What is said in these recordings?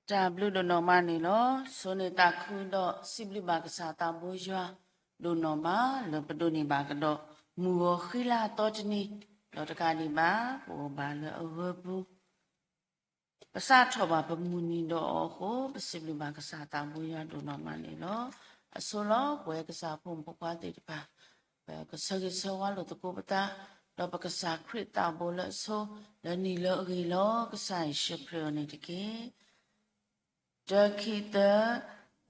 တၢ်ဘျုးဒိၣ်နီၢ်မးန့ၣ်လီၤ. ဆိန့ၢ်သးခုဒီးစံးဘျုးဘၣ်ကစၢ်သးဘိယွၤဒိၣ်နီၢ်မး လၢပဒိးန့ၢ်ဘၣ်ကဒီး မုၢ်ဂီၤဃံလၤအသီတနံၤ, ဒီးတကးဒံးဘၣ် ပအိၣ်ဘၣ်လၢအဂၢၢ်ပူၤ ပစးထီၣ်ဘၣ်ပမုၢ်နံၤဒီးအီၤအဃိ ပစံးဘျုးဘၣ်ကစၢ်သးဘိယွၤဒိၣ်နီၢ်မးန့ၣ်လီၤ. အဆိလီၤ ပဝဲကစၢ်ဖိမုၣ်ဖိခွါသ့ၣ်တဖၣ် ပကဆၢဂ့ၤဆၢဝါလိာ်သကိးပသး ဒီးပကစၢ်ခရံာ်သးဘိလၢအဆိ လၢနံၤလၢအဂ့ၤလီၤ ကစၢ်ယ့ၣ်ၡူးခရံာ်အအိၣ်န့ၣ်တက့ၢ်. တၢ ခံ သၢ,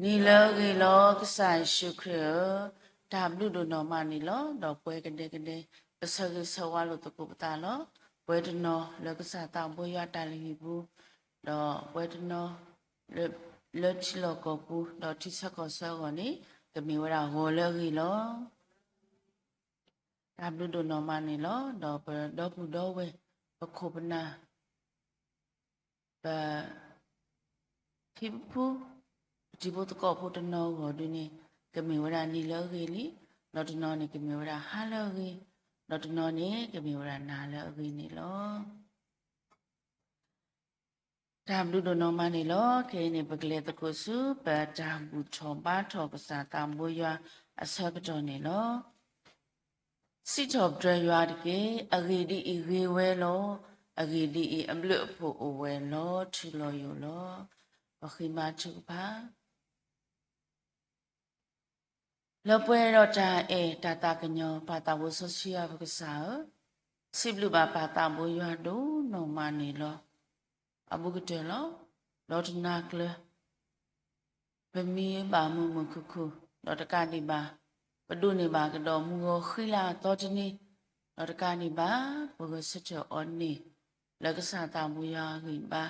နံၤလၢအဂ့ၤလီၤ ကစၢ်ယ့ၣ်ၡူးခရံာ်ဧၢ, တၢ်ဘျုးဒိၣ်နီၢ်မးန့ၣ်လီၤ. ဒီးပဝဲကဒဲကဒဲ ပဆၢဂ့ၤဆၢဝါလိာ်သကိးပသးလီၤ. ပဝဲတနီၤလၢကစၢ်သးဘိယွၤတၢ်လုၢ်ဟံၣ်ပူၤ, ဒီးပဝဲတနီၤ လၢထံလီၢ်ကီၢ်ပူၤ ဒီးထံဆၢကီၢ်ဆၢအဂီၢ်န့ၣ် ကမ့ၢ်ဝဲဒၣ်ဂီၤလၢအဂ့ၤလီၤ. တၢ်ဘျုးဒိၣ်နီၢ်မးန့ၣ်လီၤ. ဒီးပဒီပုၢ်ဒီဝဲၢ် ပခိၣ်ပနၢ် ပ ဖံဖု ပတံၤဖိသကိးဖိတနီၤအဂီၢ်ဒုန့ၣ် ကမ့ၢ်ဝဲဒၣ်နံၤလၢအဂ့ၤလံ, ဒီးတနီၤန့ၣ်ကမ့ၢ်ဝဲဒၣ်ဟါလၢအဂ့ၤ, ဒီးတနီၤန့ၣ်ကမ့ၢ်ဝဲဒၣ်နၤလၢအဂ့ၤန့ၣ်လီၤ. တၢ်ဘျုးဒိၣ်နီၢ်မးန့ၣ်လီၤ. ခဲအံၤန့ၣ် ပကလဲၤသကိးဆူ ပတၢ်ဘူၣ်ထီၣ်ဘါထီၣ်ကစၢ်သးဘိယွၤအဆၢကတီၢ်န့ၣ်လီၤ. စံးထီၣ်ပတြၢၤယွၤတက့ၢ်. အဂ့ၢ်ဒ်အံၤ, ဂ့ၤဝဲလီၤ. အဂ့ၢ်ဒ်အံၤ, အဘျုးအဖှိၣ်အိၣ်ဝဲလီၤ. ထူလီၤယိာ်လီၤ. ပဃ့ဘါထုကဖၣ်. လၢပှဲၤဒီးတၢ်အဲၣ်တၢ်သးကညီၤ ပၢ်သးဘိစီဆှံယွၤပကစၢ်ဧၢ, စံးဘျုးဘၣ်ပၢ်သးဘိယွၤဒိၣ်နီၢ်မးန့ၣ်လီၤ. အဘူးကတၢၢ်လီၤ. ဒီးတနၤကျၢၤ ပမံဘၣ်မုာ်မုာ်ခုၣ်ခုၣ်, ဒီးတကးဒံးဘၣ် ပဒိးန့ၢ်ဘၣ်ကဒီးမုၢ်ဂီၤဃံလၤအသီတနံၤ, ဒီးတကးဒံးဘၣ် ပဂဲၤဆၢထၢၣ်အီၤန့ၣ် လၢကစၢ်သးဘိယွၤအဂံၢ်ဘါ,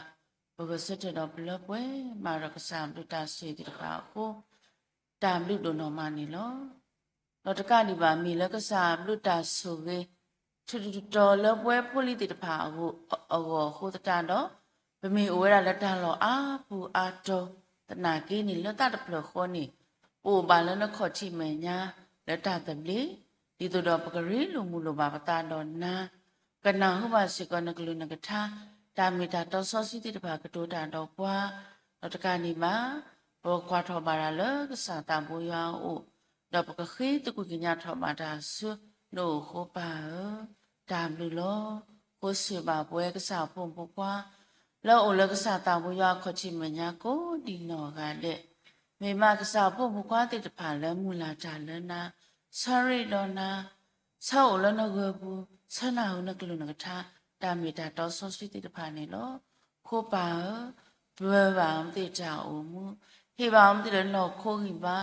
ပဂဲၤဆၢထၢၣ်ဒီးပလၢပှဲၤမးဒီးကစၢ်အဘျုးတၢ်ဆိၣ်ဂ့ၤသ့ၣ်တဖၣ်အဃိ တၢ်ဘျုးဒိၣ်နီၢ်မးန့ၣ်လီၤ. ဒီးတကးဒံးဘၣ် မ့ၢ်လၢကစၢ်အဘျုးတၢ်ဆိၣ်ဂ့ၤ ထူးထူးတီၤတီၤလၢပဝဲဖိလံၤသ့ၣ်တဖၣ်အဂီၢ်အဃိသတးဒီး ပမ့ၢ်အိၣ်ဝဲဒၣ်လၢတၢ်လီၢ်အါပူၤအါတီၤသနာ်က့န့ၣ် လၢသးတဖျၢၣ်ဃီန့ၣ် ပအိၣ်ဘၣ်လၢနခီၣ်ထံးမဲာ်ညါလၢတၢ်သဘျ့, ဒ်သိးဒီးပကရ့လိာ်မုာ်လိာ်ဘၣ်ပသးဒီးနၤ, ကနၢ်ဟူဘၣ်စ့ၢ်ကီးနကလုၢ်နကထါ, တၢ်မ့ၢ်တၢ်တီစီဆှံသ့ၣ်တဖၣ်ကတိၤတၢ်ဒီးပှၤ, ဒီးတကးဒံးဘၣ် ပကွၢ်ထီၣ်ဘၣ်တၢ်လၢကစၢ်သးဘိယွၤအအိၣ်, ဒီးပကဃ့သကွံာ်ကညးထီၣ်ဘၣ်တၢ်ဆူနအိၣ်အဃိ ပၢ်ဧၢ, တၢ်ဘျုးလီၤ. ဃိစၢ်ဘၣ်ပဝဲကစၢ်ဖိမုၣ်ဖိခွါ လၢအအိၣ်လၢကစၢ်သးဘိယွၤအခီၣ်ထံးမဲာ်ညါကိးဒံးနီၢ်ဂၤဒဲး, မ့ၢ်မးကစၢ်ဖိမုၣ်ဖိခွါသ့ၣ်တဖၣ်လၢမုၢ်လၢ်တၢ်လၢနၤ, ဆၢရ့ဒီးနၤ, ဆၢအိၣ်လၢနဂၢၢ်ပူၤ, ဆၢနၢ်ဟူနကလုၢ်နကထါ, တၢ်မ့ၢ်တၢ်တီစီဆှံသ့ၣ်တဖၣ်န့ၣ်လီၤ. အဃိပၢ်ဧၢ, ပၢၤဘၣ်အဝဲသ့ၣ်တၢ်အိၣ်မူ, ဟ့ၣ်ဘၣ်အဝဲသ့ၣ်လၢနီၢ်ခိဂံၢ်ဘါ,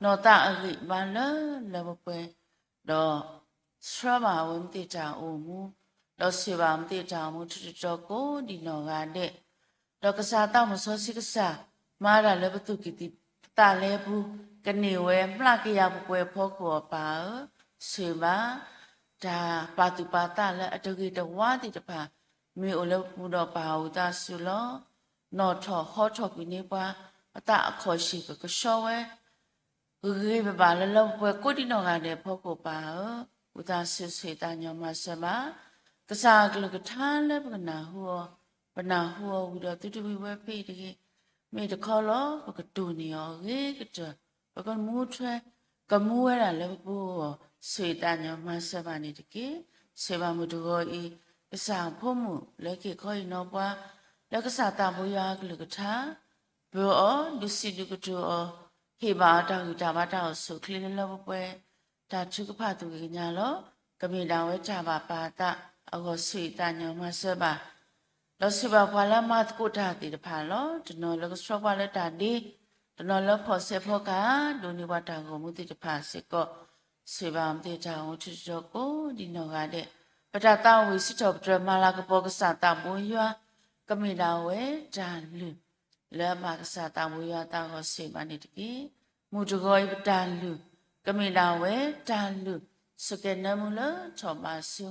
နီၢ်သးအဂံၢ်ဘါလၢလၢပှဲၤပှဲၤ, ဒီး ဆှၢဘၣ်အဝဲသ့ၣ်တၢ်အိၣ်မူ, ဒီးဆှၢဘၣ်အဝဲသ့ၣ်တၢ်အိၣ်မူထူးထူးတီၤတီၤကိးဒံးနီၢ်ဂၤဒဲး, ဒီးကစၢ်သးစီဆှံကစၢ် မၤတၢ်လၢပသူၣ်ကံၢ်သးလဲပူၤ, ကန့ၢ်ဝဲမျးကယၤပှဲၤပှဲၤအဖီခိၣ်အပၢ်ဧၢ, ဆှၢဘၣ် တၢ်ပာ်သူၣ်ပာ်သးလၢအတဂ့ၤတဝါသ့ၣ်တဖၣ် မ့ၢ်အိၣ်လၢပပူၤဒီးပၢ်ဧၢ ဝံသးစူၤလီၤ. နီၣ်ထီၣ်ဟီထီၣ်ကွံာ်န့ၢ်ပှၤ, ပသးအခီၣ်ဆံၣ်ကကဆှီဝဲ ဂ့ၤဂ့ၤဘၣ်ဘၣ်လၢလၢပှဲၤပှဲၤကိးဒံးနီၢ်ဂၤဒဲးအဖီခိၣ်ပၢ်ဧၢ, ဝံသးစူၤဆှၢသးညီမၤစၢၤဘၣ်. ကစၢ်အကလုၢ်ကထါလၢပကနၢ်ဟူအီၤ, ပနၢ်ဟူအီၤဝံၤဒီးသုတဝံၤဝဲဖဲအံၤတဂ့ၤ, မ့ၢ်တခီလီၤ ပကတိၢ်န့ၢ်အီၤအဂ့ၤကတၢၢ်, ပကမူထွဲ ကမူဝဲဒၣ်လၢပပူၤအဂီၢ် ဆှၢသးညီမၤစၢၤဘၣ်န့ၣ်တက့ၢ်. ဆှၢဘၣ်မုၢ်တဂီၤအံၤ ကစၢ်အဖိမုၣ်လၢက့ၤခီအံၤနီၢ်ပှၤ လၢကစၢ်သးဘိယွၤအကလုၢ်ကထါ ပၢၤအီၤ, ဒုးစံးဒုးကတိၤအီၤ, ဟ့ၣ်ဘၣ်အီၤတၢ်ဂံၢ်တၢ်ဘါတၢ်အိၣ်ဆူၣ်အိၣ်ချ့လၢလၢပှဲၤပှဲၤ, တၢ်ထုကဖၣ်သူၣ်ဂ့ၤကညးလီၤ. ကမ့ၢ်ဒၣ်ဝဲတၢ်ဘၣ်ပာ်အသးအဂီၢ် ဆှၢသးညီမၤစၢၤဘၣ် ဒီးဆှၢဘၣ်ပှၤလၢအမၤသကိးတၢ်သ့ၣ်တဖၣ်လီၤ. တနီၤလၢကဆှၢပှၤလၢတၢ်ဒ့, တနီၤလၢဖီၣ်စဲးဖီကဟၣ် ဒိးန့ၢ်ပှၤတၢ်ဂီၤမူသ့ၣ်တဖၣ်စ့ၢ်ကီး ဆှၢဘၣ်အဝဲသ့ၣ်တၢ်အိၣ်မူထူးထူးတီၤတီၤကိးဒံးနီၢ်ဂၤဒဲး, ပတၢ်သးဝံၣ်စံးထီၣ်ပတြၢၤမၤလၤကပီၤကစၢ်သးဘိယွၤ ကမ့ၢ်ဒၣ်ဝဲတၢ်လုၢ် လၢအဘၣ်ကစၢ်သးဘိယွၤအသးအဂီၢ် ဆှၢဘၣ်န့ၣ်တက့ၢ်. မုၢ်တဂီၤအံၤပတၢ်လုၢ် ကမ့ၢ်ဒၣ်ဝဲတၢ်လုၢ် ဆိၣ်ကဲၤနၢမူလၢထီၣ်ဘးဆူ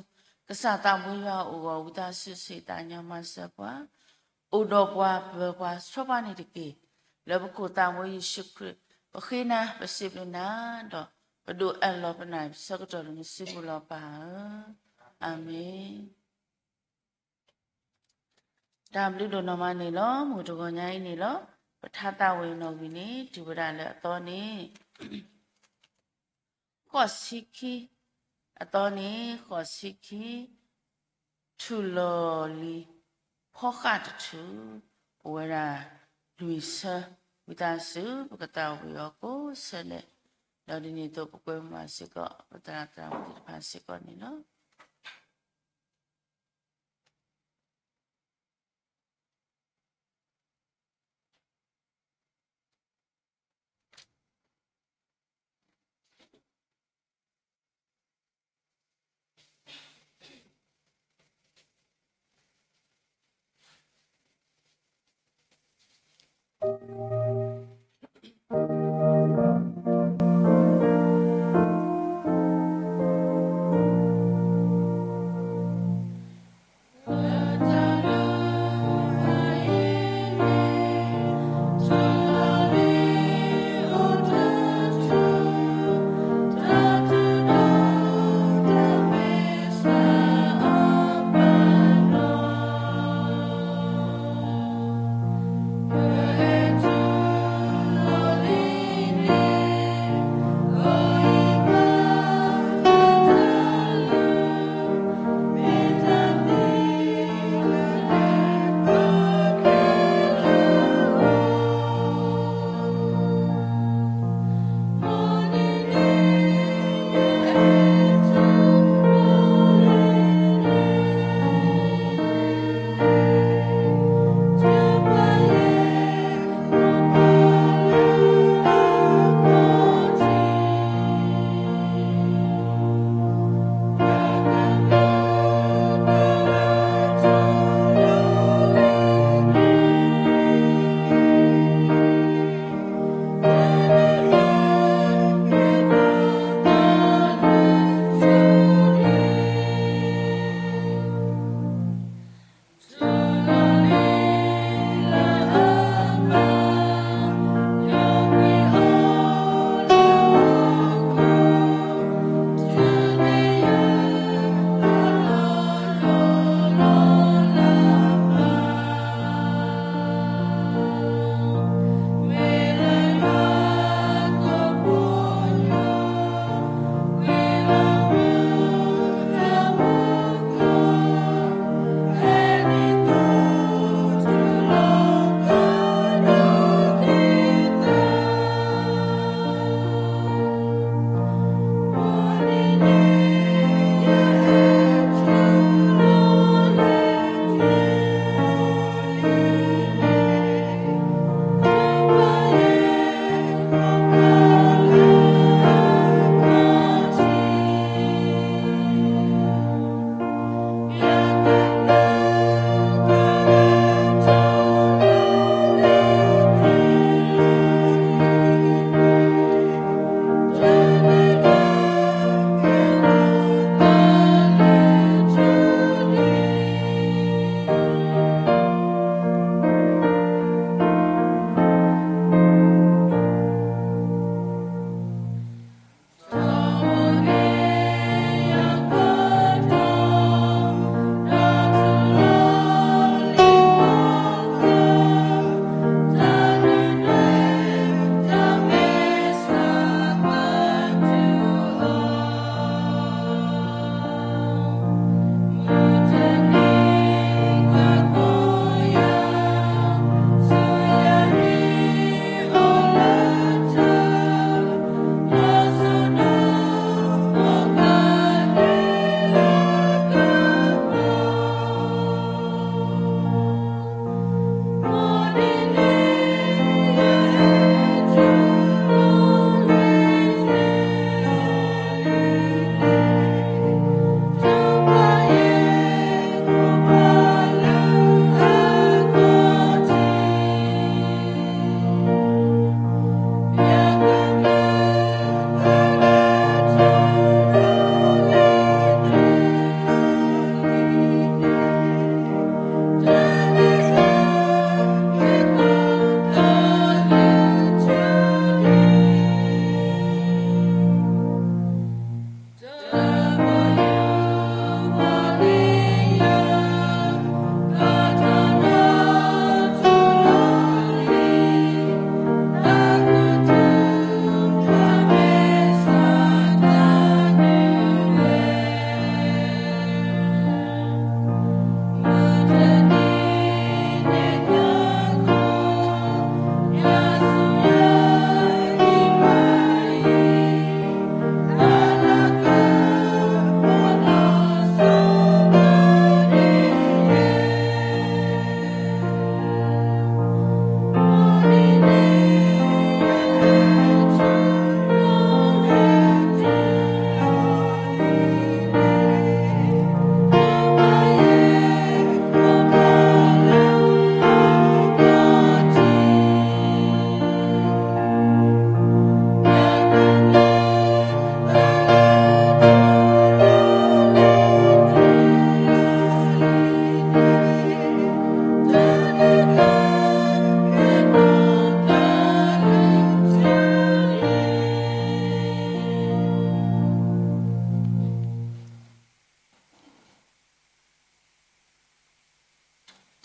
ကစၢ်သးဘိယွၤအအိၣ်အဂီၢ် ဝံသးစူၤဆှၢသးညီမၤစၢၤပှၤ အိၣ်ဒီးပှၤပၢၤပှၤဆှၢပှၤန့ၣ်တက့ၢ်. လၢပခိၣ်သးဘိယ့ၣ်ၡူးခရံာ် ပဃ့နၤ ပစံးဘျုးနၤ ဒီးပဒိးအၢၣ်လီၤပနၢ်အံၤ ပဆၢကတီၢ်လၢနစုပူၤလီၤပၢ်ဧၢ, အၤမ့ၣ်. တၢ်ဘျုးဒိၣ်နီၢ်မးန့ၣ်လီၤ. မုၢ်တဂီၤညါအံၤန့ၣ်လီၤ. ပထါသးဝံၣ်နီၣ်ဂံၢ်န့ၣ် တုၤဝဲဒၣ်လၢအသီန့ၣ် ဃိးဆံခံ, အသီန့ၣ် ဃိးဆံခံ, ထူၣ်လီၤလံၤ ဖီဃၣ်တထူၣ်, ပဝဲဒၣ် လွံၢ်ဆၢ, ဝံသးစူၤ ပကသးဝံၣ်အီၤကိးဆၢလဲၣ်, ဒီးဒ်န့ၣ်အသိး ပကွဲမုာ်စ့ၢ်ကီး ပသရၣ်သရၣ်မုၣ်သ့ၣ်တဖၣ်စ့ၢ်ကီးန့ၣ်လီၤ.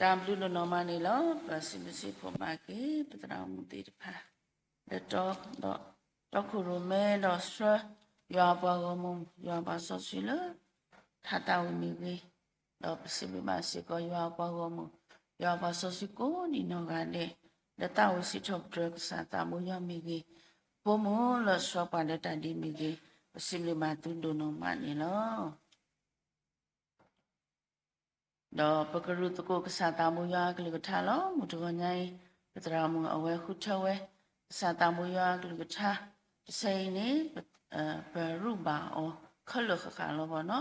တၢ်ဘျုးဒိၣ်နီၢ်မးန့ၣ်လီၤ. ပစံးဘျုးစံးဖှိၣ်ဘၣ်က့ၤ ပသရၣ်မုၣ်သ့ၣ်တဖၣ် လၢတီဒီး တီခိၣ်ရိၣ်မဲဒီးဆှၢ ယွၤအပှၤဂီၢ်မုၢ် ယွၤအပှၤစီဆှံလၢ ထါသးဝံၣ်မ့ၢ်ဂ့ၤ, ဒီးပစံးဘျုးဘၣ်စ့ၢ်ကီး ယွၤအပှၤဂီၢ်မုၢ် ယွၤအပှၤစီဆှံကိးနံၤနီၢ်ဂၤဒဲး လၢသးဝံၣ်စံးထီၣ်ပတြၢၤကစၢ်သးဘိယွၤမ့ၢ်ဂ့ၤ, ဖိမုၣ်လၢဆှၢပှၤလၢတၢ်ဒ်မ့ၢ်ဂ့ၤ, ပစံးဘျုးဘၣ်သုဒိၣ်နီၢ်မးန့ၣ်လီၤ. ဒီးပကရူၢ်သကိးကစၢ်သးဘိယွၤအကလုၢ်ကထါလီၤ. မုၢ်တဂီၤညါအံၤ ပသရၣ်မုၣ်အဝဲဃုထၢဝဲ ကစၢ်သးဘိယွၤအကလုၢ်ကထါ တဆၢအံၤန့ၣ် ပ ပရူၢ်ဘၣ်အီၤခဲလၢာ်ဃၣ်ဃၣ်လီၤဘီနီၤ.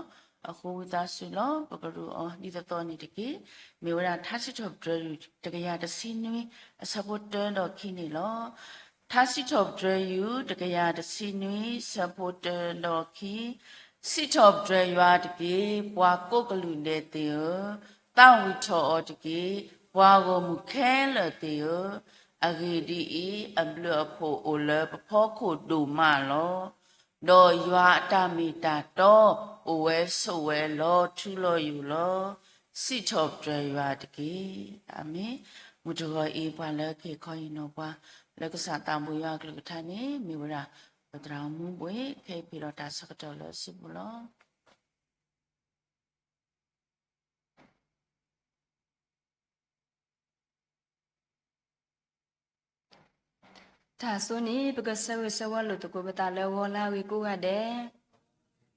အဃိဝံသးစူၤလီၤ ပကရူၢ်အီၤဒ်သိးသိးန့ၣ်တက့ၢ်. မ့ၢ်ဝဲဒၣ်ထါစံးထီၣ်ပတြၢၤတကယၤတဆံနွံ အဆၢဖိတၢဒီးခံန့ၣ်လီၤ. ထါစံးထီၣ်ပတြၢၤယူၢ် တကယၤတဆံနွံ ဆၢဖိတၢဒီးခံ, စံးထီၣ်ပတြၢၤယွၤတက့ၢ်, ပှၤကိးကလုာ်ဒဲးသ့ၣ်ဧၢ, သးဝံၣ်ထီၣ်အီၤတက့ၢ်, ပှၤဂီၢ်မုၢ်ခဲလၢာ်သ့ၣ်ဧၢ, အဂ့ၢ်ဒ်အံၤ, အဘျုးအဖှိၣ်အိၣ်လၢပဖီခိၣ်ဒိၣ်မးလီၤ. ဒီးယွၤအတၢ်မ့ၢ်တၢ်တီ အိၣ်ဝဲဆိးဝဲလီၤထူလီၤယိာ်လီၤ. စံးထီၣ်ပတြၢၤယွၤတက့ၢ်. အၤမ့ၣ်. မုၢ်တဂီၤအံၤ ပှၤလၢကဟ့ၣ်ခီဟ့ၣ်နီၤပှၤ လၢကစၢ်သးဘိယွၤအကလုၢ်ကထါန့ၣ် မ့ၢ်ဝဲဒၣ် ပသရၣ်မုၣ်ဘှ့ၣ် ခဲအံၤပှဲၤဒီးတၢ်ဆၢကတီၢ်လၢစုပူၤလီၤ. တၢ်ဆိန့ၣ် ပကဆၢဂ့ၤဆၢဝါလိာ်သကိးပသးလၢဂီၤလၢအဂ့ၤကိးဂၤဒဲး,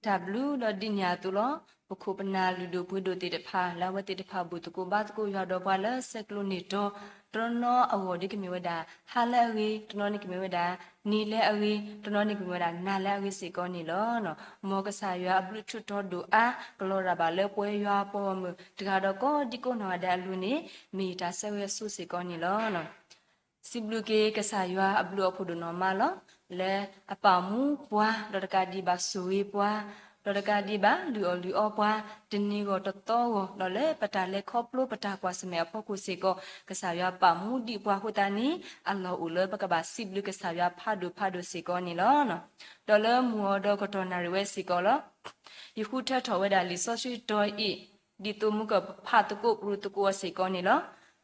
တၢ်ဘျုးဒီးဒ်န့ၣ်အသိးလီၤ. ပခိၣ်ပနၢ်လုၢ်ဒိၣ်ပှ့ၤဒိၣ်သ့ၣ်တဖၣ် လၢအဝဲသ့ၣ်တဖၣ်ဘူၣ်သကိးဘါသကိးယွၤဒီးပှၤလၢဆဲးကျိးန့ၢ်တီ, တနီၤနီၤအဂီၢ်ဒ်ကမ့ၢ်ဝဲဒၣ် ဟါလၢအဂ့ၤ, တနီၤန့ၣ်ကမ့ၢ်ဝဲဒၣ် နံၤလၢအဂ့ၤ, တနီၤန့ၣ်ကမ့ၢ်ဝဲဒၣ်နၤလၢအဂ့ၤစ့ၢ်ကီးန့ၣ်လီၤ. မ်ကစၢ်ယွၤအဘျုးထူးထီဒိၣ်အါ ကလီၤရၤဘၣ်လၢပဝဲယွၤအပှၤဂီၢ်မုၢ် တဂၤဒီးကိးဒံကိးနီၢ်ဂၤဒဲးအလိၤန့ၣ် မ့ၢ်ယတၢ်ဆၢဂ့ၤအဆိစ့ၢ်ကီးန့ၣ်လီၤ. စံးဘျုးက့ၤကစၢ်ယွၤအဘျုးအဖှိၣ်ဒိၣ်နီၢ်မးလီၤ. လၢအပာ်မူပှၤ ဒီးတကးဒံးဘၣ်ဆိၣ်ဂ့ၤပှၤ, ဒီးတကးဒံးဘၣ်လုၢ်အီၣ်လုၢ်အီပှၤ တနံၤဂီၢ်တသီဂီၢ်, ဒီးလၢပတၢ်လဲၤခီဖျိပတၢ်ကွၢ်ဆၢၣ်မဲာ်အဖီခိၣ်စ့ၢ်ကီး ကစၢ်ယွၤပာ်မူဒံးပှၤအဃိသတးန့ၣ် အလီၢ်အိၣ်လၢပကဘၣ်စံးဘျုးကစၢ်ယွၤဖးဒိၣ်ဖးဒိၣ်စ့ၢ်ကီးန့ၣ်လီၤ. ဒီးလၢမုၢ်အီၤဒီးကတီၢ်နၣ်ရံၣ်ဝဲစ့ၢ်ကီးလီၤ. ယဃုထၢထီၣ်ဝဲဒၣ်လံာ်စီဆှံတီၤအံၤ ဒ်သိးမုၢ်ကဖးသကိးပရူးသကိးအီၤစ့ၢ်ကီးန့ၣ်လီၤ.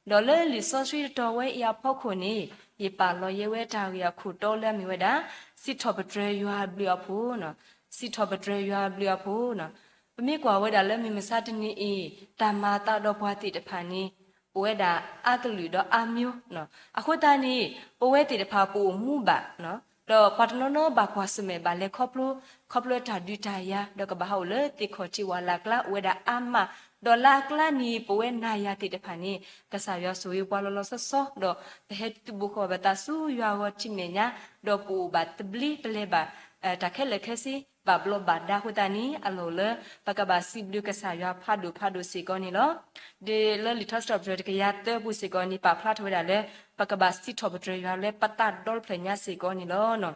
ဒီးလၢလံာ်စီဆှံတီၤဝဲအံၤအဖီခိၣ်န့ၣ် ယပာ်လီၤယဲဝဲတၢ်ဂ့ၢ်အခိၣ်တီလၢအမ့ၢ်ဝဲဒၣ် စံးထီၣ်ပတြၢၤယွၤအဘျုးအဖှိၣ်, စံးထီၣ်ပတြၢၤယွၤအဘျုးအဖှိၣ်. ပမ့ၢ်ကွၢ်ဝဲဒၣ်လၢမုၢ်မဆါတနံၤအံၤ တၢ်မၤအသးဒီးပှၤသ့ၣ်တဖၣ်န့ၣ် အိၣ်ဝဲဒၣ်အါကလုာ်ဒီးအါမျိုး, အဃိသတးန့ၣ် ပဝဲသ့ၣ်တဖၣ်ပအိၣ်မူဘၣ် ဒီးပှၤတနီၤနီၤဘၣ်ကွၢ်ဆၢၣ်မဲာ်ဘၣ်လဲၤခီဖျိ ခီဖျိတၢ်ဒုးတၢ်ယၤ ဒီးကဘၣ်ဟးအိၣ်လၢသ့ၣ်ခီၣ်ထံးဝၣ်လၢ်ကျါ အိၣ်ဝဲဒၣ်အါမး, ဒီးလၢအကျါန့ၣ် ပဝဲနၤယၤသ့ၣ်တဖၣ်န့ၣ် ကစၢ်ယွၤဆိၣ်ဂ့ၤပှၤလီၤလီၤဆီဆီ ဒီးပဟဲသုးဘူးဃီၤဘၣ်သးဆူယွၤအဂီၢ်ထံမဲာ်ညါ, ဒီးပအိၣ်ဘၣ်သဘျ့ပလဲၤဘၣ် တၢ်ခဲလၢာ်ခဲဆ့ ဘၣ်ဘျီးဘၣ်ဒါအဃိသတးန့ၣ် အလီၢ်အိၣ်လၢ ပကဘၣ်စံးဘျုးကစၢ်ယွၤဖးဒိၣ်ဖးဒိၣ်စ့ၢ်ကီးန့ၣ်လီၤ. ဒ်လၢလံာ်ထါစံးထီၣ်ပတြၢၤတကယၤသၢပူၤစ့ၢ်ကီးန့ၣ် ပာ်ဖျါထီၣ်ဝဲဒၣ်လၢ ပကဘၣ်စံးထီၣ်ပတြၢၤယွၤလၢပသးဒီဖျၢၣ်ညါစ့ၢ်ကီးန့ၣ်လီၤ.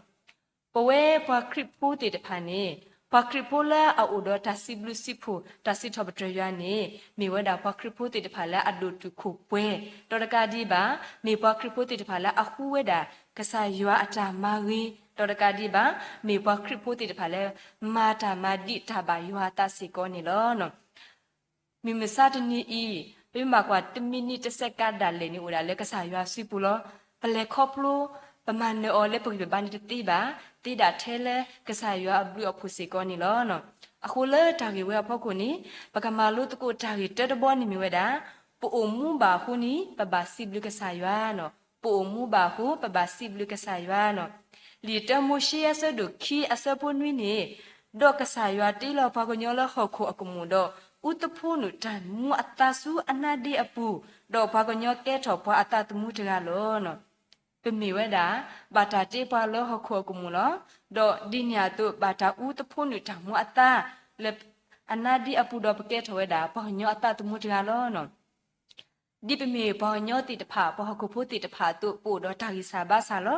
ပဝဲပှၤခရံာ်ဖိသ့ၣ်တဖၣ်န့ၣ် ပှၤခရံာ်ဖိလၢအအိၣ်ဒီးတၢ်စံးဘျုးစံးဖှိၣ် တၢ်စံးထီၣ်ပတြၢၤယွၤန့ၣ် မ့ၢ်ဝဲဒၣ်ပှၤခရံာ်ဖိသ့ၣ်တဖၣ်လၢအဒိၣ်တုာ်ခိၣ်ပှဲၤ, ဒီးတကးဒံးဘၣ် မ့ၢ်ပှၤခရံာ်ဖိသ့ၣ်တဖၣ်လၢအဃုဝဲဒၣ် ကစၢ်ယွၤအတၢ်မၤဂ့ၤ, ဒီးတကးဒံးဘၣ် မ့ၢ်ပှၤခရံာ်ဖိသ့ၣ်တဖၣ်လၢ မၤတၢ်မၤဒံးတၢ်ဘၣ်ယွၤအသးစ့ၢ်ကီးန့ၣ်လီၤ. မုၢ်မဆါတနံၤအံၤ ပမ့ၢ်ကွၢ်တမံးနံးတစဲးကးဒၣ်လဲာ်န့ၣ် အိၣ်ဒၣ်လၢကစၢ်ယွၤစုပူၤလီၤ. ပလဲၤခီဖျိ ပမၤနၢၤအီၤလၢပဂံၢ်ပဘါန့ၣ်တသ့ဘၣ်, သ့ဒၣ်ထဲလၢကစၢ်ယွၤအဘျုးအဖှိၣ်စ့ၢ်ကီးန့ၣ်လီၤ. အဃိလၢတၢ်ဂ့ၢ်ဝဲအဖီခိၣ်န့ၣ် ပကမၤလိသကိးတၢ်ဂ့ၢ်တၢတဘီန့ၣ်မ့ၢ်ဝဲဒၣ် ပအိၣ်မူဘၣ်အဃိန့ၣ် ပဘၣ်စံးဘျုးကစၢ်ယွၤန့ၣ်, ပအိၣ်မူဘၣ်အဃိ ပဘၣ်စံးဘျုးကစၢ်ယွၤန့ၣ်. လံာ်တၢမိၤၡ့အဆၢဒိၣ်ခံအဆၢဖိနွံန့ၣ် ဒီးကစၢ်ယွၤတ့လီၤပှၤကညီလၢဟီၣ်ခိၣ်အကမူၣ်ဒီး အူသဖှိနုာ်တၢ်မူအသါဆူအနါဒ့အပူၤ, ဒီးပှၤကညီကဲထီၣ်ပှၤအသးသမူတဂၤလီၤ. ပမ့ၢ်ဝဲဒၣ် ဘၣ်တၢ်တ့ပှၤလၢဟီၣ်ခိၣ်အကမူၣ်လီၤ. ဒီးဒ်န့ၣ်အသိး ဘၣ်တၢ်အူသဖှိနုာ်တၢ်မူအသါ လၢအနါဒ့အပူၤဒီးပကဲထီၣ်ဝဲဒၣ် ပှၤကညီအသးသမူတဂၤလီၤ. ဒ်ပမ့ၢ်ပှၤကညီသ့ၣ်တဖၣ် ပှၤဟီၣ်ခိၣ်ဖိသ့ၣ်တဖၣ်အသိး ပအိၣ်ဒီးတၢ်ဂံၢ်စၢ်ဘါစၢ်လီၤ.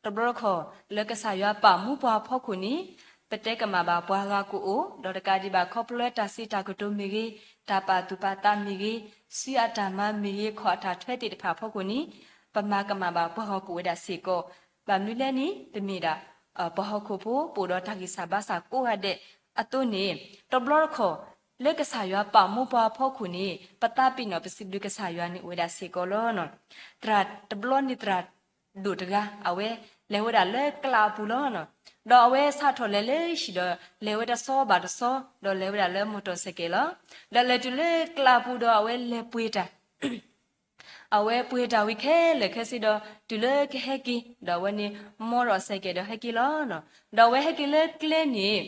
တဘျီတခီၣ် လၢကစၢ်ယွၤပာ်မူပှၤအဖီခိၣ်န့ၣ် ပတဲကမၣ်ဘၣ်ပှၤဂၤကအိၣ်, ဒီးတကးဒံးဘၣ်ခီဖျိလၢတၢ်စံးတၢ်ကတိၤမ့ၢ်ဂ့ၤ, တၢ်ပာ်သူၣ်ပာ်သးမ့ၢ်ဂ့ၤ, စုအတၢ်မၤမ့ၢ်ဂ့ၤ, ခီၣ်အတၢ်ထွဲသ့ၣ်တဖၣ်အဖီခိၣ်န့ၣ် ပမၤကမၣ်ဘၣ်ပှၤဂၤကအိၣ်ဝဲဒၣ်စ့ၢ်ကီး. ဘၣ်မနုၤလဲၣ်န့ၣ် ပမ့ၢ်ဒၣ် ပှၤဟီၣ်ခိၣ်ဖိ ပအိၣ်ဒီးတၢ်ဂံၢ်စၢ်ဘါစၢ်ကိးဂၤဒဲးအသိးန့ၣ် တဘျီတခီၣ် လၢကစၢ်ယွၤပာ်မူပှၤအဖီခိၣ်န့ၣ် ပသးပ့ၤနီၣ်ပစံးဘျုးကစၢ်ယွၤန့ၣ်အိၣ်ဝဲဒၣ်စ့ၢ်ကီးလီၤ. သရၣ်တဘျီန့ၣ်သရၣ်ဒိၣ်တဂၤ အဝဲလဲၤဝဲဒၣ်လၢကျးအပူၤလီၤ. ဒီးအဝဲစးထီၣ်လဲၤလၢဟံၣ်ဒီး လဲၤဝဲတဆီဘၣ်တဆီ ဒီးလဲၤဝဲဒၣ်လၢမီၢ်တီၢ်စဲးကဲးလီၤ. ဒီးလဲၤတုၤလၢကျးအပူၤဒီးအဝဲလဲၤပှ့ၤတၢ် အဝဲပှ့ၤတၢ်ဝံၤခဲလၢာ်ခဲဆ့ဒီး တုၤလၢကဟဲက့ၤ ဒီးအဝဲန့ၣ် မီထီၣ်စဲးကဲးဒီးဟဲက့ၤလီၤ. ဒီးအဝဲဟဲက့ၤလၢကျဲန့ၣ်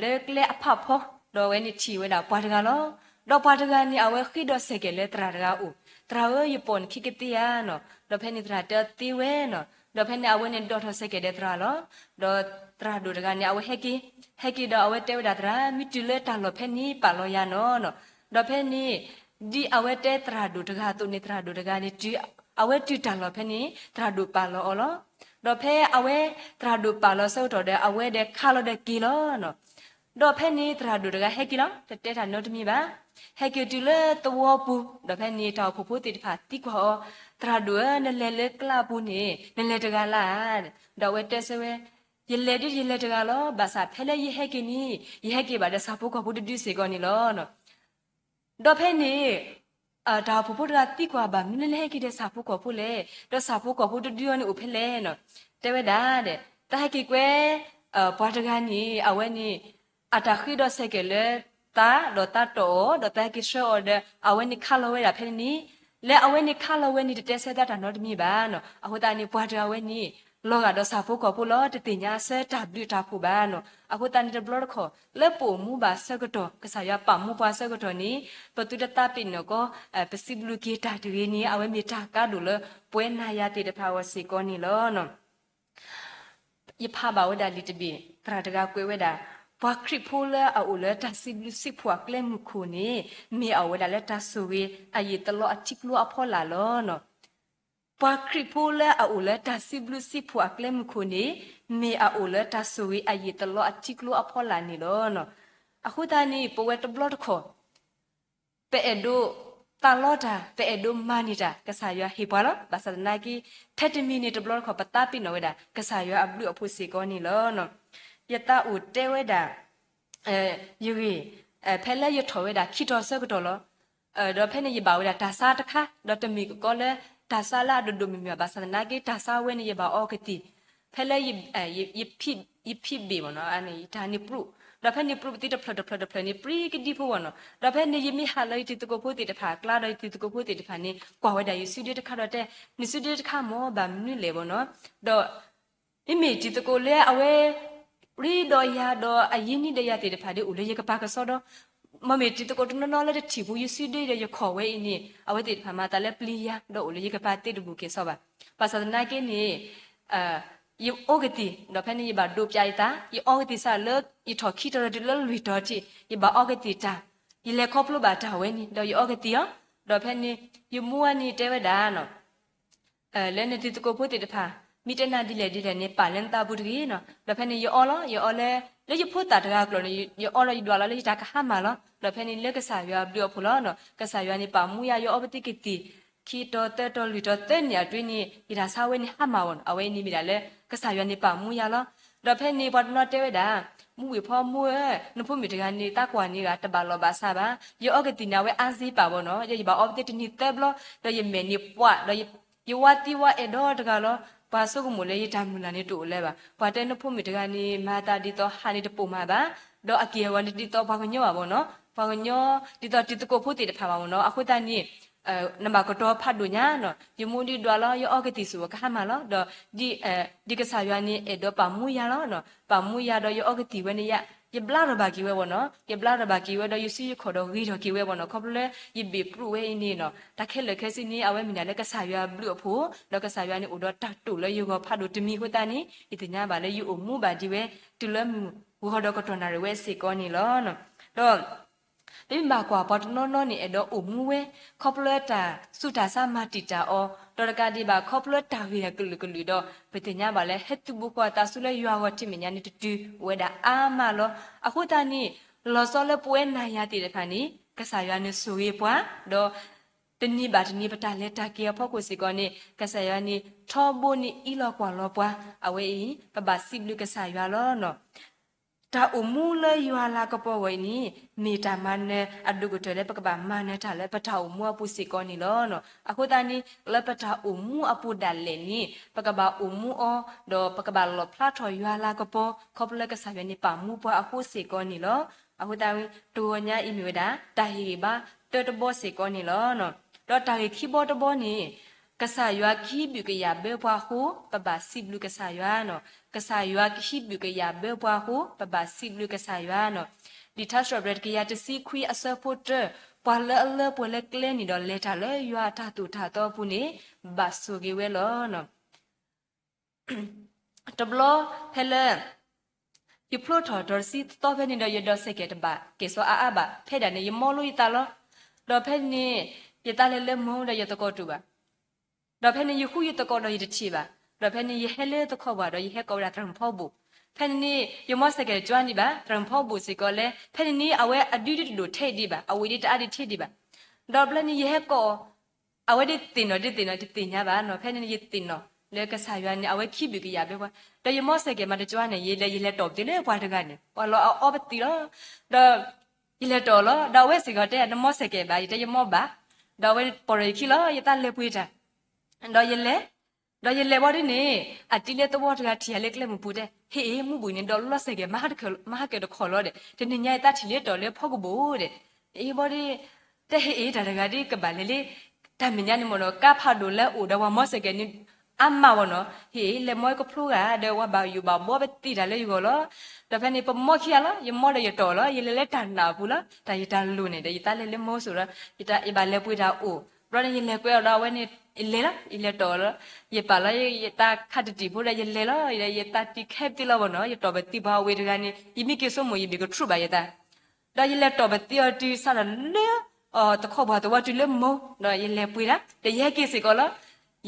လၢကျဲအဖးဖီ ဒီးအဝဲန့ၣ်ထံၣ်ဝဲဒၣ်ပှၤတဂၤလီၤ. ဒီးပှၤတဂၤန့ၣ် အဝဲဃ့ဒီးစဲးကဲးလၢသရၣ်တဂၤအအိၣ်, သရၣ်ဧၢ ယပိာ်နခံကသ့ဧါနီၤ. ဒီးဖဲန့ၣ်သရၣ်တဲအီၤသ့ဝဲနီၤ. ဒီးဖဲန့ၣ်အဝဲန့ၣ်ဒိးထီၣ်စဲးကဲးဒီးသရၣ်လီၤ. ဒီးသရၣ်ဒိၣ်တဂၤန့ၣ် အဝဲဟဲက့ၤ, ဟဲက့ၤဒီးအဝဲတဲဝဲဒၣ်သရၣ် မ့ၢ်တုၤလၢတၢ်လီၢ်ဖဲန့ၣ်ပာ်လီၤယၤနီၤနီၤ. ဒီးဖဲန့ၣ် ဒ်အဝဲတဲသရၣ်ဒိၣ်တဂၤအသိးန့ၣ် သရၣ်ဒိၣ်တဂၤန့ၣ် အဝဲတုၤတၢ်လီၢ်ဖဲန့ၣ် သရၣ်ဒိၣ်ပာ်လီၤအီၤလီၤ. ဒီးဖဲအဝဲသရၣ်ဒိၣ်ပာ်လီၤဆၢကတီၢ်ဒီး အဝဲဒီးခးလီၤဒီးက့ၤလီၤနီၤ. ဒီးဖဲန့ၣ်သရၣ်ဒိၣ်တဂၤဟဲက့ၤလီၤ တတဲတၢ်နီတမံၤဘၣ်. ဟဲက့ၤတုၤလၢသဝီပူၤ ဒီးဖဲန့ၣ်တၢ်အိၣ်ဖှိၣ်ဖိသ့ၣ်တဖၣ်သံကွၢ်အီၤ, သရၣ်ဒိၣ်ဧၢ နလဲၤလၢကျးပူၤန့ၣ် နလဲၤတဂၤလၢ်ဧါ. ဒီးအဝဲတဲဆၢဝဲ, ယလဲၤဒ်ယလဲၤတဂၤလီၤ. ဘၣ်ဆၣ်ဖဲလၢယဟဲက့ၤန့ၣ် ယဟဲက့ၤဘၣ်ဒီးဆၣ်ဖိကီၢ်ဖိတဒုစ့ၢ်ကီးန့ၣ်လီၤ. ဒီးဖဲန့ၣ် တၢ်အိၣ်ဖှိၣ်ဖိတဂၤသံကွၢ် ဘၣ်မနုၤလၢဟဲက့ၤဒီးဆၣ်ဖိကီၢ်ဖိလဲၣ်, ဒီးဆၣ်ဖိကီၢ်ဖိတဒုအီၤန့ၣ်အိၣ်ဖဲလဲၣ်နီၤ. တဲဝဲဒၣ်ဒီး တၢ်ဟဲက့ၤကွဲ ပှၤတဂၤန့ၣ် အဝဲန့ၣ် အတၢ်ဃ့ဒီးစဲးကဲးလၢသး ဒီးသးတီၢ်အီၤ ဒီးသးဟဲက့ၤဆှၢအီၤဒီး အဝဲန့ၣ်ခးလီၤဝဲဒၣ်ဖဲန့ၣ်, လၢအဝဲန့ၣ်ခးလီၤဝဲန့ၣ် တတဲဆၢသးတၢ်နီတမံၤဘၣ်နီၤ. အဃိသတးန့ၣ် ပှၤတဂၤဝဲန့ၣ် လီၤဂာ်ဒီးဆၣ်ဖိကီၢ်ဖိလီၤ, တသ့ၣ်ညါအဆၢတၢ်ဘျုးတၢ်ဖှိၣ်ဘၣ်နီၤ. အဃိသတးန့ၣ်တဘျီတခီၣ် လၢပအိၣ်မူဘၣ်ဆၢကတီၢ် ကစၢ်ယွၤပာ်မူပှၤဆၢကတီၢ်န့ၣ် ပသုတသးပ့ၤနီၣ်ကီး ပစံးဘျုးက့ၤတၢ်တဂ့ၤန့ၣ် အဝဲမ့ၢ်တၢ်ကါဒိၣ်လၢပဝဲနၤယၤသ့ၣ်တဖၣ်အဂီၢ်စ့ၢ်ကီးန့ၣ်လီၤ. ယဖးဘၣ်ဝဲဒၣ်လံာ်တဘ့ၣ် သရၣ်တဂၤကွဲးဝဲဒၣ်, ပှၤခရံာ်ဖိလၢအအိၣ်လၢတၢ်စံးဘျုးစံးဖှိၣ်အကျဲမုၢ်ခိၣ်န့ၣ် မ့ၢ်အအိၣ်ဝဲဒၣ်လၢတၢ်ဆိၣ်ဂ့ၤအယံာ်တလီအထံကျိအဖီလာ်လီၤ. ပှၤခရံာ်ဖိလၢအအိၣ်လၢတၢ်စံးဘျုးစံးဖှိၣ်အကျဲမုၢ်ခိၣ်န့ၣ် မ့ၢ်အအိၣ်လၢတၢ်ဆိၣ်ဂ့ၤအယံာ်တလီအထံကျိအဖီလာ်န့ၣ်လီၤ. အဃိသတးန့ၣ် ပဝဲတဘျီတခီၣ် ပအဲၣ်ဒိးသးလီတၢ် ပအဲၣ်ဒိးမၤန့ၢ်တၢ် ကစၢ်ယွၤဟ့ၣ်ပှၤလီၤ. ဘၣ်ဆၣ်သနာ်က့ ဖဲတမံၤန့ၣ်တဘျီတခီၣ် ပသးပ့ၤနီၣ်ဝဲဒၣ် ကစၢ်ယွၤအဘျုးအဖှိၣ်စ့ၢ်ကီးန့ၣ်လီၤ. ယသးအိၣ်တဲဝဲဒၣ် ယဂ့ၢ် ဖဲလၢယထီၣ်ဝဲဒၣ်ခံတီၤဆၢကတီၢ်လီၤ. ဒီးဖဲန့ၣ်ယဘၣ်ဝဲဒၣ်တၢ်ဆါတခါ ဒီးတမ့ၢ်ကကီလၢ တၢ်ဆါလၢအဒိၣ်ဒိၣ်မုၢ်မုၢ်ဘၣ်ဆၣ်သနာ်က့ တၢ်ဆါဝဲန့ၣ် ယဘၣ်အီကသံၣ် ဖဲလၢ ယဖံးဘ့ၣ်မ့ၢ်နီၤ တၢ်န့ၣ်ပြူး ဒီးဖဲန့ၣ်ပြူးပသံတဖျၢၣ်တဖျၢၣ်တဖျၢၣ်န့ၣ် ပြံကဒံဖိမ့ၢ်နီၤ. ဒီးဖဲန့ၣ်ယမ့ၢ်ဟးလၢယတံၤသကိးဖိသ့ၣ်တဖၣ်အကျါ ဒီးယတံၤသကိးဖိသ့ၣ်တဖၣ်န့ၣ် ကွၢ်ဝဲဒၣ်ယစုဒ့တခါဒီးတဲ နစုဒ့တခါမ့ၢ်ဘၣ်မနုၤလဲၣ်မ့ၢ်နီၤ. ဒီး မ့မ့ၢ်တံၤသကိးလၢအဝဲ ရ့ဒီးယၤဒီးအရ့နံၣ်ဒီးယၤသ့ၣ်တဖၣ်ဒီး အိၣ်လၢယကပၤကစီဒီ မ့မ့ၢ်တံၤသကိးတနီၤနီၤလၢတထံၣ်ပူၤ ယစုဒ့ဒီးယခီၣ်ဝဲအံၤန့ၣ် အဝဲသ့ၣ်တဖၣ်မၤသးလၢပျံၤယၤ ဒီးအိၣ်လၢယကပၤသ့တဘူၣ်က့ၤစီဘၣ်. ဘၣ်ဆၣ်သနာ်က့န့ၣ် ယအိးကသံၣ် ဒီးဖဲန့ၣ်ယဘၣ်ဒိးပျးယသး ယအီကသံၣ်စးလၢ ယထီၣ်ခံတီၤတုၤလၢလွံၢ်တီၤထံး ယဘၣ်အီကသံၣ်တၢ် ယလဲၤခီဖျိဘၣ်တၢ်ဝဲန့ၣ် ဒီးယအီကသံၣ်အီၤ ဒီးဖဲန့ၣ် ယမိၢ်အန့ၣ်တဲဝဲဒၣ်နီၤ လၢနတံၤသကိးဖိသ့ၣ်တဖၣ် မ့ၢ်တဲနၤဒ်လဲၣ်ဒ်လဲၣ်န့ၣ် ပာ်လၢနသးပူၤတဂ့ၤနီၤ. ဒီးဖဲန့ၣ်ယအီလီၤ ယအီလၢ လၢယဖိသၣ်တဂၤအကျိာ်န့ၣ် ယအီလီၤယဒွးလီၤလၢယတၢ်ကဟါမၢ်လီၤ. ဒီးဖဲန့ၣ်လၢကစၢ်ယွၤအဘျုးအဖှိၣ်လီၤနီၤ ကစၢ်ယွၤန့ၣ်ပာ်မူယၤ ယအီပသံကသံၣ် ခံတီၤသၢတီၤလွံၢ်တီၤသၢနံၣ်အတွ့န့ၣ် ယတၢ်ဆါဝဲန့ၣ်ဟါမၢ်အီၤနီၤ အဝဲအံၤန့ၣ်မ့ၢ်ဒၣ်လၢ ကစၢ်ယွၤန့ၣ်ပာ်မူယၤလီၤ. ဒီးဖဲန့ၣ်ပှၤတနီၤတဲဝဲဒၣ် မူဝံၤဖီမူဧၢ နဖိမုၣ်တဂၤန့ၣ် သးကွၢ်န့ၣ်ဂ့ၤ တဘၣ်လီၢ်ဘၣ်စးဘၣ် ယအီကသံၣ်န့ၣ် အဝဲအါစ့ပာ်ဘၣ်နီၤ ယဘၣ်အီပသံတနံၤသၢဘျီ ဒီးယမဲာ်န့ၣ်ပှၢ် ဒီးယဝါသံဝါအဲၣ်ဒီတဂၤလီၤ. ပှၤဆိကမိၣ်လၢယတၢ်မုၢ်လၢ်န့ၣ်တအိၣ်လၢၤဘၣ်. ပှၤတဲနဖိမုၣ်တဂၤန့ၣ် မၤသးဒ်သိးဟးန့ၣ်တပိာ်မးဘၣ် ဒီးအက့ၢ်အဂီၤန့ၣ်ဒ်သိးပှၤကညီဘၣ်မ့ၢ်နီၤ ပှၤကညီ ဒ်သိးတံၤသကိးဖိသ့ၣ်တဖၣ်ဘၣ်မ့ၢ်နီၤ အဃိသတးန့ၣ် နဘၣ်ကတီၤဖးဒိၣ်ညါနီၤ ယမိၢ်ဒုးဒွးလီၤ ယအီကသံၣ်စူၣ်အကဟါမၢ်လီၤ. ဒီး ဒ်ကစၢ်ယွၤန့ၣ်အဲၣ်ဒိးပာ်မူယၤလီၤ. ပာ်မူယၤဒီးယအီကသံၣ်ဝဲန့ၣ်ယါ ယဘျါထီၣ်ဘၣ်က့ၤဝဲမ့ၢ်နီၤ ယဘျါထီၣ်ဘၣ်က့ၤဝဲဒီးယစုယခီၣ်ဒီးဂ့ၤထီၣ်က့ၤဝဲမ့ၢ်နီၤ ခီဖျိလၢယဘ့ၣ်ပြူးဝဲအံၤန့ၣ်နီၤ တၢ်ခဲလၢာ်ခဲဆ့န့ၣ် အဝဲမ့ၢ်ဒၣ်လၢကစၢ်ယွၤအဘျုးအဖှိၣ် ဒီးကစၢ်ယွၤန့ၣ်အိၣ်ဒီးတၢ်တိာ်လၢယဂီၢ်ဖးဒိၣ်တမံၤအဃိသတးန့ၣ် ယသ့ၣ်ညါဘၣ်လၢယအိၣ်မူဘၣ်ဒံးဝဲ တုၤလၢမုၢ်ဂီၤဒီးကတီၢ်နၣ်ရံၣ်ဝဲစ့ၢ်ကီးန့ၣ်လီၤ. ဒီး ပမ့ၢ်ဘၣ်ကွၢ်ပှၤတနီၤနီၤန့ၣ် အဲၣ်ဒိးအိၣ်မူဝဲ ခီဖျိတၢ်ဆူးတၢ်ဆါမၤတံာ်တာ်အီၤ ဒီးတကးဒံးဘၣ်ခီဖျိတၢ်ဂ့ၤအကလုာ်ကလုာ်ဒီး ပသ့ၣ်ညါဘၣ်လၢ ဟဲသုးဘူးဃီၤအသးဆူလၢယွၤအဂီၢ်ထံးမဲာ်ညါန့ၣ်တတုၤဝဲဒၣ်အါမးလီၤ. အဃိသတးန့ၣ် လီၤဆီလၢပဝဲနၤယၤသ့ၣ်တဖၣ်န့ၣ် ကစၢ်ယွၤန့ၣ်ဆိၣ်ဂ့ၤပှၤ ဒီး တနံၤဘၣ်တနံၤပတၢ်လဲၤတၢ်က့ၤအဖီခိၣ်စ့ၢ်ကီးန့ၣ် ကစၢ်ယွၤန့ၣ် ထီဘိန့ၣ်အံးလီၤကွၢ်လီၤပှၤ အဝဲအံၤ ပဘၣ်စံးဘျုးကစၢ်ယွၤလီၤ. တၢ်အိၣ်မူလၢယွၤလၤကပီၤအဂီၢ်အံၤန့ၣ် မ့ၢ်တၢ်မၤနၢၤအဒိၣ်ကတၢၢ်လၢပကဘၣ်မၤနၢၤတၢ်လၢပတၢ်အိၣ်မူအပူၤစ့ၢ်ကီးန့ၣ်လီၤ. အဃိသတးန့ၣ် လၢပတၢ်အိၣ်မူအပူၤဒၣ်လဲာ်န့ၣ် ပကဘၣ်အိၣ်မူအီၤ ဒီးပကဘၣ်လီၣ်ဖျါထီၣ်ယွၤလၤကပီၤ ခီဖျိလၢကစၢ်ယွၤန့ၣ်ပာ်မူပှၤအဃိစ့ၢ်ကီးန့ၣ်လီၤ. အဃိသတး တဂီၤညါအံၤမ့ၢ်ဝဲဒၣ် တၢ်ဟ့ၣ်ဂံၢ်ဘါတၢတဘီစ့ၢ်ကီးန့ၣ်လီၤ. ဒီးတၢ်ဂ့ၢ်ခံဘီတဘီန့ၣ် ကစၢ်ယွၤကဟံးဘုၣ်ကယာ်ဘၢပှၤအဃိ ပဘၣ်စံးဘျုးကစၢ်ယွၤန့ၣ်. ကစၢ်ယွၤကဟံးဘုၣ်ကယာ်ဘၢပှၤအဃိ ပဘၣ်စံးဘျုးကစၢ်ယွၤန့ၣ်. လံာ်ထါစံးထီၣ်ပတြၢၤတကယၤတဆံခွံအဆၢဖိတၢ, ပှၤလၢအလၢပှဲၤလၢကျဲန့ၣ်ဒီး လဲၤတၢ်လၢယွၤအတၢ်သိၣ်တၢ်သီအပူၤန့ၣ် ဘၣ်ဆိၣ်ဂ့ၤဝဲလီၤ. တဘျီဖဲလၢ ယဖျိထီၣ်တဆံသီဖဲန့ၣ်ဒီး ယဒီးစဲးကဲးတဘၣ်ကဲၣ်ဆိးအါအါဘၣ်. ဖဲဒၣ်န့ၣ် ယမီလိယသးလီၤ. ဒီးဖဲန့ၣ် ယသးလဲၤလၢမိၢ်ဒီးယသကိးတူၢ်ဘၣ်. ဒီးဖဲန့ၣ် ယဃုယသကိးဒီးယတထံၣ်ဘၣ်. ဒီးဖဲန့ၣ် ယဟဲလၢသခီပၤဒီး ယဟဲကိးဝဲဒၣ်သရၣ်မုၣ်ဖီဘိၣ်. ဖဲန့ၣ်န့ၣ် ယမီစဲးကဲးတကၠီန့ၣ်ဘၣ်. သရၣ်မုၣ်ဖီဘိၣ်စ့ၢ်ကီးလၢ ဖဲန့ၣ်န့ၣ် အဝဲအဒုဒ်တဒိၣ်ထဲဒံးဘၣ်, အဝံၤဒ်တအါဒံးထဲဒံးဘၣ်. ဒီးဖဲန့ၣ် ယဟဲကိး အဝဲဒ်သ့ၣ်နီၣ်ဒ်သ့ၣ်နီၣ် တသ့ၣ်ညါဘၣ်န့ၣ်. ဖဲန့ၣ်ယသ့ၣ်နီၣ်လၢကစၢ်ယွၤန့ၣ် အဝဲခံဘုၣ်ကယာ်ဘၢပှၤ. ဒီးယမီစဲးကဲးမၤတကၠီန့ၣ် ယလဲၤ ယလဲၤတီၢ်ပသံလၢပှၤတဂၤန့ၣ် ပှၤလီၤအအီပသံလီၤ. ဒီး ယလဲၤတီၢ်လီၤ. ဒီးအဝဲစ့ၢ်ကီးတဲ နမီစဲးကဲးဘၣ်. ယတဲယမီဘၣ်. ဒီးအဝဲပိာ်ထီၣ်ယခံလီၤ. ယသးလဲၤပှ့ၤတၢ် ဒီးယလဲၤ, ဒီးယလဲၤဘီဒ်န့ၣ် အတံၤလၢသဝီတဂၤထံၣ်ယၤလၢကျဲမုၢ်ပူၤတဲ ဟ့ၣ်အ့ၣ် မူးဘှံးန့ၣ် ဒီးလီၤစဲးကဲး မၤဟါကၢတခီၣ်လီၤဒီး တနံၤညါယသးထံၣ်လၢတီၢ်လၢဖီကဘိၣ်ဒီး အ့ၣ်ဘီဒ် တဲဟ့ၣ်အ့ၣ် တၢ်တဂၤဒ်ကဘၣ်လဲၤလၢ တၢ်မဲာ်ညါန့ၣ်မ့ၢ်ဒီး ကါဖးဒိၣ်လၢအိၣ်ဒီးပှၤမီစဲးကဲးန့ၣ် အါမးဝဲန့ၣ်. ဟ့ၣ်အ့ၣ် လဲၤမီကဖျိဂၤဒီး ပှၤဘၣ်ယိၣ်ဘၣ်ဘှီပသံတၢ်လၢယဂီၢ်လီၤ. ဒီးဖဲန့ၣ် ပမီခံဂၤလီၤ. ယမီဒီးယတီၢ်လီၤ. ယလဲၤလၢတၢ်နာ်အပူၤလီၤ. တၢ်ယတၢ်လိၣ်န့ၣ်ဒီး ယသးလဲၤလၢမိၢ်စိၤလီၤ. ယဘၣ်လဲၤပှ့ၤတၢ်အိၣ် ဘျီန့ၣ် ယလဲၤကွဲအီၤဒီးအဝဲန့ၣ် ယလဲၤလီၤ. ယလဲၤတီၢ်လီၤ. ယပာ်လီၤယတၢ်ခါတတံာ်ဖိဒီး ယလဲၤလီၤ. ယသးတံၢ်ခဲပသံလီၤဘၣ်န့ၣ်. ယတီၢ်ပသံပှၤအဝ့ၢ်တဂၤန့ၣ် ယမ့ၢ်က့ၤဆိမိၣ် ယဘၣ်ကထူးဘၣ်ယသး ဒီးယလဲၤတီၢ်ပသံအီၤတုၤစးထီၣ်လၢ သခီပှၤသဝီတုၤလၢမိၢ် ဒီးယလဲၤပှ့ၤတၢ် ဒီးယဟဲက့ၤစ့ၢ်ကီးလီၤ.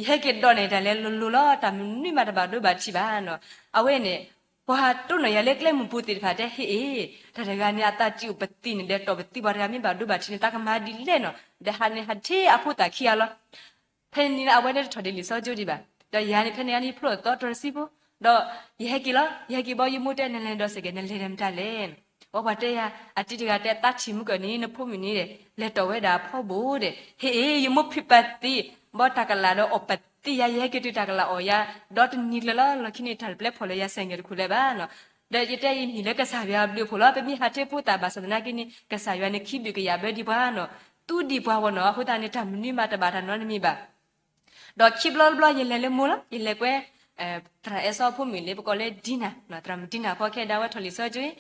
ယဟဲက့ၤဒီးန့ၣ်တၢ်လဲၤလိၤလိၤလီၤ. တၢ်မနုၤမးတဘၣ်ဒိဘၣ်ထံးဘၣ်န့ၣ်. အဝဲန့ၣ် ပှၤတိၢ်နီၣ်ယၤလၢကျဲမုၢ်ပူၤသ့ၣ်တဖၣ်တဲ ဟ့ၣ်အ့ၣ် တၢ်တဂၤန့ၣ် အသးတံၢ်အိၣ်ပသံန့ၣ်ဒီး တီၢ်ပသံပှၤတဂၤမ့ၢ်ဘၣ်ဒိဘၣ်ထံးန့ၣ် သးကမၤဒ်လဲၣ်န့ၣ်. ဒီးဟးန့ၣ်ဟးထံၣ်အဖိသၣ်ခံဂၤလီၤ. ဖဲန့ၣ်န့ၣ် အဝဲဒၣ်တထီၣ်ဒံးလံာ်စီဆှံဒံးဘၣ်. ဒီးယၤန့ၣ် ဖဲန့ၣ်ယဖျိအသီတဆံဖိ ဒီးယဟဲက့ၤလီၤ. ယဟဲက့ၤဘီ ယမိၢ်တဲ နလဲၤဒီးစဲးကဲး နလဲၤဒီးမတၤလဲၣ်. အဝဲပှၤတဲယၤ အတံၤတဂၤတဲ သးထံၣ်မုၢ်ကီၢ်န့ၣ် နဖိမုၣ်န့ၣ်ဒီး လဲၤတီၢ်ဝဲဒၣ်အဖီဘိၣ်ဒီး ဟ့ၣ်အ့ၣ် ယမိၢ်ဖံးပသံ ဘီတၢ်ကလးဒီးအီၣ်ပသံယၤ ယဟဲက့ၤတုၤတၢ်ကလးအီၣ်ယၤ ဒီတနံၤကျၢၤလီၤ. လီၢ်ခံန့ၣ် တၢ်တပျဲဖီၣ်လၢယၤစဲးကဲးတခူၣ်လၢၤဘၣ်န့ၣ်. ဒီးယတဲယမ့ၢ်လၢကစၢ်ယွၤအဘျုးအဖှိၣ်လီၤ. ပမ့ၢ်ဟးထံၣ်ဖိသၣ်ဘၣ်ဆၣ်သနာ်က့န့ၣ် ကစၢ်ယွၤန့ၣ်ခံဘုၣ်ကယာ်ဘၢဒံးပှၤန့ၣ် သူဒံးပှၤဝဲန့ၣ်. အဃိသတးန့ၣ် တၢ်မနုၤမးတဘၣ်တၢ်နီတမံၤဘၣ်. ဒီးခံဘျီတဘျီ ယလဲၤလၢမိၢ်လီၤ. ယလဲၤကွဲ သရၣ်အဲၣ်စီဖိမုၣ်လၢပကိးလၢဒံနၤ, သရၣ်မုၣ်ဒံနၤဖီခဲ ဒၣ်ဝဲထီၣ်လံာ်စီဆှံကၠိအံၤ,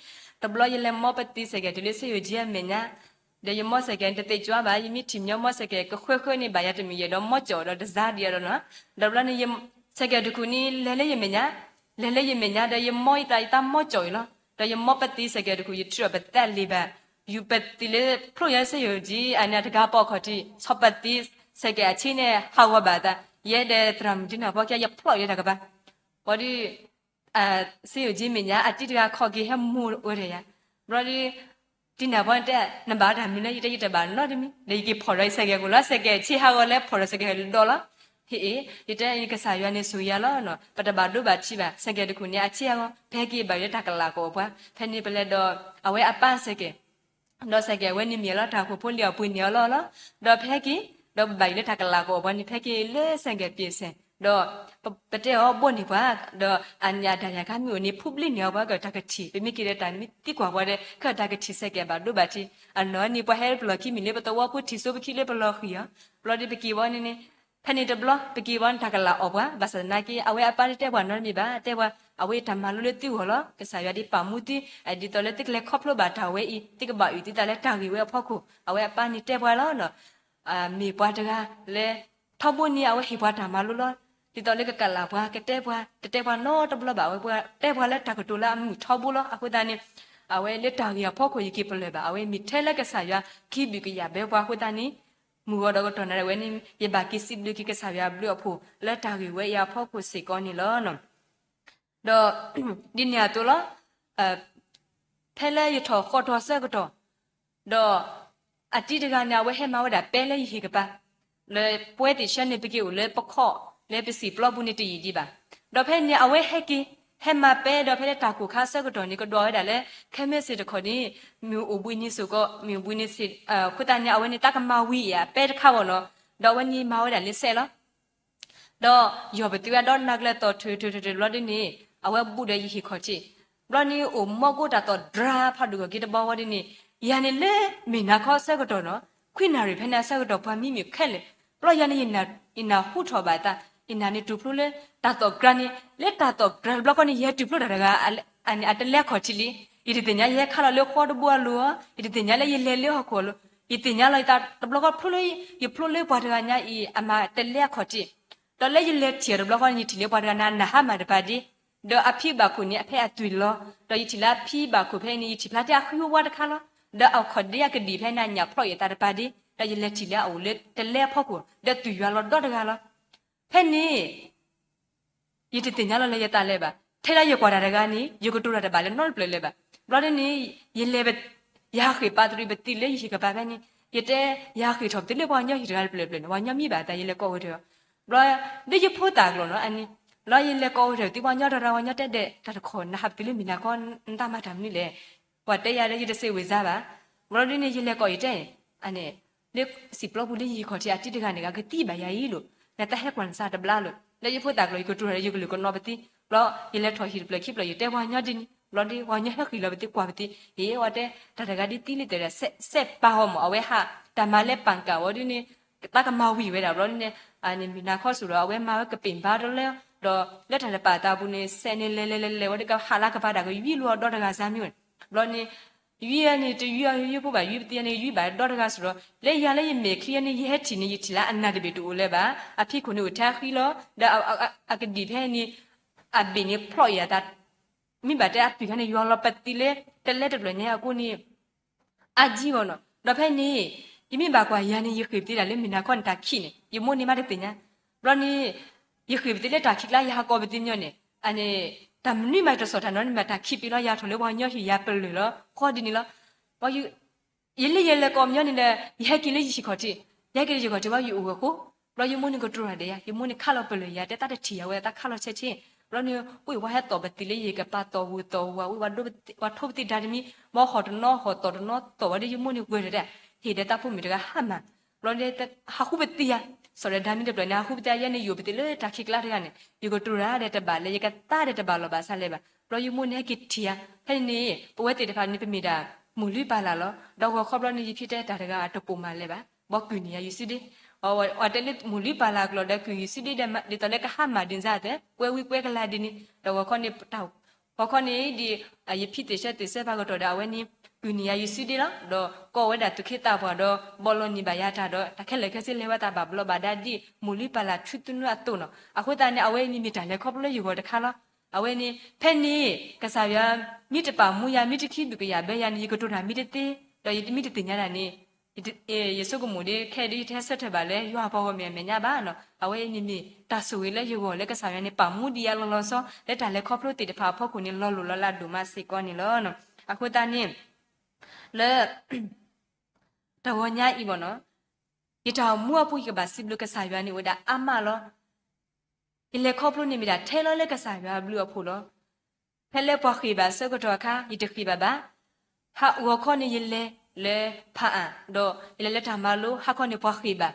တဘျီယလဲၤမီပသံစဲးကဲးတုၤလၢစ့ယိၤကၠံအမဲာ်ညါ, ဒီးယမီစဲးကဲးန့ၣ် တသ့ၣ်ကွၢ်ဘၣ်, ယမ့ၢ်ထံၣ်မညီမီစဲးကဲး ကဃၢဃၢန့ၣ် ဘၣ်ယၤတမုာ်ယဲၢ်ဒီး မီကၠီၣ်ဒီးတစါဒံးအီၤဒီးနီၤ, ဒီးတဘျီန့ၣ် စဲးကဲးတခူၣ်န့ၣ် လဲၤလၢယမဲာ်ညါ, လဲၤလၢယမဲာ်ညါဒီး ယမီယသး ယသးမီကၠီၣ်အံၤလီၤ. ဒီးယမီပသံစဲးကဲးတခူၣ် ယထုးအီၤပသးလံၤဘၣ်, ယူၤပသံလၢဖျိယၤစ့ယိၤကၠံ အန့ၣ်တဂၤပိာ်ခီၣ်ထံး ဆီၣ်ပသံစဲးကဲးအဆ့န့ၣ် ဟးဂီၤဘၣ်အသး, ယဲဒီးသရၣ်မုၣ်ဒံနၤဖီခဲ ယဖျီၣ်ယဲတၢ်ကပၤ, ဘၣ်ဒီး စ့ယိၤကၠံမဲာ်ညါ အတံၤတဂၤခီၣ်က့ၤဟဲမိၢ်အိၣ်ဒီးယၤ, ဘျီဒီး ဒံနၤဖီတဲ နဘၣ်တၢ်မနုၤလဲၣ်, ယတဲယတဘၣ်နီတမံၤ, ဒီးယက့ၤဖီၣ်ဒီးယစဲးကဲးအခိၣ်လီၤ, စဲးကဲးဆ့ဟးဂီၤလၢဖီၣ်ဒီးစဲးကဲးဒီးလီၤ, ဟ့ၣ်အ့ၣ်, ယတဲကစၢ်ယွၤန့ၣ်ဆိၣ်ဂ့ၤယၤလီၤ, ပတဘၣ်ဒိဘၣ်ထံးဘၣ်, စဲးကဲးတခူၣ်န့ၣ် အဆ့ဟးဂီၤ ပဟဲက့ၤဘၣ်လၢတၢ်ကလးကအိၣ်ပှၤ, ဖဲန့ၣ်ပလဲၤဒီး အဝဲအပၢ်စဲးကဲး ဒီးစဲးကဲးဝဲန့ၣ်မ့ၢ်လီၤ တၢ်အိၣ်ဖှိၣ်ဖိလံၤအပှ့ၤန့ၢ်အီၤလီၤလီၤ, ဒီးဖဲက့ၤ ဒီးပဘၣ်ယိၣ်လၢတၢ်ကလးကအိၣ်ပှၤန့ၣ် ဖဲက့ၤလၢစဲးကဲးပ့ၤစဲး, ဒီး ပတဲအီၤဘိန့ၢ်ပှၤ, ဒီးအန့ၣ်အတၢ်ယၤကါမ့ၢ်အိၣ်န့ၣ် ဖူဘျံန့ၢ်အီၤပှၤကတၢ်ကထံၣ်, ပမ့ၢ်က့ၤဒီးတၢ်မ့ၢ်သံကွၢ်ပှၤဒီး ကတၢ်ကထံၣ်စဲးကဲးဘၣ်ဒိဘၣ်ထံး, အနီၢ်န့ၣ်ပှၤဟဲပလီၢ်ခံမ့ၢ်လၢပသဝီဖိထံၣ်စိပခံလၢပလီၢ်ဃံၤအီၤ, ဘျီဒီးပက့ၤဝဲန့ၣ်န့ၣ် ဖဲန့ၣ်တဘျီ ပက့ၤဝဲန့ၣ်တၢ်ကလးအီၣ်ပှၤ, ဘၣ်ဆၣ်သနာ်က့ အဝဲအပၢ်တတဲပှၤနီတမံၤဘၣ်, တဲပှၤ အဝဲတၢ်မၤလိလၢသုဂီၢ်လီၤ, ကစၢ်ယွၤဒ်ပာ်မူသု, ဒ်သိးလၢသုကလဲၤခီဖျိဘၣ်တၢ်ဝဲအံၤ သုကဘၣ်အုၣ်သုသးလၢတၢ်ဂ့ၢ်ဝဲအဖီခိၣ်, အဝဲအပၢ်န့ၣ်တဲပှၤလီၤ. မ့ၢ်ပှၤတဂၤလၢ ထီဘိန့ၣ် အဝဲဟ့ၣ်ပှၤတၢ်မၤလိလီၤ. ဒ်သိးလၢကကလးပှၤ ကတဲပှၤ တတဲပှၤနီတဘျီဘၣ်, အဝဲပှၤတဲပှၤလၢတၢ်ကတိၤလၢအမုာ်ထီဘိလီၤ. အဃိသတးန့ၣ် အဝဲလၢတၢ်ဂ့ၢ်အဖီခိၣ်ယက့ၤပလၢၢ်ဘၣ်, အဝဲမ့ၢ်ထဲလၢကစၢ်ယွၤ ကဟံးဘုၣ်ကယာ်ဘၢပှၤအဃိသတးန့ၣ် မုၢ်ဂီၤဒီးကတီၢ်နၤဝဲန့ၣ် ယဘၣ်က့ၤစံးဘျုးက့ၤကစၢ်ယွၤအဘျုးအဖှိၣ် လၢတၢ်ဂ့ၢ်ဝဲအံၤအဖီခိၣ်စ့ၢ်ကီးန့ၣ်လီၤ. ဒီး ဒ်န့ၣ်အသိးလီၤ. ဖဲလၢယထီၣ်ဃီထီၣ်ဆၢကတီၢ် ဒီး အတံၤတဂၤန့ၣ် အဝဲဟဲမၤဝဲဒၣ်ပဲလၢယဟံၣ်ကပၤ, လၢပဝဲသ့ၣ်ဆၢန့ၣ် ပက့ၤအိၣ်လၢပခီၣ်လၢပစံာ်ပျီပူၤန့ၣ်တယံာ်ဒံးဘၣ်. ဒီးဖဲန့ၣ် အဝဲဟဲက့ၤ ဟဲမၤပဲဒီးဖဲလၢတၢ်ကိၢ်ခါအဆၢကတီၢ်န့ၣ် ကဒွးဝဲဒၣ်လၢ ခဲမုၢ်ဆ့ၣ်တခီန့ၣ် မ့ၢ်အိၣ်ဘှံးနံၤစ့ၢ်ကီး မ့ၢ်အိၣ်ဘှံးနံၤစ့ၢ် အဃိသတးန့ၣ် အဝဲန့ၣ်တၢ်ကမၤဝံၤအံၤအပဲတခါဘၣ်နီၤ, ဒီးအဝဲန့ၣ်မၤဝဲဒၣ်လၢစဲးလီၤ. ဒီးယီၢ်ပသံဝဲဒီးနၤကျဲၤသီၣ်ထုးထုးထုးထုးဘျီဒ်န့ၣ် အဝဲဘူးဒီးယဟံၣ်ခီၣ်ထံး, ဘျီန့ၣ်အိၣ်မီၢ်ကိၣ်တၢ်သီၣ်ဒြါဖးဒိၣ်ဂီၢ်က့ၤတဘီဝဲဒ်န့ၣ်, ယၤန့ၣ်လၢမ့ၢ်နၤခီအဆၢကတီၢ်နီၤ, ခွံနၣ်ရံၣ်ဖဲန့ၣ်အဆၢကတီၢ်ပှၤမံမ့ၢ်ခဲလၢာ်, ဘျီယၤန့ၣ် ယနၢ်ဟူထီၣ်ဘၣ်အသး, ယနၢ်န့ၣ်တူၢ်ဖျိလၢ တၢ်သီၣ်ကြၢးန့ၣ် လၢတၢ်သီၣ်ကြၢးတဘျီဃီန့ၣ် ယဟဲတူၢ်ဖျိတၢ်တဂၤ အတလဲအခီၣ်ထံးလံ, ယတသ့ၣ်ညါယဟဲခါလီၤလၢဃီတဘိအလိၤ, ယတသ့ၣ်ညါလၢယလဲၤလၢဟီၣ်ခိၣ်အလိၤ, ယသ့ၣ်ညါလီၤယသးတဘျီဃီဖျိလၢ ယဖျိလၢပှၤတဂၤညါအံၤအမၤတလဲအခီၣ်ထံး, ဒီးလၢယလဲၤထံၣ်အီၤတဘျီဃီန့ၣ် ယထံၣ်လၢပှၤတဂၤန့ၣ် အနၢ်ဟါမၢ်တပၤဒ့, ဒီးအဖံဘၣ်ခိၣ်န့ၣ် အဖဲအသွံၣ်လီၤ, ဒီးယထံၣ်လၢအဖံဘၣ်ခိၣ်ဖဲအံၤန့ၣ် ယထံၣ်ဖျါတ့ၢ်အဃံဝါတခါလီၤ, ဒီးအခီၣ်ဒ့အကဒံၣ်ဖဲန့ၣ် အညၣ်ဖျီၣ်အံၤအသးတပၤဒ့, ဒီးယလဲၤထံၣ်လၢအအိၣ်လၢတလဲအဖီခိၣ် ဒီးသွံၣ်ယွၤလီၤဒီတဂၤလီၤ. ဖဲန့ၣ် ယတသ့ၣ်ညါလီၤလၢယသးလၢၤဘၣ်, ထဲဒၣ်ယကွၢ်တၢ်တဂၤန့ၣ် ယကတိၤတၢ်တဘၣ်လၢနီတဖျၢၣ်လၢၤဘၣ်. ဘျီဒ်န့ၣ် ယလဲၤ ယဟးဃ့ၢ်ပာ်တရံးပသံးလၢယဟံၣ်ကပၤဖဲန့ၣ်, ယတဲ ယဟးဃ့ၢ်ထီၣ်ပသံးလၢပှၤကညီဟံၣ်တဂၤတဖျၢၣ်တဖျၢၣ်န့ၣ် ပှၤကညီမံဘၣ်အသး ယလဲၤကိးဝဲတၢ်, ဘျီ ဒ်ယဖိသၣ်ကျိာ်နီၤအန့ၣ်, ဘျီယလဲၤကိးဝဲတၢ်သံးပှၤကညီတဂၤ ပှၤကညီတဲဒဲး တၢ်တခီ နဟးပသံးလၢမ့ၢ်နၤခီ နတၢ်မၤတၢ်မနုၤလဲၣ်, ပှၤတဲယၤလၢယတစံးဝ့ၤစါဘၣ်. ဘျီဒ်န့ၣ် ယလဲၤကိးယတဲ အန့ၣ် လၢစံၣ်ပျီပူၤလၢယဟံၣ်ခီၣ်ထံးအတံၤတဂၤန့ၣ် အကသံဘၣ်ယၤအံၤလိၤ, နတဟဲကွၢ်နစၢ်တဘျါလိၤ, လၢယဖိသၣ်ကျိာ် ယကတိၤတၢ်ဒီးယကလုၢ်ကနီၣ်ပသံး, ဘျီယလဲၤထီၣ်ဟံၣ်တဖျၢၣ်ခံဖျၢၣ် ယတဲပှၤကညီဒ်န့ၣ်, ဘျီဒ်ပှၤကညီဟဲဃ့ၢ်လီၤပသံးကွၢ်ပသံး, အဝဲတဲ တၢ်တဂၤဒ်သံလၢတဲဒၣ် စဲးပာ်အီၤမး အဝဲဟး တၢ်မၤလၢပၣ်ကၣ်ဝဲဒ်န့ၣ် တၢ်ကမၤဝံၤဝဲဒၣ်ဘျီန့ၣ်, အန့ၣ်မ့ၢ်နၤခီစူၤဒီး အဝဲမၤဝဲကပ့ၢ်ဘါတလၢ, ဒီးလၢတၢ်တပာ်သးပူၤန့ၣ် စဲးန့ၣ်လဲၤလဲၤလဲၤလဲၤဝဲဒၣ်ကဟးလၢကပၤဒၣ်ကယွံလိာ်အီၤဒီတဂၤစၢ်မ့ၢ်ဝဲ, ဘျီန့ၣ် ယွံန့ၣ် တယွံအယွံဖိဘၣ် ယွံပသံးန့ၣ် ယွံဘၣ်ဒီတဂၤစူၤဒီး လၢယၤလၢယမဲာ်ချံန့ၣ် ယဟဲထံၣ်န့ၣ် ယထံၣ်လၢအနၢ်တဘ့ၣ်တအိၣ်လၢၤဘၣ်, အဖံခိၣ်န့ၣ်အိၣ်ထဲအဃံလီၤ, ဒီးအကဒံၣ်ဖဲန့ၣ် အဘ့ၣ်န့ၣ်ဖျီၣ်အံၤအသး, မ့ၢ်ဘၣ်တဲအသွံၣ်ခါန့ၣ် ယွၤလီၤပသံးလၢ တလဲတဖျၢၣ်ညါအဃိန့ၣ် အါကံဂီၢ်နီၤ, ဒီးဖဲန့ၣ် ယမ့ၢ်ဘၣ်ကွၢ်ယၤန့ၣ် ယဃ့ၢ်ပသံးဒၣ်လၢမ့ၢ်နၤခီန့ၣ်တၢ်ခံးန့ၣ် ယမိၢ်န့ၣ်မးတသ့ၣ်ညါ, ဘျီန့ၣ် ယဃ့ၢ်ပသံးလၢတၢ်ခံးကျါ ယဟးကိးပသံးညီန့ၣ် အန့ၣ် တၢ်မနုၤမးတစီၣ်တၢ်နီၤန့ၣ်မး တၢ်ခံးပ့ၤလီၤ ယၤထီၣ်လၢပှၤကညီဟံၣ်ယၤပလၢၢ်လီၤ ဃီဒ်န့ၣ်လီၤ, ယလၢယလဲၤကိးမညီန့ၣ်ဒီး ယဟဲက့ၤလၢယဟံၣ်ခီၣ်ထံး, ယဟဲက့ၤလၢယဟံၣ်ခီၣ်ထံးဘၣ် ယအိၣ်ဂၢၢ်ဃိ, ဘျီယမိၢ်န့ၣ်ကတိၤတၢ်ဒီးယၤ ယမိၢ်န့ၣ်ခးလီၤပလၢၢ်ယၤ တဲတၢ်တထံၣ်ယၤဝဲ တၢ်ခးလီၤဆဲးဆ့, ဘျီန့ၣ် အိၣ်ဝဲဟဲသီၣ်ပသံးလၢယကပၤသီၣ်ဝူၤသီၣ်ဝူၤ ဝဲဝဲဒိ ပှၤထိပသံးတၢ်တမံၤ, ဘၣ်ဟီၣ်တနီၤဟီၣ်သီၣ်တနီၤသီၣ်ဝဲဒီး ယမိၢ်န့ၣ်ကွဲးတၢ် ဟ့ၣ်ဒီးတၢ်ဖိမုၣ်တဂၤဟါမၢ်, ဘျီန့ၣ် ဟးဃုပသံးယၤ, စီၤဒီးဒါမ့ၢ်တဖျၢၣ်န့ၣ် ဟးဃုပသံးယၤန့ၣ် ယအိၣ်ပသံးလၢတၢ်ခံးကျါတဂၤန့ၣ် ယကတိၤတၢ်ဒီးတဘၣ်လၢ ယကသါဒီးတဘၣ်လီၤဘၣ်ဆါလဲၣ်ဘၣ်, ဘျီယမိၢ်န့ၣ်ဟဲက့ၤထံၣ်ယၤ, ဖဲန့ၣ်န့ၣ် ပဝဲသ့ၣ်တဖၣ်န့ၣ် ပမ့ၢ်ဒၣ်မိၢ်လုၢ်ပၢ်လၢ်လီၤ, ဒီးဂီၤခီဘျီန့ၣ် ယဖံတဲတၢ်တဂၤအတပိာ်မးလဲၣ်ဘၣ်, ဘီကုၢ်န့ၢ်ယၤယစုဒ့, အဝဲတဲလၢမိၢ်လုၢ်ပၢ်လၢ်ကျိာ်ဒီးကုၢ်ယစုဒ့ဒီး ဒ်သိးလၢကဟါမၢ်ဒ်န့ၣ်သ့ၣ် ကွဲဝံကွဲကလၤဒ်န့ၣ် ဒီးဂီၤခီန့ၣ် ဂီၤခီန့ၣ်ဒ် ယဖံသ့ၣ်ဆၢသ့ၣ်ဆၢဖးကတီၢ်ဒီး အဝဲန့ၣ် ကုၢ်န့ၢ်ယၤယစုဒ့လီၤ, ဒီးကိးဝဲဒၣ်သူၣ်က့သးပှၢ်ဒီး ဘီလီၤန့ၢ်ဘၣ်ယၤတၢ်ဒီး တၢ်ခဲလၢာ်ခဲဆ့လဲၤဝဲသးဘၣ်ဘျီးဘၣ်ဒါဒ် မိၢ်လုၢ်ပၢ်လၢ်ဆူသနူအသိးနီၤ, အဃိသတးန့ၣ် အဝဲအံၤန့ၣ်မ့ၢ်တၢ်လဲၤခီဖျိလၢယဂီၢ်တခါလီၤ, အဝဲန့ၣ် ဖဲန့ၣ် ကစၢ်ယွၤ မ့ၢ်တပာ်မူယၤ မ့ၢ်တခံဘုၣ်ကယာ်ဘၢယၤန့ၣ် ယကတိၤတၢ်မ့ၢ်တသ့, ဒီးယမ့ၢ်တသ့ၣ်ညါတၢ်န့ၣ် ယဆိကမိၣ်ဒ်ခဲအံၤဒ်ယတဟဲဆၢထၢၣ်ဘၣ်လၢယွၤအပှၤဂီၢ်မုၢ်အမဲာ်ညါဘၣ်နီၤ, အဝဲအံၤန့ၣ်မ့ၢ်တၢ်ဆိၣ်ဂ့ၤလၢယဂီၢ်လၢကစၢ်ယွၤန့ၣ် ပာ်မူဒံးယၤလီၤလီၤဆီ လၢတၢ်လဲၤခီဖျိသ့ၣ်တဖၣ်အဖီခိၣ်န့ၣ် လီၤလိၢ်လီၤလးဒိၣ်မးစ့ၢ်ကီးန့ၣ်လီၤ. အဃိသတးန့ၣ် လၢ တဂီၤညါအံၤဘၣ်နီၤ, ယတၢ်အိၣ်မူအပူၤ ယကဘၣ်စံးဘျုးကစၢ်ယွၤန့ၣ်အိၣ်ဝဲဒၣ်အါမးလီၤ. ယလဲၤခီဖျိန့ၣ်မ့ၢ်ဒၣ်ထဲလီၤလၢကစၢ်ယွၤအဘျုးအဖှိၣ်လီၤ. ဖဲလၢပှၤဃ့ၢ်ဘၣ်ဆၢကတီၢ်အခါ ယတဃ့ၢ်ဘၣ်ဘၣ်. ဟါဂီၤခီန့ၣ်ယလဲၤလၢဖးအၣ် ဒီးယလဲၤလၢတၢ်မၤလိ ဟါခီန့ၣ်ပှၤဃ့ၢ်ဘၣ်.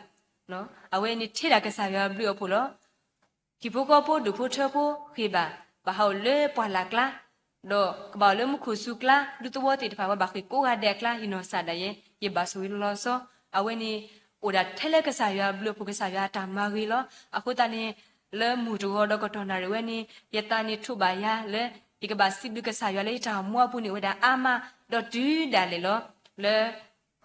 အဝဲန့ၣ်ထဲဒၣ်ကစၢ်ယွၤအဘျုးအဖှိၣ်လီၤ. ဟံၣ်ဖိဃီဖိဒူၣ်ဖိထၢဖိဃ့ၢ်ဘၣ်, ဘၣ်ဟးအိၣ်လၢပှၢ်လၢ်ကျါ, ဒီးကဘၣ်အိၣ်လၢမူခိၣ်စူၤကျါ, ဒူသဝီသ့ၣ်တဖၣ်ဝဲဘၣ်ဃ့ၢ်ကိးဂၤဒဲးအကျါ ယနီၢ်ကစၢ်ဒၣ်ယဲ ယဘၣ်ဆိၣ်ဂ့ၤလီၤလီၤဆီ. အဝဲန့ၣ် အိၣ်ဒၣ်ထဲလၢကစၢ်ယွၤအဘျုးအဖှိၣ် ကစၢ်ယွၤအတၢ်မၤဂ့ၤလီၤ. အဃိသတးန့ၣ် လၢမုၢ်တဂီၤဒီးကတီၢ်နၣ်ရံၣ်ဝဲန့ၣ် ယသးန့ၣ်ထိးဘၣ်ယၤလၢ ယကဘၣ်စံးဘျုးကစၢ်ယွၤလၢယတၢ်အိၣ်မူအပူၤန့ၣ်အိၣ်ဝဲဒၣ်အါမး, ဒီးတုၤဒၣ်လဲာ်လီၤ. လၢ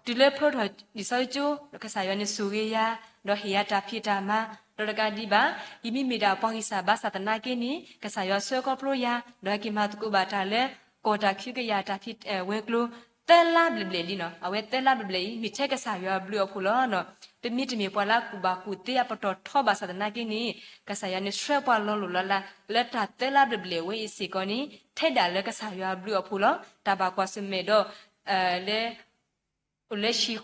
တုၤလၢဖျိထီၣ်လံာ်စီဆှံကၠိ ကစၢ်ယွၤန့ၣ်ဆိၣ်ဂ့ၤယၤ, ဒီးဟ့ၣ်ယၤတၢ်ဖံးတၢ်မၤ, ဒီးတကးဒံးဘၣ် ယမ့မ့ၢ်ဒၣ်ပှၤဂံၢ်စၢ်ဘါစၢ်သနာ်က့န့ၣ် ကစၢ်ယွၤဆှၢခီဖျိယၤ, ဒီးဟဲက့ၤမၤသကိးဘၣ်တၢ်လၢ ကီၢ်တၢ်ခံကယၤတၢ်ဖံးဝဲၤကျိၤ သၢလါဘျဲၣ်ဘျဲၣ်လံနီၤ. အဝဲသၢလါဘျဲၣ်ဘျဲၣ်အံၤ မ့ၢ်ထဲကစၢ်ယွၤအဘျုးအဖှိၣ်လီၤ. ပမ့တမ့ၢ်ပှၤလၢအကူၣ်ဘၣ်ကူၣ်သ့အပတီၢ်ထီဘၣ်ဆၣ်သနာ်က့န့ၣ် ကစၢ်ယွၤန့ၣ်ဆှၢပှၤလီၤလိၢ်လီၤလး လၢတၢ်သၢလါဘျဲၣ်ဘျဲၣ်ဝဲအံၤစ့ၢ်ကီးန့ၣ် ထဲဒၣ်လၢကစၢ်ယွၤအဘျုးအဖှိၣ်လီၤ. တၢ်ဘၣ်ကွၢ်ဆၢၣ်မဲာ်ဒီး လၢ အိၣ်လၢဟံၣ်ဃီ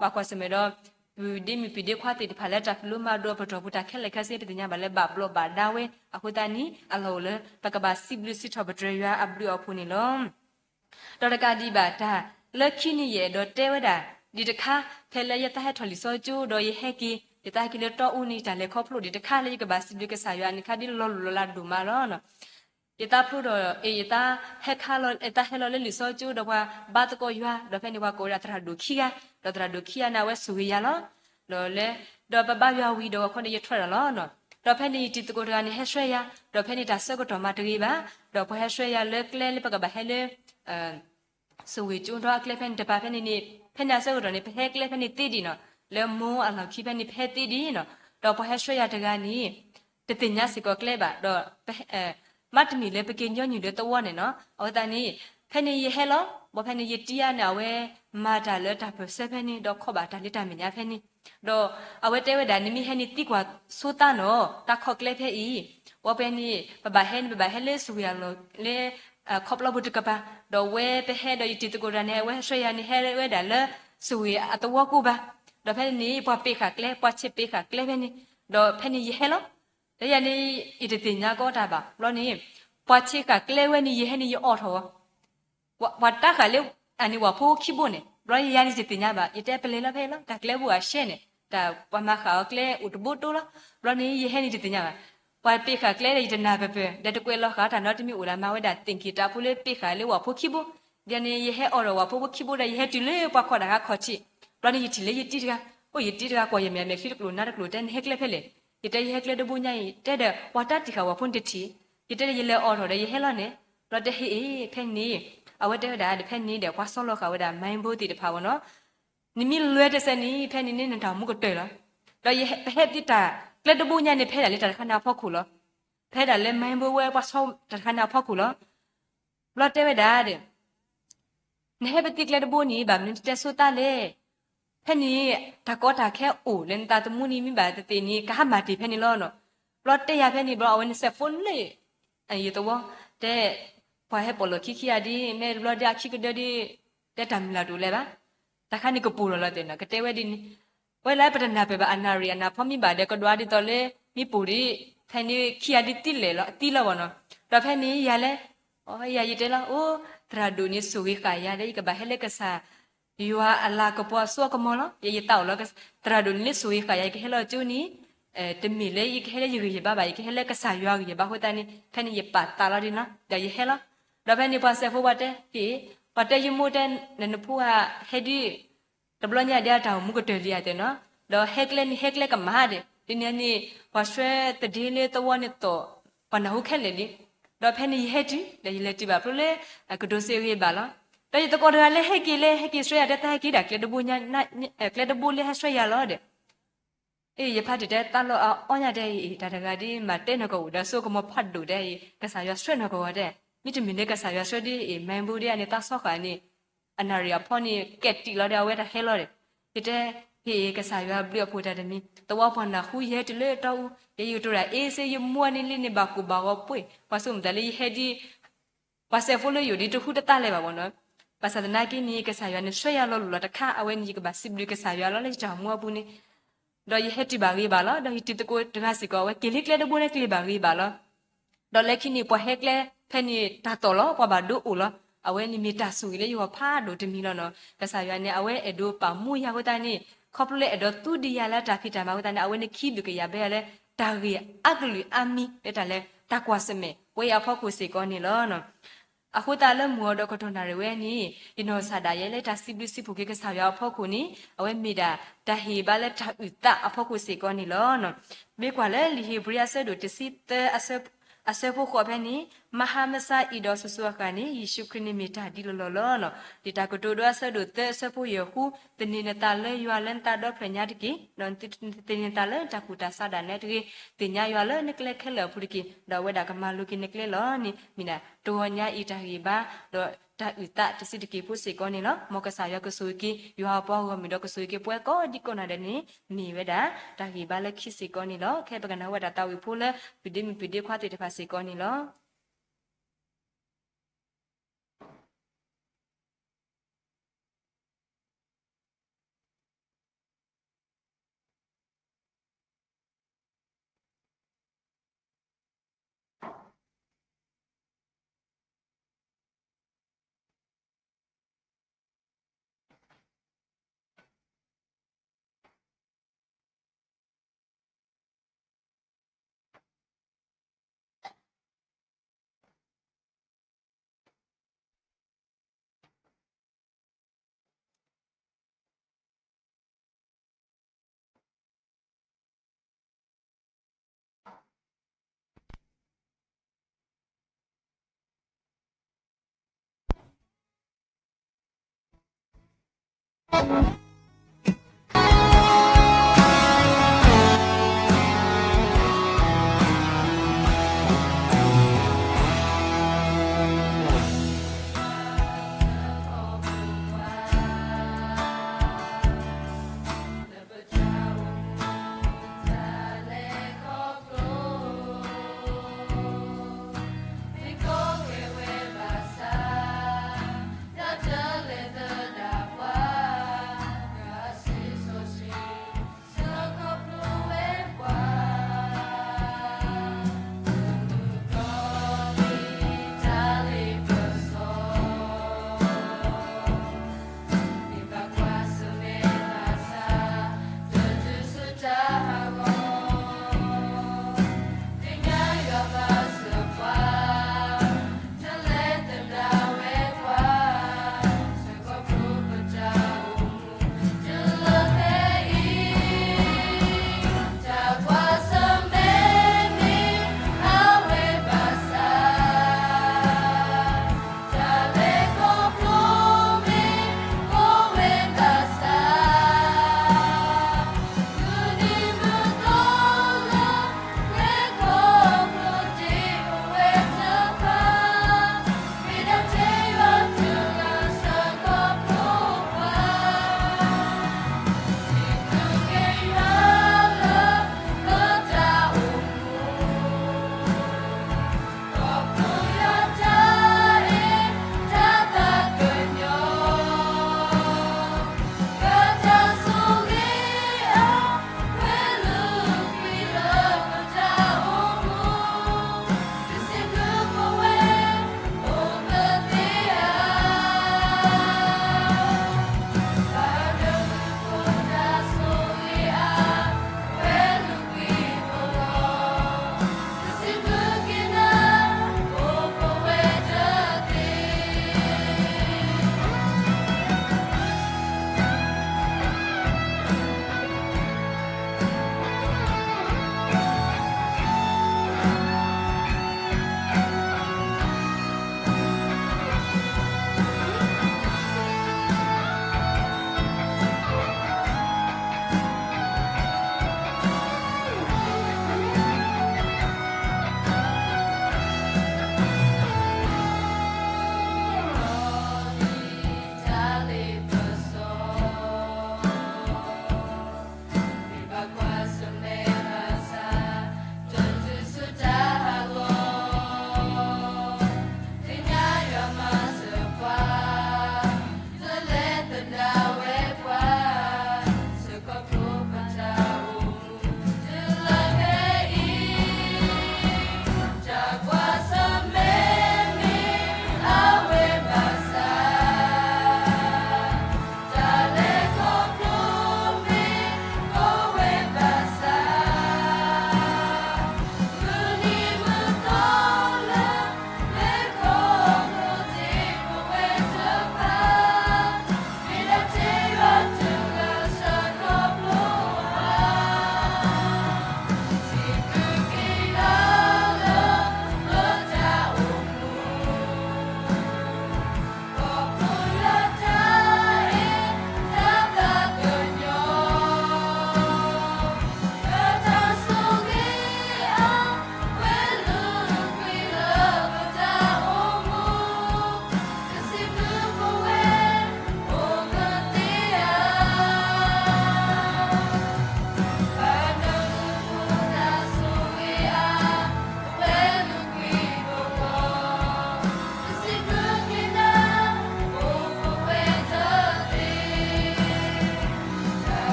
ဘၣ်ကွၢ်ဆၢၣ်မဲာ်ဒီး ပဒ့မုၣ်ပဒ့ခွါသ့ၣ်တဖၣ်လၢတၢ်ဖံးလိမၤဒိးအပတီၢ်ပူၤ တၢ်ခဲလၢာ်ခဲဆ့ ပသ့ၣ်ညါဘၣ်လၢဘၣ်ဘျီးဘၣ်ဒါဝဲအဃိသတးန့ၣ် အလီၢ်အိၣ်လၢ ပကဘၣ်စံးဘျုးစံးထီၣ်ပတြၢၤယွၤအဘျုးအဖှိၣ်န့ၣ်လီၤ. ဒီးတကးဒံးဘၣ်တၢ်လၢခံန့ၣ် ယအဲၣ်ဒိးတဲဝဲဒၣ် ဒံးတခါ ဖဲလၢယသးဟဲထီၣ်လံာ်စီဆှံကၠိ ဒီးယဟဲက့ၤ ယသးဟဲက့ၤလၢတီအူန့ၣ် တၢ်လဲၤခီဖျိဒံးတခါလၢယကဘၣ်စံးဘျုးကစၢ်ယွၤန့ၣ် ခါဒ်လီၤလိၢ်လီၤလးဒိၣ်မးလီၤ. ယသးဖျိဒီး ယသးဟဲခါလီၤ ယသးဟဲလီၤလၢလံာ်စီဆှံကၠိ ဒီးပှၤဘါသကိးယွၤ ဒီးဖဲန့ၣ်ပှၤကိးဝဲဒၣ်သရၣ်ဒိၣ်ခံဂၤ ဒီးသရၣ်ဒိၣ်ခံဂၤန့ၣ် အဝဲဆိၣ်ဂ့ၤယၤလီၤ. ဒီးလၢ ဒီးပဘါယွၤဝံၤဒီးဂီၤခီန့ၣ် ယထွဲဒၣ်လီၤ. ဒီးဖဲန့ၣ်ယတံၤသကိးတဂၤန့ၣ် ဟဲဆှၢယၤ ဒီးဖဲန့ၣ်တၢ်ဆၢကတီၢ်မးတဂ့ၤဘၣ် ဒီးပှၤဟဲဆှၢယၤလၢကျဲလၢပကဘၣ်ဟဲလၢ ဆိၣ်ဂ့ၤကၠိဒီအကျဲဖဲန့ၣ်တပၤဖဲန့ၣ်န့ၣ် ဖဲန့ၣ်အဆၢကတီၢ်န့ၣ် ပဟဲကျဲဖဲန့ၣ်သ့ဒံးနီၤ လၢမိၢ်အလီၢ်ခံဖဲန့ၣ် ပဟဲသ့ဒံးနီၤ ဒီးပှၤဟဲဆှၢယၤတဂၤန့ၣ် တသ့ၣ်ညါစ့ၢ်ကီးကျဲဘၣ် ဒီး မ့တမ့ၢ်လၢပက့ၤညီနုၢ်လၢသဝီန့ၣ်နီၤ အဝဲသတးန့ၣ် ဖဲန့ၣ်ယဟဲလီၤ ဘၣ်ဖဲန့ၣ်ယတံၤအါန့ၣ် အဝဲမၤတၢ်လၢတၢ်ပၢၢ်ဆၢဖဲန့ၣ် ဒီးခီၣ်ဘၣ်တၢ်လၢတၢ်မဲာ်ညါဖဲန့ၣ် ဒီးအဝဲတဲဝဲဒၣ် နမ့ၢ်ဟဲန့ၣ်သံကွၢ်ဆိသးနီၤ တၢ်ခီၣ်ကျဲဖဲအံၤ ဘၣ်ဖဲန့ၣ် ပဘၣ်ဟဲန့ၣ် ပဘၣ်ဟဲလၢဆိၣ်ဂ့ၤအလီၢ်လၢ ခီဖျိပူၤတကပၤ ဒီးဝဲပဟဲဒီးယတံၤသကိးတဂၤန့ၣ် အဝဲဟဲဆှၢယၤန့ၣ် ဟဲဝဲဒၣ်လၢ ဆိၣ်ဂ့ၤအသဝီကိးဘၣ် ဒီးဖဲန့ၣ်န့ၣ် ပှၤပ့းဃာ်ကျဲ ပှၤဆဲးပ့းဃာ်ကျဲဖဲန့ၣ် ဒီးဖဲန့ၣ်ယဟဲလီၤ ဒီးယၤန့ၣ် ယတသ့ၣ်ညါကီတၢ်ဘၣ် ဘျီန့ၣ် ပှၤဆဲးဃာ်ကျဲဝဲန့ၣ် ယဟဲန့ၣ်ယအိးထီၣ်ဝဲ ပှၤတၢ်ဃာ်လၢ အန့ၣ်ဝၤဖိခံဘိန့ၣ် ဘျီယၤန့ၣ်ယတသ့ၣ်ညါဘၣ် ယတဲပလဲၤလီၤဖဲအံၤလီၤ တၢ်ကျဲဘိအရှဲန့ၣ် တၢ်ပှၤမၤဃာ်အီၤကျဲအိၣ်တဘိတိလီၤ ဘျီန့ၣ်ယဟဲန့ၣ်ယတသ့ၣ်ညါဘၣ် ပှၤပ့းဃာ်ကျဲဒီးယတနၢ်ပၢၢ်ပၢၢ် ဒီးတကွဲးလီၤဃာ်တၢ်နီတမံၤအိၣ်ဒၣ်မၤဝဲဒၣ် သ့ၣ်က့ၤတၢ်ဖိလၢပ့းဃာ်လၢဝၤဖိခံဘိ ဒီးန့ၣ် ယဟဲအိးထီၣ်ဝၤဖိခံဘိဒီး ယဟဲတုၤလၢပှၤခီၣ်တၢ်ခါခီၣ်ထံး ဘျီန့ၣ်ယထံၣ်လၢယတံၤတဂၤ အိၣ်ယတံၤတဂၤကွၢ်ယမဲာ်မဲာ်ချံတကျိၤနါတကျိၤ တဲနဟဲကျဲဖဲလဲၣ် ယတဲယဟဲကျဲတဘိညါအံၤ တဲဒီး ပှၤတၢ်တံၢ်ဃာ်ဝၤဖိန့ၣ်တထံၣ် ယတဲဒီးယလဲၤအိးထီၣ်ဒီးယဟဲလီၤန့ၣ် ဘျီတဲဟ့ၣ်အ့ၣ် ဖဲန့ၣ် အဝဲတဲဝဲဒၣ်ဒီး ဖဲန့ၣ်ဒီး ပှၤဆီလီၤဃာ်ဝဲဒၣ် မၤဘိသ့ၣ်တဖၣ်ဝဲနီၤ နမ့ၢ်လဲၤတစဲးန့ၣ် ဖဲန့ၣ်န့ၣ်နတၢ်မူကတၢၢ်လီၤ ဒီးယဟဲပဟဲသ့တၢ်ကျဲတဘိညါန့ၣ် ပဟဲဒၣ်လၢတၢ်တခါန့ၣ်အဖီခိၣ်လီၤ ပဟဲဒၣ်လၢ မၤဘိ ဝဲပှၤဆီတၢ်တခါန့ၣ်အဖီခိၣ်လီၤ ဘျီတဲဝဲဒၣ်ဒီး နဟဲပသ့ကျဲတဘိန့ၣ် ဘၣ်မနုၤနတတဲဆိသးလဲၣ် ဖဲန့ၣ် တၢ်ကီတၢ်ခဲအိၣ်လၢနသးသမူန့ၣ် မ့ၢ်ဘၣ်သ့ၣ်သ့ၣ်န့ၣ် ကဟးမၤတ့ၢ်ဖဲန့ၣ်လီၤနီၤ ဘျီတဲယၤဖဲန့ၣ် ဘျီအဝဲန့ၣ်စဲးဖိလၢ ယသဝီ တဲ ပှၤဟဲပိာ်လီၢ်ခံခံဂၤဒ် မ့ၢ်တဘျီဒ်အခံကဒၢဒ် တဲတၢ်မုၢ်လၢ်တအိၣ်လၢၤဘၣ် တၢ်ခါန့ၣ်ကပူၤလီၤလီၤသ့ၣ်နီၤ ကတဲဝဲဒ်န့ၣ် ဝဲလၢပတနၢ်ပၢၢ်ဘၣ်အနၣ်ရံၣ်အနၢ်ဖီမ့ၢ်ဘၣ်ဒီး ကဒွးဒ်သိးလၢ မ့ၢ်ပိၢ်ဒ် ဖဲန့ၣ်ခံဂၤဒ်သံလဲၣ်လီၤ သံလီၤဘၣ်နီၤ ဒီးဖဲန့ၣ်ယၤလဲၣ် အယၤယတဲလီၤ အိ သရၣ်ဒိၣ်န့ၣ်ဆိၣ်ဂ့ၤဃာ်ယၤဒီး ယကဘၣ်ဟဲလၢကစၢ် ယွၤအလၤကပီၤအစိအကမီၤလီၤ ယယသးအိၣ်လီၤ သရၣ်ဒိၣ်န့ၣ်လၢဆိၣ်ဂ့ၤဃာ်ယၤ ယကဟဲလီၤကၠိန့ၣ် တမ့ၢ်လၢယကဟဲလၢယဂံၢ်ယဘါဘၣ် ယကဟဲလၢကစၢ်ယွၤဂံၢ်ယဘါအဃိသတးန့ၣ် ဖဲန့ၣ်ယပာ်သးလီၤဒ်နီၤ ဒီးယဟဲလီၤ ဒီးဖဲန့ၣ်ပှၤစဲးဖိပှၤတဲ ဟ့ၣ် ပှၤတဲယမိၢ်တဲ နနဖိဧၢ ဟဲဒ် တဘျီညါဒ်အတၢ်အိၣ်မူကတၢၢ်လံဧါတဲနီၤ ဒီးဟဲကျဲန့ၣ်ဟဲကျဲကမၣ်ဒီး ဒ်န့ၣ်န့ၣ် ပှၤဆှၢသဒ့လၢသဝီန့ၣ်သိး ပှၤနၢ်ဟူခဲလၢာ်လံ ဒီးဖဲန့ၣ်ယဟဲတုၤ ဒီးယလဲၤတုၤဘၣ်ဖျိလၢ ကဒိးစ့ဂ့ၤဘၣ်လီၤ ဒီးယသကိးတဂၤလၢဟဲက့ၤလၢဟဲက့ၤဆှၢယၤတဲ သးဟဲက့ၤဒၣ်ကျဲတဘိညါ ကျဲတဘိလၢဟဲဆှၢယၤလီၤဒီး အ့ၣ် ယဖါတံၢ်တဲသးလီၤအီညါတဲအံၤ တၢ်တဂၤဒ်မၤတဲနီၢ်ကီၢ် အိၣ်ဒီးစိကမီၤဖးဒိၣ်တဲအံၤ ကစၢ်ယွၤဆှၢနီၢ်ကီၢ်ဝဲတဲ မ့တမ့ၢ်လၢကစၢ်ယွၤဆှၢဒ်အံၤ မၤဘိဒ်အန့ၣ်သးဆီဃာ်န့ၣ် အနၣ်ရံၣ်အဖီန့ၣ် ကဲတံာ်လီၤဒီးအဝဲတၢ်ဟဲလီၤဒီး ယတဲ ဟ့ၣ် ကစၢ်ယွၤဘျုးအဖှိၣ်တၢ်တမံၤ သဝီပှၤနၢ်ဟူယဟဲတုၤလၢတီအူ ယဲယကတိၤတၢ်အ့စ့ယမိၢ်န့ၣ်လံန့ၣ် ဘၣ်ကိၢ်ဘၣ်ဂီၤပှ့ၢ် ပှၤဆိကမိၣ်သးလၢယဟဲဒ် ပှၤစဲးဖိလၢယအိၣ်ဒ်တဟူတသးလၢၤဘၣ်ဘၣ်နီၤ ဘၣ်ဆၣ်သနာ်က့န့ၣ် ကစၢ်ယွၤန့ၣ်ဆှၢယၤလီၤလိၢ်လီၤတခါ အဝဲန့ၣ်ယကဘၣ်စံးဘျုးကစၢ်ယွၤလီၤလၢယတၢ်အိၣ်မူအပူၤန့ၣ် ဒီးယဟဲတုၤဘၣ်ဂ့ၤဘၣ်လီၤ ဒီးယတံၤသကိးတဂၤစ့ၢ်ကီး အဝဲက့ၤလၢကျဲတဘိန့ၣ်ကျဲၤဘၣ်ဂ့ၤဘၣ်လီၤ ဒီးလၢခံန့ၣ် ပှၤဟဲကျဲဖဲန့ၣ်တၢ်သီၣ်လီၤ ပှၤဘၣ်ဒိအိၣ်လီၤ အဝဲန့ၣ်မ့ၢ်တၢ်ဆိၣ်ဂ့ၤလၢယဂီၢ်ဖးဒိၣ်တမံၤလီၤနီၤ ကစၢ်ယွၤန့ၣ် အဝဲအဲၣ်ဒိးပာ်မူယၤအဃိသတးန့ၣ် ခီဖျိလၢအဲၣ်ဒိးသူဒံးယၤလၢတၢ်ဖံးတၢ်မၤအဃိသတးန့ၣ် အဝဲန့ၣ်ခံဘျုးကယၤဘၢယၤလၢ တၢ်ဂ့ၢ်အါကလုာ်အါမံၤလၢတၢ်လဲၤတၢ်ကွၢ်ဆၢၣ်မဲာ်ဝဲအံၤအဖီခိၣ်စ့ၢ်ကီးန့ၣ်လီၤ အဃိသတးလၢမုၢ်ဂီၤဒီးကတီၢ်နၣ်ရံၣ်ဝဲန့ၣ် ယနီၢ်ကစၢ်ဒၣ်ယဲလၢတၢ်စံးဘျုးစံးဖှိၣ်က့ၤကစၢ်ယွၤအဖီခိၣ်န့ၣ် အဝဲမ့ၢ်ဒၣ်တၢ်ဟ့ၣ်ဘါလၢတၢ်အုၣ်သးအဖီခိၣ်စ့ၢ်ကီးန့ၣ်လီၤ. မ့ၢ်ကွၢ်လၢလံာ်ဧ့ၤဘြံၤအဆၢဒိၣ်တဆံသၢ အဆၢဖိဃိးဖဲန့ၣ် မဟါမဆါအံၤဒီးစိၤစိၤအဃၣ်န့ၣ် ယ့ၣ်ၡူးခရံာ်န့ၣ်မ့ၢ်တၢ်ဒ်လီၤလီၤလီၤ. လံာ်တၢ်ကတိၤဒိအဆၢဒိၣ်သၢအဆၢဖိယဲၢ်ဃု, သန့ၤနသးလၢယွၤလၢနသးဒီဖျၢၣ်ညါတက့ၢ်. ဒီးသန့ၤနသးလၢတၢ်ကူၣ်တၢ်ဆးဒၣ်နဲတဂ့ၤ. သ့ၣ်ညါယွၤလၢနကျဲခဲလၢာ်အပူၤတက့ၢ်. ဒီးအဝဲဒၣ်ကမၤလိက့ၤနကျဲလီၤန့ၣ် မ့ၢ်ဒၣ်တဂီၤညါအံၤတၢ်ဂ့ၢ်ဘါ ဒီးတၢ်အုၣ်သးတစုတက့ၢ်ဖိစ့ၢ်ကီးန့ၣ်လီၤ. မ်ကစၢ်ယွၤကဆိၣ်ဂ့ၤက့ၤ ယွၤအပှၤဂီၢ်မုၢ်ဒီးကဆိၣ်ဂ့ၤက့ၤပှၤကိးဒံကိးနီၢ်ဒဲးန့ၣ် မ့ၢ်ဝဲဒၣ်တၢ်ဂ့ၢ်ဘါလၢခံစ့ၢ်ကီးန့ၣ်လီၤ. ခဲပကနၢ်ဟူဝဲဒၣ်သးဝံၣ်ဖိလၢပဒ့မုၣ်ပဒ့ခွါသ့ၣ်တဖၣ်စ့ၢ်ကီးန့ၣ်လီၤ.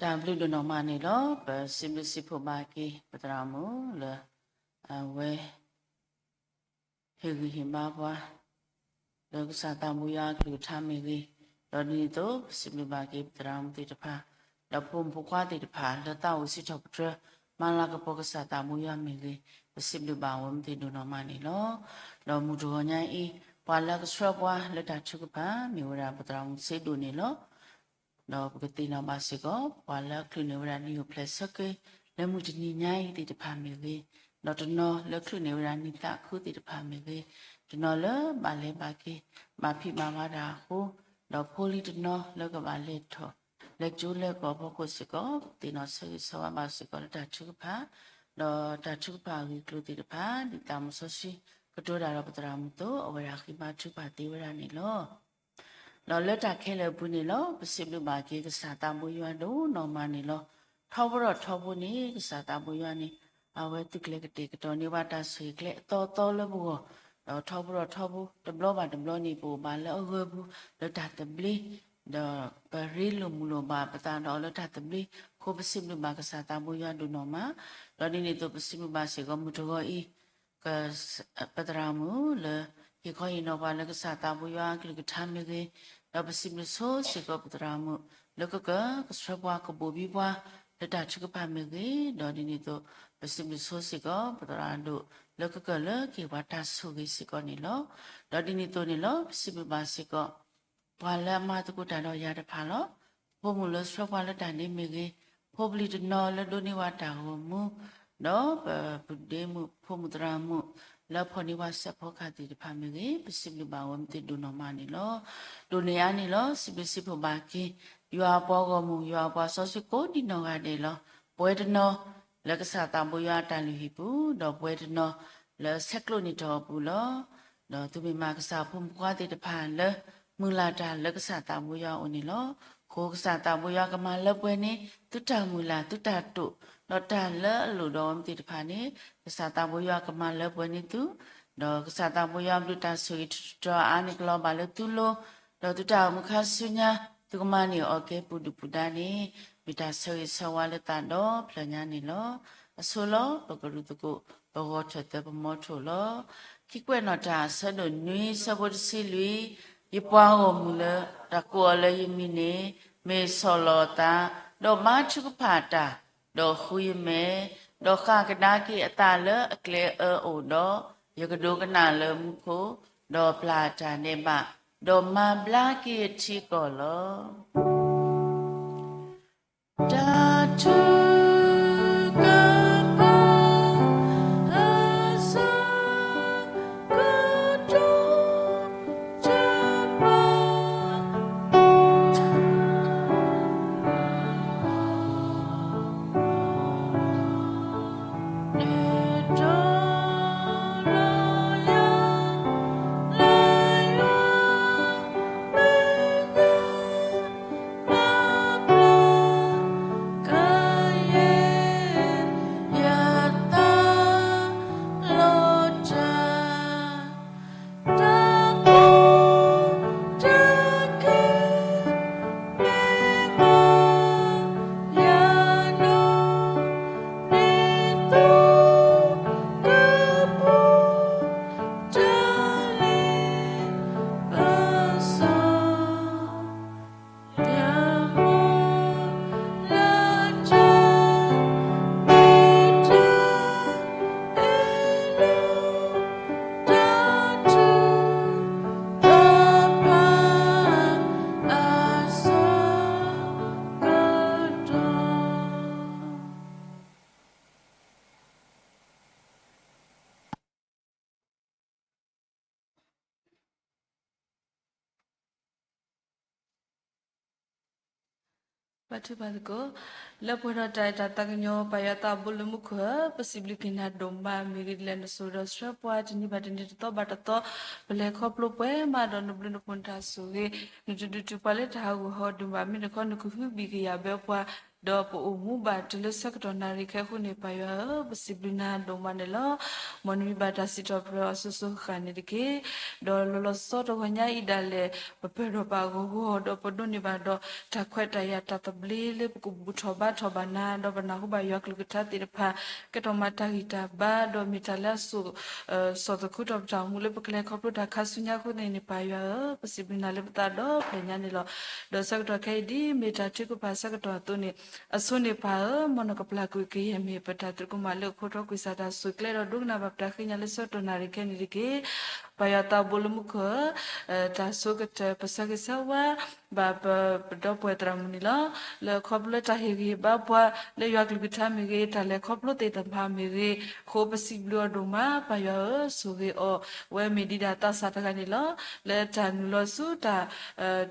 တၢ်ဘျုးဒိၣ်နီၢ်မးန့ၣ်လီၤ. ပစံးဘျုးစံးဖှိၣ်ဘၣ်က့ၤ ပသရၣ်မုၣ်လၢ အဝဲ ဟ့ၣ်ဂံၢ်ဟ့ၣ်ဘါပှၤ လၢကစၢ်သးဘိယွၤအကလုၢ်ကထါမ့ၢ်ဂ့ၤ, ဒီးဒ်န့ၣ်အသိး ပစံးဘျုးဘၣ်က့ၤပသရၣ်မုၣ်သ့ၣ်တဖၣ်, ဒီးဖိမုၣ်ဖိခွါသ့ၣ်တဖၣ် လၢသးအိၣ်စံးထီၣ်ပတြၢၤ မၤလၤကပီၤကစၢ်သးဘိယွၤမ့ၢ်ဂ့ၤ, ပစံးဘျုးဘၣ်ဝဲမ့ၢ်သ့ၣ်ဒိၣ်နီၢ်မးန့ၣ်လီၤ. ဒီးမုၢ်တဂီၤညါအံၤ ပှၤလၢကဆှၢပှၤလၢတၢ်ထုကဖၣ် မ့ၢ်ဝဲဒၣ်ပသရၣ်မုၣ်စ့ဒိၣ်န့ၣ်လီၤ. ဒီးပကသ့ၣ်နီၣ်ဘၣ်စ့ၢ်ကီး ပှၤလၢအချုးန့ၢ်ဝဲဒၣ်နံၣ်အိၣ်ဖျဲၣ်ဆၢက့ၤ လၢမုၢ်တနံၤညါအံၤသ့ၣ်တဖၣ်မ့ၢ်ဂ့ၤ, ဒီးတနီၤလၢချုးန့ၢ်ဝဲဒၣ်နံၣ်သးခုသ့ၣ်တဖၣ်မ့ၢ်ဂ့ၤ, တနီၤလၢဘၣ်လဲၤဘၣ်က့ၤ ဘၣ်ဖံးဘၣ်မၤတၢ်အဃိ, ဒီးဖိလံၤတနီၤလၢကဘၣ်လဲၤထီၣ် လဲၤကၠိလဲၤကီၢ်အဖီခိၣ်စ့ၢ်ကီး ပသ့ၣ်နီၣ်ဆၢဂ့ၤဆၢဝါဘၣ်စ့ၢ်ကီးလၢတၢ်ထုကဖၣ်, ဒီးတၢ်ထုကဖၣ်အဂ့ၢ်အကျိၤသ့ၣ်တဖၣ် ဒ်သးမုၣ်စီဆှံကတိၤတၢ်ဒီးပသရၣ်မုၣ်အသိး အဝဲဒၣ်ဃ့ဘါထုကဖၣ်သ့ဝဲဒၣ်န့ၣ်လီၤ. ဒီးလၢတၢ်ခဲလၢာ်အပူၤန့ၣ်လီၤ ပစံးဘျုးဘၣ်က့ၤကစၢ်သးဘိယွၤဒိၣ်နီၢ်မးန့ၣ်လီၤ. ထီဘိဒီးထီဘိန့ၣ် ကစၢ်သးဘိယွၤန့ၣ် အဝဲသုးကျဲၤကတဲာ်ကတီၤန့ၢ်ဘၣ်တၢ်ဆိၣ်ဂ့ၤကျဲအသီအသီလၢပဂီၢ်, ဒီးထီဘိဒီးထီဘိ တဘျီဘၣ်တဘျီန့ၣ် ပအိၣ်ဘၣ်လၢအဂၢၢ်ပူၤ လၢတၢ်သဘျ့, ဒီးပရ့လိာ်မုာ်လိာ်ဘၣ်ပသးဒီးအီၤလၢတၢ်သဘျ့အဃိ ပစံးဘျုးဘၣ်ကစၢ်သးဘိယွၤဒိၣ်နီၢ်မး, ဒီးဒ်န့ၣ်အသိး ပစံးဘျုးဘၣ်စ့ၢ်ကီးမုၢ်တဂီၤအံၤ ပသရၣ်မုၣ်လၢ ဟ့ၣ်ခီဟ့ၣ်နီၤပှၤလၢကစၢ်သးဘိယွၤအကလုၢ်ကထါမ့ၢ်ဂ့ၤ, ဒီးပစံးဘျုးဆိစ့ၢ်ကီးပသရၣ်မုၣ် လၢကကၢၢ်ကဆှၢပှၤကဘိၣ်ဘံပှၤ လၢတၢ်ထုကဖၣ်မ့ၢ်ဂ့ၤ, ဒီးဒ်န့ၣ်အသိး ပစံးဘျုးဆိစ့ၢ်ကီးပသရၣ်ဒိၣ် လၢကကၢၢ်လၢကဟ့ၣ်ပှၤတၢ်ဆိၣ်ဂ့ၤစ့ၢ်ကီးန့ၣ်လီၤ. ဒီးဒ်န့ၣ်အသိးန့ၣ်လီၤ ပစံးဘျုးဘၣ်စ့ၢ်ကီး ပှၤလၢအမၤသကိးတၢ်ဒီးယၤတဖၣ်လီၤ. ဖိမုၣ်လၢဆှၢပှၤလၢတၢ်န့ၣ်မ့ၢ်ဂ့ၤ, ဖိပလံၤတနီၤလၢဒိးန့ၢ်ဝဲတၢ်ဂီၤမူ, ဒီးပဒ့မုၣ်ဖိမုၣ်သရၣ်မုၣ် လၢဖီၣ်န့ၢ်ဝဲစဲးဖီကဟၣ်သ့ၣ်တဖၣ်မ့ၢ်ဂ့ၤ, ပစံးဘျုးဘၣ်ဝဲမ့ၢ်သ့ၣ်ဒိၣ်နီၢ်မးန့ၣ်လီၤ. ဒိၣ်န့ၢ်အါန့ၣ်လီၤ စံးဘျုးစံးဖှိၣ်ဘၣ်က့ၤ ယွၤအပှၤဂီၢ်မုၢ် ယွၤအပှၤစီဆှံကိးဒံနီၢ်ဂၤဒဲးလီၤ. ပဝဲတနီၤ လၢကစၢ်သးဘိယွၤအတၢ်လုၢ်ဟံၣ်ပူၤ, ဒီးပဝဲတနီၤ လၢဆဲးကျိးန့ၢ်တၢ်အပူၤလီၤ. ဒီးသုမ့ၢ်မၤကစၢ်ဖိမုၣ်ဖိခွါသ့ၣ်တဖၣ်လၢ မုၢ်လၢ်တၢ်လၢကစၢ်သးဘိယွၤအအိၣ်န့ၣ်လီၤ. အဃိကစၢ်သးဘိယွၤကမၤလၢပှဲၤန့ၢ် သုတၢ်မုၢ်လၢ် သုတၢ်တိာ်, ဒီးတၢ်လၢအလိၣ်ဒီးအီၤမ့ၢ်သ့ၣ်တဖၣ်န့ၣ် ကစၢ်သးဘိယွၤကမၤလၢပှဲၤန့ၢ်သု, ဒီးကစၢ်သးဘိယွၤဘျုးတၢ်ဆိၣ်ဂ့ၤတတီၤအါန့ၣ်ကလီၤဘၣ်လၢသုလိၤ, ဒီးသုတၢ်အိၣ်မူခါဆူညါ သုကမၤန့ၢ်အီၤကဲပူၤဒုၣ်ပူၤဒါန့ၣ် မ့ၢ်တၢ်ဆၢဂ့ၤဆၢဝါလၢသးဒီဖျၢၣ်ညါန့ၣ်လီၤ. အဆိလီၤ ပကရူၢ်သကိး ပဂီၤထၢၣ်သၢပမီထိၣ်လီၤ. ခံကွဲးနီၣ်တၢ်အဆၢဒိၣ်နွံ ဆၢဖိတဆံလွံၢ်, ယပှၤဂီၢ်မုၢ်လၢ တၢ်ကိးအီၤလၢယမံၤန့ၣ် မ့ၢ်ဆီၣ်လီၤအသး, ဒီးဘါထုကဖၣ်တၢ်, ဒီးဃုယမဲာ်, ဒီးဃၣ်ကဒါက့ၤအသးလၢအကျဲအၢအအိၣ်ဒီး, ယကဒိကနၣ်လၢမူခိၣ်, ဒီးပျၢ်တၢ်ဒဲးဘး, ဒီးမၤဘျါက့ၤယထံကီၢ်လီၤ. တၢ်ထုကဖၣ် အဆၢကတီၢ် တပာ် နတြီလီၤယၤ လၢယွၤမဲာ်ညါ ဘၣ်ပျၢ် ကယဲၢ်ယသးလီၤတၢ် တၢ်ကိၢ်တၢ်ဂီၤ မ့ၢ်မၤယၤနီၢ် ဒ်သိးကပူၤ တၢ်လ့ပစီ ဘါထုကဖၣ်သကိး, လၢပှဲၤဒီးတၢ်အဲၣ်တၢ်သးကညီၤ ပၢ်ယွၤသးဘိလၢမူခိၣ်ဧၢ, ပစံးဘျုးက့ၤနၤဒိၣ်မး မ့ၢ်ဂ့ၢ်ဒ်လဲၣ်နစိၤဒီးဆှၢပှၤတနံၤဘၣ်တနံၤတသီဘၣ်တသီ, ပလဲၤခီဖျိပှဲၤမးဒီးနဘျုးနဖှိၣ်နတၢ်ဆိၣ်ဂ့ၤ, နတဒုးတုၤပှၤလၢတၢ်ဟးဂူာ်ဟးဂီၤဒံးဘၣ် မ့ၢ်တခီနကဟုဘံၣ်ကယာ်ဘၢပှၤ ဒီးပအိၣ်မူဘၣ်တုၤလၢဆၢကတီၢ်နၣ်ရံၣ်ခဲအံၤအဃိန့ၣ် ပၢ်ယွၤဧၢ, ပစံးဘျုးနၤဒိၣ်မးန့ၣ်လီၤ. မ်နမံၤဘၣ်တၢ်စံးထီၣ်ပတြၢၤအီၤစိၤစိၤဃၣ်ဃၣ်န့ၣ်တက့ၢ်. ဒီးလီၤလီၤဆီဆီတဂီၤညါအံၤဒၣ်လဲာ် ပပၢၢ်ထီၣ်ဘၣ်အဂီၢ်ဂီၢ် ဒီးပဒိးန့ၢ်ဘၣ်ဒီးတၢ်ခွဲးတၢ်ယာ်တၢ်သဘျ့လၢပကဘူၣ်ထီၣ်ဘါထီၣ်ဘၣ်နၤ, ဒီးပနၢ်ဟူဘၣ်ယွၤကလုၢ်ကထါသ့ၣ်တဖၣ် ကဲထီၣ်မၤတၢ်ဂံၢ်တၢ်ဘါ ဒီးမ့ၢ်တၢ်လၢအစိာ် စီၣ်သခူထီၣ်ပတၢ်အိၣ်မူလၢပကလဲၤခီဖျိတၢ်ခါဆူညါအဃိန့ၣ်န့ၣ် ပၢ်ယွၤဧၢ, ပစံးဘျုးနၤလၢပသးဒီဖျၢၣ်ညါန့ၣ်လီၤ. ဒီးဆၢကတီၢ်ခဲအံၤဒ်မ့ၢ်တၢ်ထုကဖၣ် ဆၢကတီၢ်အသိးန့ၣ် အဆိန့ၣ်ပၢ်ဧၢ, မ်နကပျၢ်ကွံာ်ကယဲၢ်မ့ၢ်ပတၢ်သရူးကမၣ်လၢအခိၣ်တီကွံာ်စၢ်တၢ်စူၢ်ကျဲဒီးဒိကနၣ်ဘၣ်ပတၢ်ဃ့ကညးလၢဆၢကတီၢ်နၣ်ရံၣ်ခဲအံၤန့ၣ်တက့ၢ်. ပၢ်ယွၤသးဘိလၢမူခိၣ်ဧၢ, တၢ်ဆိကတၢၢ် ပဆၢဂ့ၤဆၢဝါ ဘၣ်ပ ပဒီပုၢ်ဝဲၢ်သရၣ်မုၣ်န့ၣ်လီၤ. လၢခီဖျိလၢတၢ်ဟ့ၣ်ဂံၢ်ဟ့ၣ်ဘါပှၤ လၢယွၤကလုၢ်ကထါမ့ၢ်ဂ့ၤ, တၢ်လဲၤခီဖျိသ့ၣ်တဖၣ်မ့ၢ်ဂ့ၤ, အဃိပစံးဘျုးအီၤဒိၣ်မး, ပၢ်ယွၤဧၢ, ဆိၣ်ဂ့ၤအီၤ, အဝဲမ့ၢ်ဒံးဒၣ်သးစၢ်တဂၤန့ၣ်လီၤ. လၢတၢ်နုာ်လီၤဆူတၢ်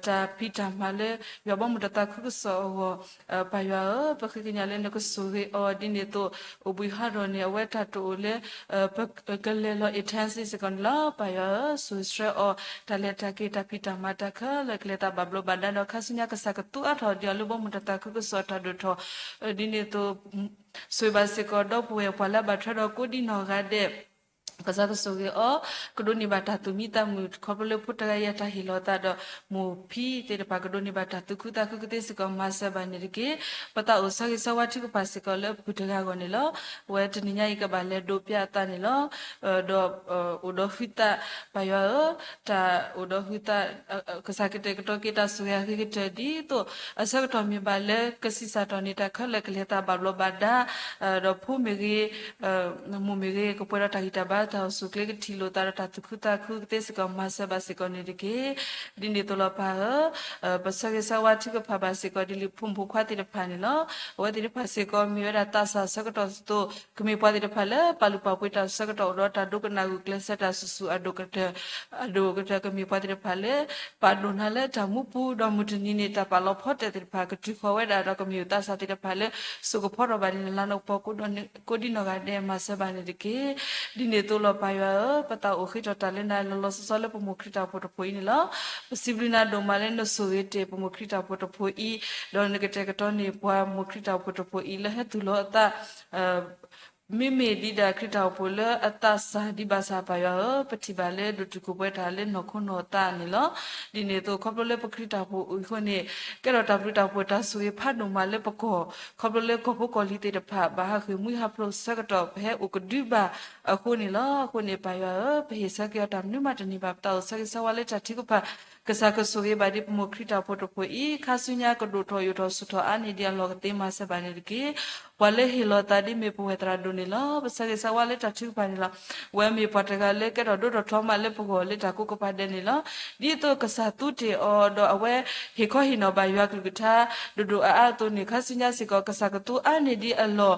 တၢ်ဖံးတၢ်မၤလၢ ယွၤဘီမုၢ်တၢ်သးခုကစီၣ်အဂီၢ်, ပၢ်ယွၤဧၢ, ပဃ့ကညးလၢနကဆိၣ်ဂ့ၤအီၤဒ်န့ၣ်အသိး, အိၣ်ဘှံးဟးထီၣ်န့ၣ် အဝဲတၢ်တအိၣ်လၢ ပကလဲၤလီၤ intensity စ့ၢ်ကီးန့ၣ်လီၤ. ပၢ်ယွၤဧၢ, ဆိၣ်ဂ့ၤဆှၢအီၤ, တၢ်လဲၤတၢ်က့ၤ တၢ်ဖံးတၢ်မၤတၢ်ခဲလၢာ် ကလဲၤသးဘၣ်ဘျီးဘၣ်ဒါဒီး ခါဆူညါကစၢ်ကသူအါထီၣ်ဒံးအီၤလၢဘီမုၢ်တၢ်သးခုကစီၣ်တၢ်ဒိၣ်ထီၣ်, ဒ်န့ၣ်အသိး ဆိၣ်ဂ့ၤဘၣ်စ့ၢ်ကီးဒီပုၢ်ဝဲၢ်ပှၤလၢအဘၣ်ထွဲဒီးကိးဒံနီၢ်ဂၤဒဲး ကစၢ်ကဆိၣ်ဂ့ၤအီၤ, ကဒိးန့ၢ်ဘၣ်တၢ်သူၣ်မံသးမုာ် ခီဖျိလၢဖိတဂၤအံၤအတၢ်ဟ့ၣ်လီၤသးဒီး မိၢ်ဖံသ့ၣ်တဖၣ် ကဒိးန့ၢ်ဘၣ်တၢ်သူၣ်ခုသးခုကသ့စ့ၢ်ကီး မၤစၢၤဘၣ်န့ၣ်တက့ၢ်. ပသးအိၣ်ဆၢဂ့ၤဆၢဝါထုကဖၣ်စ့ၢ်ကီးလၢပုၢ်တဂၤအဂီၢ်န့ၣ်လီၤ. အဝဲတနံၤညါအံၤကဘၣ်လဲၤဒိးပျၢ်အသးန့ၣ်လီၤ. ဒီး အိၣ်ဒီးဟုသး ပၢ်ယွၤဧၢ, တၢ်အိၣ်ဒီးဟုသး ကစၢ်ကတဲာ်ကတီၤက့ၤတၢ်ဆိၣ်ဂ့ၤအဂ့ၤကတၢၢ်ဒ်သိး အဆၢကတီၢ်မ့ၢ်ဘၣ်လၢကဆံးစၢ်ထီၣ်န့ၣ် တၢ်ခဲလၢာ်ကလဲၤသးဘၣ်ဘျီးဘၣ်ဒါ ဒီးဖိမ့ၢ်ဂ့ၤ မိၢ်မ့ၢ်ဂ့ၤ ကပှဲၤဒီးတၢ်ဂံၢ်တၢ်ဘါ တၢ်အိၣ်ဆူၣ်အိၣ်ချ့ ကထံၣ်လိာ်သးဒီးတၢ်သူၣ်ခုသးခုကသ့စ့ၢ်ကီး မၤစၢၤဘၣ်စ့ၢ်ကီးန့ၣ်တက့ၢ်. ဒ်န့ၣ်အသိးလီၤပၢ်ဧၢ, ပဆၢဂ့ၤဆၢဝါထုကဖၣ်ဘၣ်စ့ၢ်ကီးဒ်လံာ်ဖိမုၣ်ဖိခွါသ့ၣ်တဖၣ်န့ၣ်လီၤ. အဝဲသ့ၣ်တဖၣ်စ့ၢ်ကီးမ့ၢ်ဝဲဒၣ်သးစၢ်ဆၢကတီၢ်အသိး ကမ့ၢ်ပှၤသ့ၣ်တဖၣ်လၢပာ်လုၢ်ပာ်ပှ့ၤတၢ်ဆၢကတီၢ်အိၣ်ဒီးတၢ်ဒိကနၣ်ဂုာ်ကျဲးစၢးတၢ်ဆူၣ်ဆူၣ်အဒိၣ်ကတၢၢ် အဒိၣ်ကတၢၢ် ကမ့ၢ်ပှၤသ့ၣ်တဖၣ်လၢ ပာ်ဒိၣ်နၤလၢတၢ်မူပူၤ ဒီးမုၢ်တနံၤန့ၣ် တၢ်ပာ်လီၤဖီတၢၣ်သ့ၣ်တဖၣ် ကတုၤဃီၤဝဲဒၣ်ဒီးကမ့ၢ်ယိၣ်သးစၢ်သ့ၣ်တဖၣ်လၢ စိာ်ကဖီထီၣ်ဘၣ်န့ၣ် နလၤနကပီၤ ကိးဒံနီၢ်ဂၤဒဲး မၤစၢၤဘၣ်န့ၣ်တက့ၢ်. ဒ်န့ၣ်အသိးလီၤပၢ်ယွၤဧၢ, ပသးအိၣ်ဃ့ထီၣ်တၢ်လၢနၤလီၤလီၤဆီဆီလၢပမိၢ်ခရံာ်တၢ်အိၣ်ဖှိၣ်တဖိးအံၤန့ၣ်လီၤ. ပစံးဘျုးနၤဒိၣ်မးလၢနဆိၣ်ဂ့ၤတ့ၢ်ပမိၢ်ခရံာ်တၢ်အိၣ်ဖှိၣ်တဖိးအံၤ, ဒီးနကတဲာ်ကတီၤန့ၢ်ပှၤမိၢ်ခရံာ်တၢ်အိၣ်ဖှိၣ်တဖိးအံၤ လၢဟဲသူၣ်လီၤအသး မ့မ့ၢ်ဒ်ဒၣ်ခရံာ်တၢ်အိၣ်ဖှိၣ်လၢအသးစၢ်ဒံးဘၣ်ဆၣ်ပၢ်ယွၤဧၢ, ပထံၣ်ဘၣ်လၢဒိၣ်တုာ်ခိၣ်ပှဲၤထီၣ်လၢနီၢ်ခိနီၢ်သးန့ၣ်လီၤ. ဒ်န့ၣ်အသိး ခီဖျိလၢပခရံာ်တၢ်အိၣ်ဖှိၣ်အံၤအဃိန့ၣ် ကဲထီၣ်တၢ်ဘျုးတၢ်ဖှိၣ်တၢ်ဆိၣ်ဂ့ၤဖးဒိၣ်မးလၢပကီၢ်, ခီဖျိလၢကီၢ်ဖိကီၢ်လံၤသ့ၣ်တဖၣ် ဘၣ်ဟးဃ့ၢ်မှံဟးဖျိးဆၢကတီၢ် ပဟဲအိၣ်ကဒုဘၣ်အဃိန့ၣ်လီၤ. အဃိန့ၣ်ပၢ်ယွၤဧၢ, ပဟ့ၣ်ဆၢက့ၤအီၤတၢ်မနုၤမးတန့ၢ်ဘၣ် ပသးအိၣ်ဆၢဂ့ၤဆၢဝါလၢတၢ်ထုကဖၣ် ကစၢ်ကဆိၣ်ဂ့ၤဘၣ်ဒ်ပမိၢ်ခရံာ်တၢ်အိၣ်ဖှိၣ်တဖိးအံၤ ခါဆူညါကဒိၣ်ထီၣ်ယိာ်ထီၣ်ဆူၣ်ထီၣ်အါန့ၢ်ဒံးအလီၢ်ကသ့မၤစၢၤဘၣ်န့ၣ်တက့ၢ်. ပှၤလၢဟ့ၣ်လီၤသးဒ်မ့ၢ်ပဝဲၢ်သရၣ်ဒိၣ်န့ၣ်လီၤ. ပဆၢဂ့ၤဆၢဝါလၢတၢ်ထုကဖၣ်န့ၣ်လီၤ. အဝဲမ့ၢ်ပှၤတဂၤလၢကဲထီၣ်ဒိၣ်ထီၣ်ထီမးလၢပဂီၢ်လၢတၢ်ကိးကပၤဒဲးန့ၣ်လီၤ. ဒ်သိးကစၢ်သူတ့ၢ်အီၤဒီးအဝဲဟ့ၣ်ခီဟ့ၣ်နီၤဘၣ်ယွၤကလုၢ်ကထါ ဒိၣ်ဒိၣ်အါအါအသိးန့ၣ် ခါဆူညါစ့ၢ်ကီး ကစၢ်ကသူအါန့ၢ်ဒံးအလီၢ်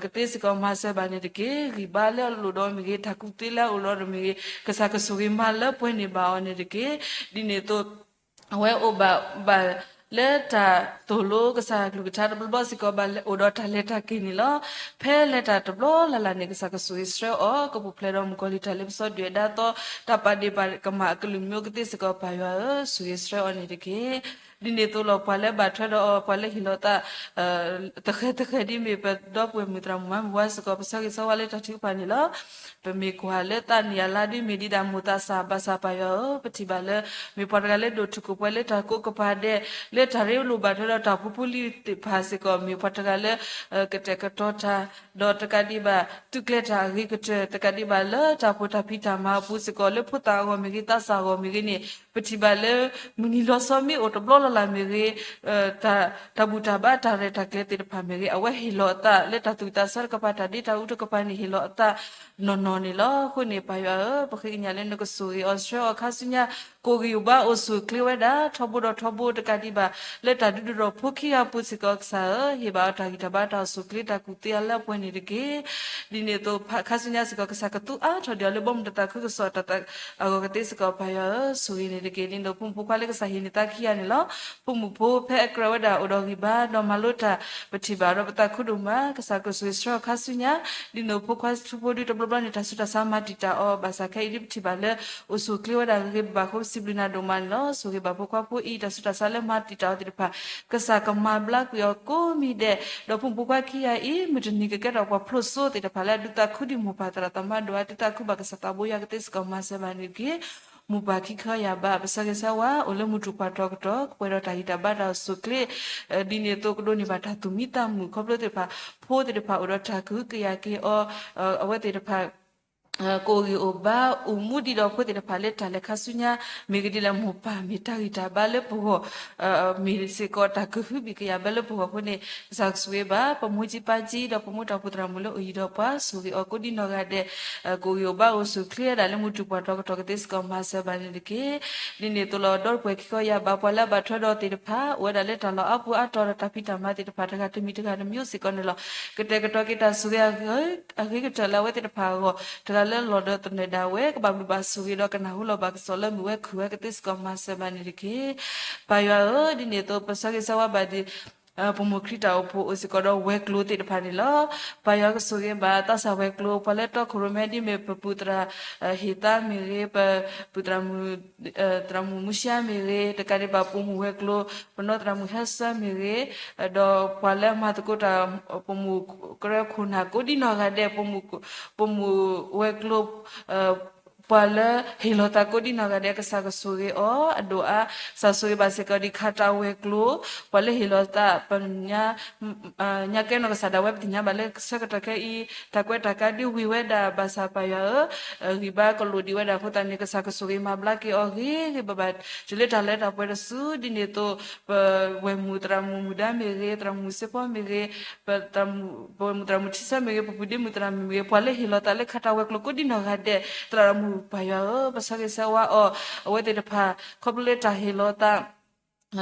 ကသ့စ့ၢ်ကီးမၤစၢၤဘၣ်န့ၣ်တက့ၢ်. ဂံၢ်ဘါလၢအလိၣ်ဒီးမ့ၢ်ဂ့ၤ, တၢ်ကူၣ်သ့လၢအအိၣ်ဒီးမ့ၢ်ဂ့ၤ, ကစၢ်ကဆိၣ်ဂ့ၤမၤလၢပှဲၤန့ၢ်ဘၣ်အီၤန့ၣ်တက့ၢ်. ဒ်န့ၣ်အသိး အဝဲအိၣ်ဘၣ်ဘၣ်လၢတၢ်သိၣ်လိ ကစၢ်ကလုၢ်ကထါတဘျီဘျီစ့ၢ်ကီး ဘၣ်အိၣ်ဒီးတၢ်လဲၤတၢ်က့ၤန့ၣ်လီၤ. ဖဲလဲၤတၢ်တဘျီလၢ်လၢ်န့ၣ် ကစၢ်ကဆိၣ်ဂ့ၤဆှၢအီၤ ကပူၤဖျဲးဒီးမုၣ်ကီၤလံၢ်တၢ်လ့ပစီဒုၣ်ဒါသီ တၢ်ပာ်ဒ့ၣ်ပာ်ကမၣ်အကလုာ်မံၤအိၣ်ကသ့စ့ၢ်ကီး ပၢ်ယွၤဧၢ, ဆိၣ်ဂ့ၤဆှၢအီၤန့ၣ်တက့ၢ်. ဒ်န့ၣ်အသိးလီၤ ပှၤလၢဘၣ်ထွဲဒီးအီၤ ပှၤလၢဟ့ၣ်လီၤသး သဃဲၤသဃဲၤဒ်မ့ၢ်ပဒီပုၢ်ဝဲၢ်မုၣ်သရၣ်မုၣ်မါမုၢ်ဝါစ့ၢ်ကီး ပဆၢဂ့ၤဆၢဝါလၢတၢ်ထုကဖၣ်န့ၣ်လီၤ. ပမ့ၢ်ကွၢ်လၢသးန့ၣ်အလါဒ်မ့ၢ်ဒ်ဒၣ်မိၢ်သးစၢ်ဘၣ်ဆၣ်ပၢ်ယွၤဧၢ, ပထံၣ်ဘၣ်လၢ မ့ၢ်ပှၤတဂၤလၢဒိၣ်တုာ်ခိၣ်ပှဲၤလၢတၢ်ကိးကပၤဒဲး လၢတၢ်ရ့လိာ်ဘၣ်ထွဲဒီးတၢ်ဖိဖိလံၤသ့ၣ်တဖၣ်စ့ၢ်ကီး မ့ၢ်ပှၤတဂၤလၢ ကတဲာ်ကတီၤတၢ် ဒီးတကးဒံးဘၣ် သုးကျဲၤတၢ်အဂ့ၤကတၢၢ် တကးဒံးဘၣ်လၢတၢ်ဖှိၣ်တၢ်ဖံးတၢ်မၤအပူၤစ့ၢ်ကီး လၢဖိသၣ်အဂီၢ်မ့ၢ်ဂ့ၤ သးစၢ်အဂီၢ်မ့ၢ်ဂ့ၤန့ၣ် ပထံၣ်ဘၣ်လၢ မုၢ်နံၤလီၤဆီမ့ၢ်အိၣ်တဘျီလၢ်လၢ်မ့ၢ်ဂ့ၤ တၢ်ဘူၣ်တၢ်ဘါတၢ်ရဲၣ်တၢ်ကျဲၤသ့ၣ်တဖၣ်မ့ၢ်ဂ့ၤ အဝဲဟ့ၣ်လီၤအသးလၢတၢ်သူၣ်ဝံၣ်သးဆၢတကပၤ တၢ်ဒ့တၢ်အူတကပၤန့ၣ် ဟ့ၣ်လီၤအသးနီၢ်နီၢ်န့ၣ်လီၤ. အဃိန့ၣ် ပၢ်ယွၤဧၢ, ပဃ့ကညးလၢနကဆိၣ်ဂ့ၤအီၤဆှၢအီၤခါဆူညါ ကိၢ်ဂံၢ်ဘါအိၣ်ဆူၣ်အိၣ်ချ့ဝဲဒၣ် ထီဘိဒီးထီဘိတကးဒံးဘၣ် လၢတၢ်ဒုးဒိၣ်ထီၣ်ဖိခံဂၤအပူၤစ့ၢ်ကီးကစၢ်ဧၢ, ဟ့ၣ်ဘၣ်အီၤတၢ်ဂံၢ်တၢ်ဘါတၢ်အိၣ်ဆူၣ်အိၣ်ချ့တၢ်ကူၣ်သ့အလၢအပှဲၤန့ၣ်တက့ၢ်. ဒ်န့ၣ်အသိး ခါဆူညါစ့ၢ်ကီး ကစၢ်ကသူအါထီၣ်ဒံးအီၤလၢဘီမုၢ်တၢ်သးခုကစီၣ်တၢ်အဂီၢ်ကသ့စ့ၢ်ကီး ပၢ်ယွၤဧၢ, ဆိၣ်ဂ့ၤန့ၣ်တက့ၢ်. ဒ်န့ၣ်အသိး ဖိမုၣ်ဖိခွါလၢကစၢ်ဟ့ၣ်န့ၢ်သါခံဂၤန့ၣ်လီၤ. ဖိမုၣ်ဖိဖဲအကြၢးဝဲဒၣ်အိၣ်ဒီးဂံၢ်ဘါ ဒီးမၤလိတၢ် ပထံၣ်ဘၣ်ဒီးပသးခုဒိၣ်မး ကစၢ်ကဆိၣ်ဂ့ၤဆှၢအီၤခါဆူညါ ဒ်န့ၣ်အသိးဖိခွါထူဖိဒုတဘျီဘျီန့ၣ် တၢ်ဆူးတၢ်ဆါမၤတံာ်တာ်အီၤ ဘၣ်ဆၣ်ခဲအံၤဒ်ပထံၣ်ဘၣ်လၢ အိၣ်ဆူၣ်အိၣ်ချ့ဝဲဒၣ်ဂ့ၤဂ့ၤဘၣ်ဘၣ်အဃိ စံးဘျုးနၤဒိၣ်မးန့ၣ်လီၤ. ဆိၣ်ဂ့ၤဘၣ်ဖိခွါဖိအံၤ တၢ်ဆူးတၢ်ဆါလၢမၤတံာ်တာ်အီၤသ့ၣ်တဖၣ် ကစၢ်ကမၤဘျါကွံာ်အီၤကိးမံၤဒဲး, ဒီးဖိမုၣ်ဖိခွါခံဂၤအံၤ မုၢ်တနံၤကကဲထီၣ်ပှၤဖျိၣ်စိသ့ၣ်တဖၣ် လၢအဒုးသးခုဒံးမိၢ်ပၢ်သရၣ်သမါဒိၣ်အါ ဒုးသးခုဘၣ်ကစၢ်သးဘိယွၤကသ့စ့ၢ်ကီး မၤစၢၤဘၣ်န့ၣ်တက့ၢ်. မိၢ်ပၢ်ခံခီယၢ်ဘး ပဆၢဂ့ၤဆၢဝါ အိၣ်လၢမူထူၣ်ပှၢ်ထီၣ်ကတီၢ် ကပှဲၤဒီးတၢ်ဂံၢ်တၢ်ဘါတၢ်အိၣ်ဆူၣ်အိၣ်ချ့ ဒ်န့ၣ်အသိးကဒိးန့ၢ်ဘၣ်တၢ်သူၣ်မံသးမုာ် ခီဖျိသ့ၣ်တဖၣ် ဖိသ့ၣ်တဖၣ်အိၣ်ဒီးတၢ်ကဟုကယာ်က့ၤအီၤ, အဝဲသ့ၣ်တဖၣ် ကအိၣ်ဂံၢ်အိၣ်ဘါ အိၣ်မူဒံးဒီးဖိသ့ၣ်တဖၣ်လၢတၢ်လဲၤခါဆူညါ မ့ၢ်ဂ့ၤဒ်လဲၣ် မိၢ်ပၢ်မ့ၢ်တၢ်ဂံၢ်တၢ်ဘါလၢပဂီၢ် မ့ၢ်စ့ၢ်ကီးတၢ်ကဟုကယာ်ဘါလၢပဂီၢ်အဃိန့ၣ် ကစၢ်ကဆိၣ်ဂ့ၤဘၣ် ပမိၢ်ကံပၢ်ကံ ဒီးပမိၢ်တၢ်အိၣ်ဖှိၣ်သရၣ်မုၣ်လၢအိၣ်ယံၤဒီးပှၤ ဆိၣ်ဂ့ၤအီၤကိးဒံနီၢ်ဂၤဒဲး ကအိၣ်ဂံၢ်အိၣ်ဘါအိၣ်ဆူၣ်အိၣ်ချ့ဝဲဒၣ်လၢမူထူၣ်ပှၢ်ထီၣ်ကတီၢ်ကသ့စ့ၢ်ကီး မၤစၢၤဘၣ်န့ၣ်တက့ၢ်. ဒ်န့ၣ်အသိးလီၤ ဒီပုၢ်ဝဲၢ်ခံခီယၢ်ဘး ပှၤလၢအဘၣ်ထွဲဒီးသ့ၣ်တဖၣ် အိၣ်ဝဲဒၣ်လၢတၢ်လီၢ်အါပူၤအါတီၤဒီးတၢ်ဖံးတၢ်မၤသ့ၣ်တဖၣ် တဂၤတမံၤတဂၤတမံၤစ့ၢ်ကီးန့ၣ်လီၤ. ကတဲာ်ကတီၤက့ၤတၢ်ဆိၣ်ဂ့ၤ အဂ့ၤကတၢၢ်လၢအဝဲသ့ၣ်တဖၣ်အဂီၢ် တဂၤလၢလီၢ်ဒီးသနၢၣ်ဒၣ်ဝဲ ကဘၣ်ဘျုးဘၣ်ဆိၣ်ဂ့ၤဒီးကနၢ်ဟူလီၤဘၣ်ကစီၣ်လၢမုၢ်ဝဲခုၣ်ဝဲကသ့စ့ၢ်ကီး မၤစၢၤဘၣ်န့ၣ်တက့ၢ်. ပၢ်ယွၤဧၢ, ဒ်န့ၣ်အသိး ပဆၢဂ့ၤဆၢဝါဘၣ်ဒ် ပမိၢ်ခရံာ်တၢ်အိၣ်ဖှိၣ်အိၣ်စ့ၢ်ကီးဒီးဝဲၤကျိၤသ့ၣ်တဖၣ်န့ၣ်လီၤ. ပၢ်ယွၤကဆိၣ်ဂ့ၤဘၣ်သးစၢ်ဝဲၤကျိၤ ပှၤလၢတီခိၣ်ရိၣ်မဲဒ်မ့ၢ်ပပုၢ်သရၣ် ဟ့ၣ်သါမ့ၢ်ဂ့ၤ, ပပုၢ်သရၣ်မုၣ် သရၣ်မုၣ်မူရှါမ့ၢ်ဂ့ၤ, တကးဒံးဘၣ်ပိာ်မုၣ်ဝဲၤကျိၤ ပနီၢ်သရၣ်မုၣ်ဟဲဆၢမ့ၢ်ဂ့ၤ, ဒီးပှၤလၢမၤသကိးတၢ် ပိာ်မုၣ်ကရၢခိၣ်နၢ်ကိးဒံနီၢ်ဂၤဒဲး ပိာ်မုၣ်ဝဲၤကျိၤ ပှၤလၢဟ့ၣ်လီၤသးကိးဒံနီၢ်ဂၤဒဲး ကစၢ်ကဆိၣ်ဂ့ၤအီၤအဒိၣ်အါ, ကစၢ်ဆိၣ်ဂ့ၤဘၣ်စ့ၢ်ကီးဒ်ခးတၢ်ဝဲၤကျိၤ ပှၤလၢဟ့ၣ်လီၤသး ပညါကဲနီၢ်ကစၢ်ဒၣ်ဝဲ ပသ့ၣ်ညါဘၣ်လၢဆၢကတီၢ်ခဲအံၤ တၢ်ကွဲးတၢ်ကါဒ်ဝံၤဝဲဒၣ် ဘၣ်ဆၣ်ပၢ်ယွၤဧၢ, ဂံၢ်ဘါကလိာ်ဒံးဝဲဒၣ်အဃိသတးန့ၣ် ကစၢ်ကဆိၣ်ဂ့ၤမၤဘျါက့ၤအီၤဂ့ၤဂ့ၤဘၣ်ဘၣ် တုၤလၢတၢ်လၢတၢ်ပှဲၤတစု ဒ်န့ၣ်အသိး ပဝဲၢ်မုၣ်သရၣ်မုၣ်မုၣ်ဒါမ့ၢ်ဂ့ၤ, သရၣ်မုၣ် ပဝဲၢ်မုၣ်သရၣ်မုၣ်ထံဆၢမ့ၢ်ဂ့ၤ, ပပုၢ်ဒ့မုၣ်သရၣ်မုၣ်မ့ၢ်ဂ့ၤ, ပှၤလၢဟ့ၣ်လီၤသးလၢခးတၢ်ဝဲၤကျိၤကိးဒံနီၢ်ဂၤဒဲး သရၣ်မုၣ်ပၢ်ယွၤဧၢ, ပဆၢဂ့ၤဆၢဝါအီၤ, အဝဲသ့ၣ်တဖၣ် ခီဖျိလၢတၢ်ဟ့ၣ်လီၤသး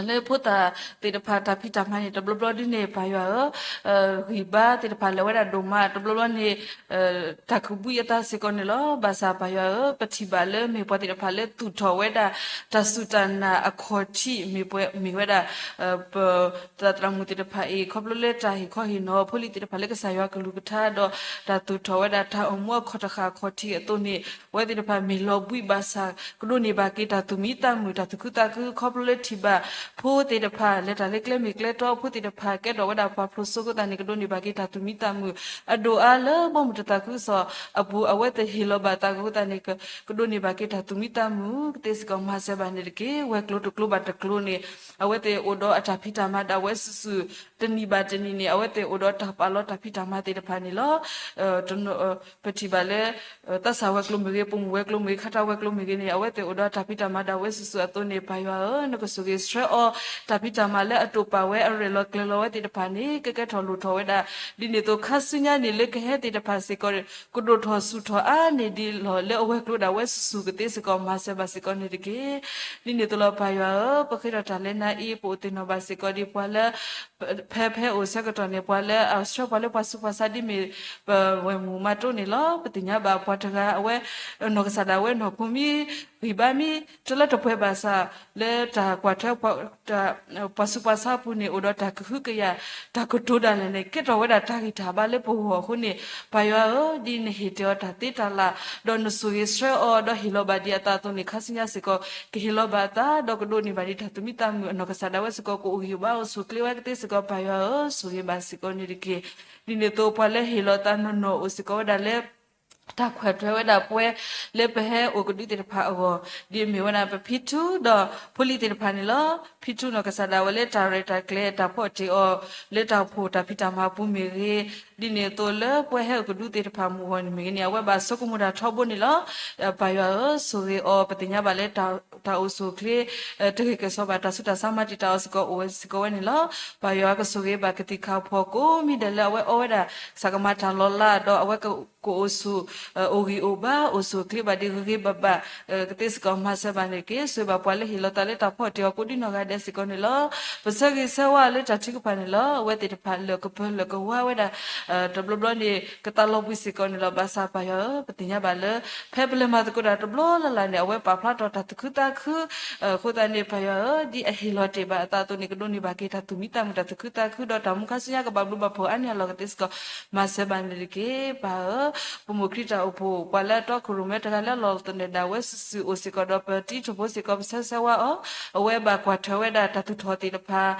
လၢဖိသၣ်သ့ၣ်တဖၣ်တၢ်ဖံးတၢ်မၤန့ၣ် တဘျီဘျီဒ်န့ၣ် ပၢ်ယွၤဧၢ, ဂံၢ်ဘါသ့ၣ်တဖၣ်လၢာ်ဝဲဒၣ်ဒိၣ်မး တဘျီဘျီန့ၣ် တၢ်ကဘှံးအသးစ့ၢ်ကီးန့ၣ်လီၤ. ဘၣ်ဆၣ်ပၢ်ယွၤဧၢ, ပထံၣ်ဘၣ်လၢမ့ၢ်ပှၤသ့ၣ်တဖၣ်လၢသူၣ်ထီၣ်ဝဲဒၣ် တၢ်စူၢ်တၢ်နာ်အခီၣ်ထံး မ့ၢ်ပှဲၤ မ့ၢ်ဝဲဒၣ် ပသရၣ်သမုၣ်သ့ၣ်တဖၣ်အံၤ ခီဖျိလၢတၢ်ဟ့ၣ်ခီဟ့ၣ်နီၤဖိလံၤသ့ၣ်တဖၣ်လၢကစၢ်ယွၤကလုၢ်ကထါ ဒီးတၢ်သူၣ်ထီၣ်ဝဲဒၣ်တၢ်အိၣ်မူအခီၣ်တဃာ်အခီၣ်ထံးအသိးန့ၣ် အဝဲသ့ၣ်တဖၣ်မ့ၢ်လီၤဘှံးဘၣ်ဆၣ် ကဒိးန့ၢ်ဘၣ်က့ၤတၢ်သူၣ်မံသးမုာ် တၢ်သူၣ်ခုသးခု ခီဖျိလၢထံၣ်ဘၣ်ဖိသ့ၣ်တဖၣ် လဲၤတၢ်လၢကျဲမ့ၢ်ကျဲတီ ဖိသ့ၣ်တဖၣ် ကဲထီၣ်ဝဲဒၣ်ပှၤဖျိၣ်စိအဃိသတးန့ၣ် ကဒိးန့ၢ်ဘၣ်က့ၤတၢ်သူၣ်မံသးမုာ် အဒိၣ်အါလၢဘီမုၢ်တသးခုကစီၣ်အပူၤ အဝဲသ့ၣ်ဟ့ၣ်လီၤဘၣ်သးအဃိသတးန့ၣ် ကဒိးန့ၢ်ဘၣ်က့ၤတၢ်သူၣ်မံသးမုာ် ကသ့စ့ၢ်ကီးမၤစၢၤဘၣ်န့ၣ်တက့ၢ်. ဝဲၤကျိၤတကျိၤဘၣ်တကျိၤန့ၣ် အဝဲသ့ၣ်အိၣ်ဒီးအတၢ်ဖံးတၢ်မၤဒၣ်ဝဲစုာ်စုာ် တနံၣ်ဘၣ်တနံၣ်န့ၣ် အဝဲသ့ၣ်အိၣ်ဒီးတၢ်ပာ်လီၤတၢ်ဖံးတၢ်မၤသ့ၣ်တဖၣ်န့ၣ်လီၤ. ပထံၣ်ဘၣ်လၢ သးစၢ်ဝဲၤကျိၤမ့ၢ်ဂ့ၤ, ပိာ်မုၣ်ဝဲၤကျိၤမ့ၢ်ဂ့ၤ, ခးတၢ်ဝဲၤကျိၤမ့ၢ်ဂ့ၤန့ၣ် အဝဲသ့ၣ်အိၣ်ဒီးတၢ်ဖံးတၢ်မၤဒၣ်ဝဲစုာ်စုာ်အသိးန့ၣ် ပၢ်ယွၤဧၢ, နကဆိၣ်ဂ့ၤဆှၢအီၤ တၢ်ဖံးတၢ်မၤလၢအတိာ်ပာ်ဝဲ အရဲၣ်လီၤကျဲၤလီၤဝဲသ့ၣ်တဖၣ်န့ၣ် ကကဲထီၣ်လိၣ်ထီၣ်ဝဲဒၣ် ဒ်န့ၣ်အသိး ခါဆူညါန့ၣ် လၢကဟဲသ့ၣ်တဖၣ်စ့ၢ်ကီး ကဒိၣ်ထီၣ်ဆူၣ်ထီၣ်အါန့ၢ်ဒံးလီၤ လၢအဝဲၤကျိၤဒၣ်ဝဲစုာ်စုာ်ကသ့စ့ၢ်ကီး မၤစၢၤဘၣ်စ့ၢ်ကီးန့ၣ်တက့ၢ်. ဒ်န့ၣ်အသိးလီၤ ပၢ်ယွၤဧၢ, ပဃ့ထီၣ်တၢ်လၢနၤအံၤ ပအိၣ်သ့ၣ်နီၣ်ဘၣ်စ့ၢ်ကီးဒ်ပှၤလၢ ဖဲဖဲအိၣ်ဆၢကတီၢ်န့ၣ် ပှၤလၢအဆှၢပှၤလၢပှၤဆူးပှၤဆါဒ်မ့ၢ် ပဝဲၢ်မုၣ်မၤတိၢ်န့ၣ်လီၤ. ပသ့ၣ်ညါဘၣ်ပှၤတဂၤ အဝဲ နီၢ်ကစၢ်ဒၣ်ဝဲနီၢ်ခိမံ ဂံၢ်ဘါမံ တလၢတပှဲၤဘၣ်ဆၣ် လၢတၢ်ကွၢ်ထွဲ ပှၤဆူးပှၤဆါအပူၤန့ၣ် အိၣ်ဒီးတၢ်ကဟုကယာ် တၢ်ကတိၤဒၣ်လဲာ်န့ၣ် ကဲထီၣ်ဝဲဒၣ်တၢ်ဂံၢ်တၢ်ဘါလၢပဂီၢ်အဃိန့ၣ် ပၢ်ယွၤဧၢ, ဒ်နဟ့ၣ်တ့ၢ်အီၤတၢ်သ့တၢ်လၢ် ဒီးနဆိၣ်ဂ့ၤဆှၢအီၤ ဒီးဟ့ၣ်လီၤဘၣ်ဒံးအသးအသိးန့ၣ် ခါဆူညါစ့ၢ်ကီး ကဟ့ၣ်လီၤဘၣ်အသး ဒီးကဒိးန့ၢ်ဘၣ်ဒံးတၢ်သူၣ်မံသးမုာ် အနီၢ်ကစၢ်ဒၣ်ဝဲစ့ၢ်ကီး ကအိၣ်ဂံၢ်အိၣ်ဘါအိၣ်ဆူၣ်အိၣ်ချ့ဝဲကသ့စ့ၢ်ကီး ပၢ်ယွၤဧၢ, ဆိၣ်ဂ့ၤဘၣ်စ့ၢ်ကီးန့ၣ်တက့ၢ်. ဒ်န့ၣ်အသိး ပှၤလၢဟ့ၣ်လီၤသးနီၢ်နီၢ်အိၣ်စ့ၢ်ကီးဝဲဒၣ်လၢ တၢ်ကွၢ်ထွဲဝဲဒၣ်ပှၤလၢပဟဲအိၣ်ကဒုသ့ၣ်တဖၣ်အဂီၢ် ဒ်မ့ၢ်ဝဲဒၣ်ပဖံထူဒီးဖိလံၤသ့ၣ်တဖၣ်န့ၣ်လီၤ. ဖံထူနီၢ်ကစၢ်ဒၣ်ဝဲလၢတၢ်ရဲၣ်တၢ်ကျဲၤ တၢ်ဖီၣ်တ့ၢ်အီၤ လၢတၢ်အိၣ်ဖှိၣ်တၢ်ဖံးတၢ်မၤအပူၤမ့ၢ်ဂ့ၤ, ဒ်န့ၣ်အသိးလၢပှၤဟဲအိၣ်ကဒုသ့ၣ်တဖၣ်မုၢ်ဂီၢ်န့ၣ်မ့ၢ်ဂ့ၤန့ၣ် အဝဲဘၣ်ဆိကမိၣ်တၢ်ထီဘိန့ၣ်လီၤ. ပၢ်ယွၤဧၢ, ဆိၣ်ဂ့ၤအီၤ ပသ့ၣ်ညါဘၣ်လၢ တၢ်အိၣ်ဆူၣ်အိၣ်ချ့ တဂ့ၤကဲၣ်ဆိးဘၣ် တၢ်ဆူးတၢ်ဆါမၤတံာ်တာ်အီၤစ့ၢ်ကီး အိၣ်ဝဲစ့ၢ်ကီးဝဲန့ၣ်လီၤ. ပၢ်ယွၤကဆိၣ်ဂ့ၤဘၣ်ကသံၣ်ခါဖီၣ်ကိးမံၤဒဲးလၢအဝဲအီဝဲဒၣ် ကစၢ်ကမၤတၢ်လီၤလး ဒီးအဝဲကအိၣ်ဆူၣ် အိၣ်ဂံၢ်အိၣ်ဘါ အိၣ်ဆူၣ်အိၣ်ချ့ဘၣ်ဒ်ဂ့ၤဂ့ၤဘၣ်ဘၣ် ကသ့စ့ၢ်ကီးမၤစၢၤဘၣ်န့ၣ်တက့ၢ်. ဆိၣ်ဂ့ၤဘၣ်ပှၤလၢဟ့ၣ်လီၤသးလၢတၢ်ဖီၣ်တ့ၢ်အီၤကိးဒံနီၢ်ဂၤဒဲးစ့ၢ်ကီးန့ၣ်လီၤ. ပဆၢဂ့ၤဆၢဝါလၢတၢ်ထုကဖၣ်န့ၣ်လီၤ. အဝဲသ့ၣ်တဖၣ်လၢာ်ကပၢၤလၢာ်ကဝါဝဲဒၣ် တဘျီဘျီန့ၣ် ကသးလီၤဘှံးစ့ၢ်ကီးန့ၣ်လီၤ. ဘၣ်ဆၣ်ပၢ်ယွၤဧၢ, ပသ့ၣ်ညါဘၣ်လၢ ဖဲပလဲၤမၤသကိးတၢ်တဘျီလၢ်လၢ်န့ၣ် အဝဲပာ်ဖျါထီၣ်တၢ်သူၣ်ခုသးခု အဃိသတးန့ၣ် ပၢ်ယွၤဧၢ, ဒ်အဟ့ၣ်လီၤတ့ၢ်ဘၣ်အသးအသိးန့ၣ် ကဒိးန့ၢ်ဘၣ်က့ၤတၢ်သူၣ်မံသးမုာ် တၢ်သူၣ်ခုသးခု ဒီးတၢ်မူခါဆူညါကဘၣ်ဘျုးဘၣ်ဖှိၣ်အါန့ၢ်အလီၢ်ကသ့စ့ၢ်ကီး မၤစၢၤဘၣ်န့ၣ်တက့ၢ်. ပၢ်ဧၢ, ပမိၢ်ခရံာ် တၢ်အိၣ်ဖှိၣ် ပှၤလၢအတီခိၣ်ရိၣ်မဲတဂၤလၢအလီၢ်သနၢၣ်ဒၣ်ဝဲစုာ်စုာ်အိၣ်စ့ၢ်ကီးဒီး ပတံၤထီၣ်ဖိစ့ၢ်ကီး ပဆၢဆၢဝါအီၤ, အဝဲဘၣ်ကွၢ်ထွဲဝဲဒၣ်တၢ်သူၣ်ထီၣ်သ့ၣ်တဖၣ်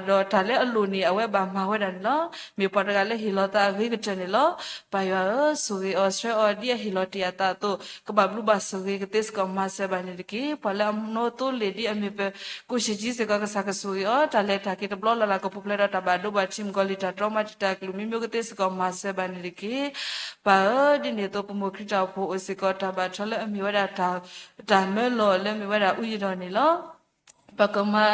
ဒီးတၢ်လၢအလိၣ်န့ၣ် အဝဲဘၣ်မၤဝဲဒၣ်န့ၣ်လီၤ. မ့ၢ်ပှၤတဂၤလၢဟ့ၣ်လီၤသးအဂ့ၤကတၢၢ်န့ၣ်လီၤ. ပၢ်ယွၤဧၢ, ဆိၣ်ဂ့ၤအီၤဆှၢအီၤ ဒ်အဟ့ၣ်လီၤတ့ၢ်အသးအသိး ကဘၣ်ဘျုးဘၣ်ဆိၣ်ဂ့ၤကသ့စ့ၢ်ကီးမၤစၢၤဘၣ်န့ၣ်တက့ၢ်. ပှၤလၢအနီၣ်သိလ့ၣ်ဒ်အမ့ၢ်ပ ကိၣ်ဆံးကၠံစ့ၢ်ကီး ကစၢ်ကဆိၣ်ဂ့ၤအီၤ, တၢ်လဲၤတၢ်က့ၤတဘျီလၢ်လၢ် ကပူၤဖျဲးဒီးတၢ်ဘၣ်ဒိဘၣ်ထံး မုၣ်ကီၤလံၢ်တၢ်တြီမၤတံာ်တာ်အကလုာ်မံၤမံၤ ကသ့စ့ၢ်ကီးမၤစၢၤဘၣ်န့ၣ်တက့ၢ်. ပၢ်ဧၢ, ဒ်န့ၣ်အသိး ပမိၢ်ခရံာ်တၢ်အိၣ်ဖှိၣ်အိၣ်စ့ၢ်ကီး တၢ်ဘၣ်ထွဲလၢအမ့ၢ်ဝဲဒၣ် တၢ်မၢလီၤလၢမ့ၢ်ဝဲဒၣ်အူယံၤဒီးန့ၣ်လီၤ. ပကမၤ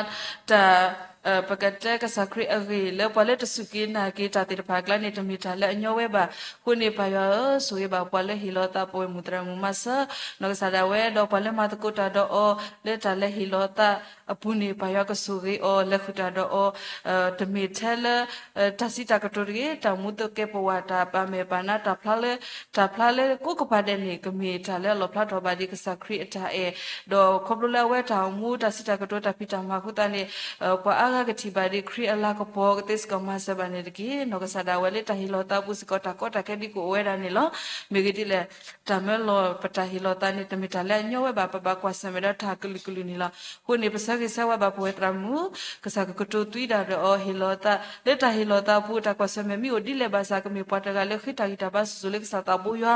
တၢ် ပကတဲကစၢ်ခရံာ်အဂ့ၢ်လၢ ပှၤလၢတစူၢ်က့ၤနာ်က့ၤတၢ်သ့ၣ်တဖၣ်အကျါန့ၣ် တမ့ၢ်တၢ်လၢအညီဝဲဘၣ်. အဃိန့ၣ် ပၢ်ယွၤဧၢ, ဆိၣ်ဂ့ၤဘၣ်ပှၤလၢဟ့ၣ်လီၤသး ပဝဲမုၢ်သရၣ်မုၣ်မၤစၢၤ နီၢ်ကစၢ်ဒၣ်ဝဲ ဒီးပှၤလၢမၤသကိးတၢ်ဒီးအီၤ လၢတၢ်လဲၤဟ့ၣ်လီၤသးအပူၤန့ၣ် ပၢ်ယွၤကဆိၣ်ဂ့ၤအီၤ လဲၤဃုာ်တၢ်ဒီးအီၤ တမ့ၢ်ထဲလၢ တၢ်စံးတၢ်ကတိၤတဂ့ၤ, တၢ်မူသကဲးပဝး တၢ်ပာ်မဲာ်ပာ်နါ တၢ်ဖျါလၢ တၢ်ဖျါလၢကိးကပၤဒဲးန့ၣ် ကမ့ၢ်တၢ်လၢအလီၣ်ဖျါထီၣ်ဘၣ်ဒ်ကစၢ်ခရံာ်အတၢ်အဲၣ်, ဒီးခီဖျိလၢအဝဲတၢ်အိၣ်မူ တၢ်စံးတၢ်ကတိၤ တၢ်ဖံးတၢ်မၤအဃိသတးန့ၣ် ပှၤအါဂၤကထံၣ်ဘၣ်ဒ်ခရံာ်အလၤကပီၤ ကသ့စ့ၢ်ကီးမၤစၢၤဘၣ်န့ၣ်တက့ၢ်. နီၢ်ကစၢ်ဒၣ်ဝဲလၢတၢ်ဟ့ၣ်လီၤသးအပူၤစ့ၢ်ကီး တၢ်ကီတၢ်ခဲဒ်ကအိၣ်ဝဲဒၣ်န့ၣ်လီၤ. မ့ၢ်ဂ့ၢ်ဒ်လဲၣ် တၢ်မၢလီၤပတၢ်ဟ့ၣ်လီၤသးန့ၣ် တမ့ၢ်တၢ်လၢအညီဝဲဘၣ်, ပဘၣ်ကွၢ်ဆၢၣ်မဲာ်ဒီးတၢ်ကလုာ်ကလုာ်န့ၣ်လီၤ. အဃိန့ၣ် ပဆၢဂ့ၤဆၢဝါဘၣ်ပဝဲသရၣ်မုၣ် ကစၢ်ကကတိၤသွံဒၣ်ဒီးအီၤ ဟ့ၣ်လီၤသး လၢတၢ်ဟ့ၣ်လီၤသးအပူၤ တၢ်ကွၢ်ဆၢၣ်မဲာ်မ့ၢ်အိၣ်ဒ်လဲၣ်ဘၣ်ဆၣ် ကမ့ၢ်ပှၤတဂၤလၢဃ့တၢ်ဂံၢ်တၢ်ဘါဆူၣ်ဆူၣ်လၢကစၢ်သးဘိယွၤ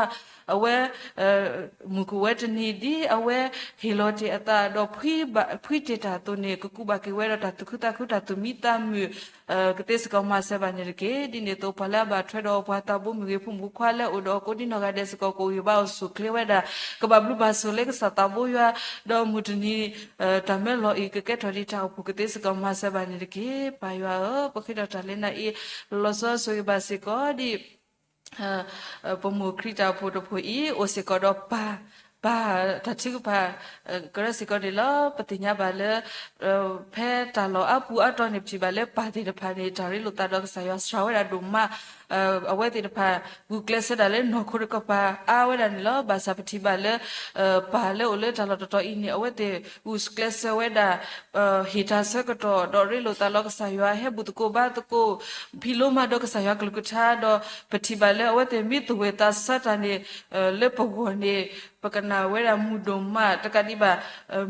အဝဲ မုၢ်ကအိၣ်ဝဲတနံၤ ဒ်အဝဲဟ့ၣ်လီၤတ့ၢ်အသးဒီး ဖှံတ့ၢ်တၢ်အသိးန့ၣ် ကကူးဘၣ်က့ၤဝဲဒီးတၢ်သူၣ်ခုသးခု တၢ်သူၣ်မံသးမုာ် ကသ့စ့ၢ်ကီးမၤစၢၤဘၣ်န့ၣ်တက့ၢ်. ဒ်န့ၣ်အသိး ပှၤလၢအဘၣ်ထွဲဒီးပှၤသးဘိမုၢ်ဂ့ၤ ဖိမုၣ်ဖိခွါလၢအအိၣ်ဒီးအီၤကိးဒ်နီၢ်ဂၤဒဲးစ့ၢ်ကီး ကအိၣ်ဂံၢ်ဘါအိၣ်ဆိၣ်ချ့ဝဲဒၣ် ကဘၣ်ဘျုးဘၣ်ဆိၣ်လၢကစၢ်သးဘိယွၤ ဒီးမုၢ်တနံၤ တၢ်မၢလီၤအံၤ ကကဲထီၣ်ဒ်တၢ်အိၣ်ဖှိၣ် ကသ့စ့ၢ်ကီးမၤစၢၤဘၣ်န့ၣ်တက့ၢ်. ပၢ်ယွၤဧၢ, ပဃ့ဒီးတၢ်လၢနၤအံၤ လီၤဆီဆိၣ်ဂ့ၤဘၣ်စ့ၢ်ကီးဒ် ပမိၢ်ခရံာ်တၢ်အိၣ်ဖှိၣ်တဖှိၣ်အံၤ အိၣ်စ့ၢ်ကီးဒီးပၢ်, ပၢ်တၢ်ထုကဖၣ် ကရၢစ့ၢ်ကီးန့ၣ်လီၤ. ပသ့ၣ်ညါဘၣ်လၢ ဖဲတၢ်လီၢ်အါပူၤအါတီၤန့ၣ် ပထံၣ်ဘၣ်လၢပၢ်သ့ၣ်တဖၣ်န့ၣ် တၢ်ရ့လိာ်သးဒီးကစၢ်ယွၤစှၤဝဲဒၣ်ဒိၣ်မး, အဝဲသ့ၣ်တဖၣ် ဂုာ်ကျဲးစၢးဒၣ်လၢနီၢ်ခိတကပၤအါဝဲဒၣ်န့ၣ်လီၤ. ဘၣ်ဆၣ်ပထံၣ်ဘၣ်လၢ ပၢ်လၢအိၣ်လၢတၢ်လီၢ်တတီၤအံၤန့ၣ် အဝဲသ့ၣ်ဂုာ်ကျဲးစၢးဝဲဒၣ် ဟ့ၣ်တၢ်ဆၢကတီၢ် ဒီးရ့လိာ်သးလၢကစၢ်ယွၤ ဟဲဘူၣ်သကိးဘါသကိး ဖံးလိမၤဒီးကစၢ်ယွၤကလုၢ်ကထါ ဒီးပထံၣ်ဘၣ်လၢအဝဲသ့ၣ် မ့ၢ်သူၣ်ဝဲၢ်သးဆၢတၢ်န့ၣ် လၢပဂီၢ်န့ၣ် ပကနၣ်ဝဲဒၣ်မုာ်ဒိၣ်မး တကးဒံးဘၣ်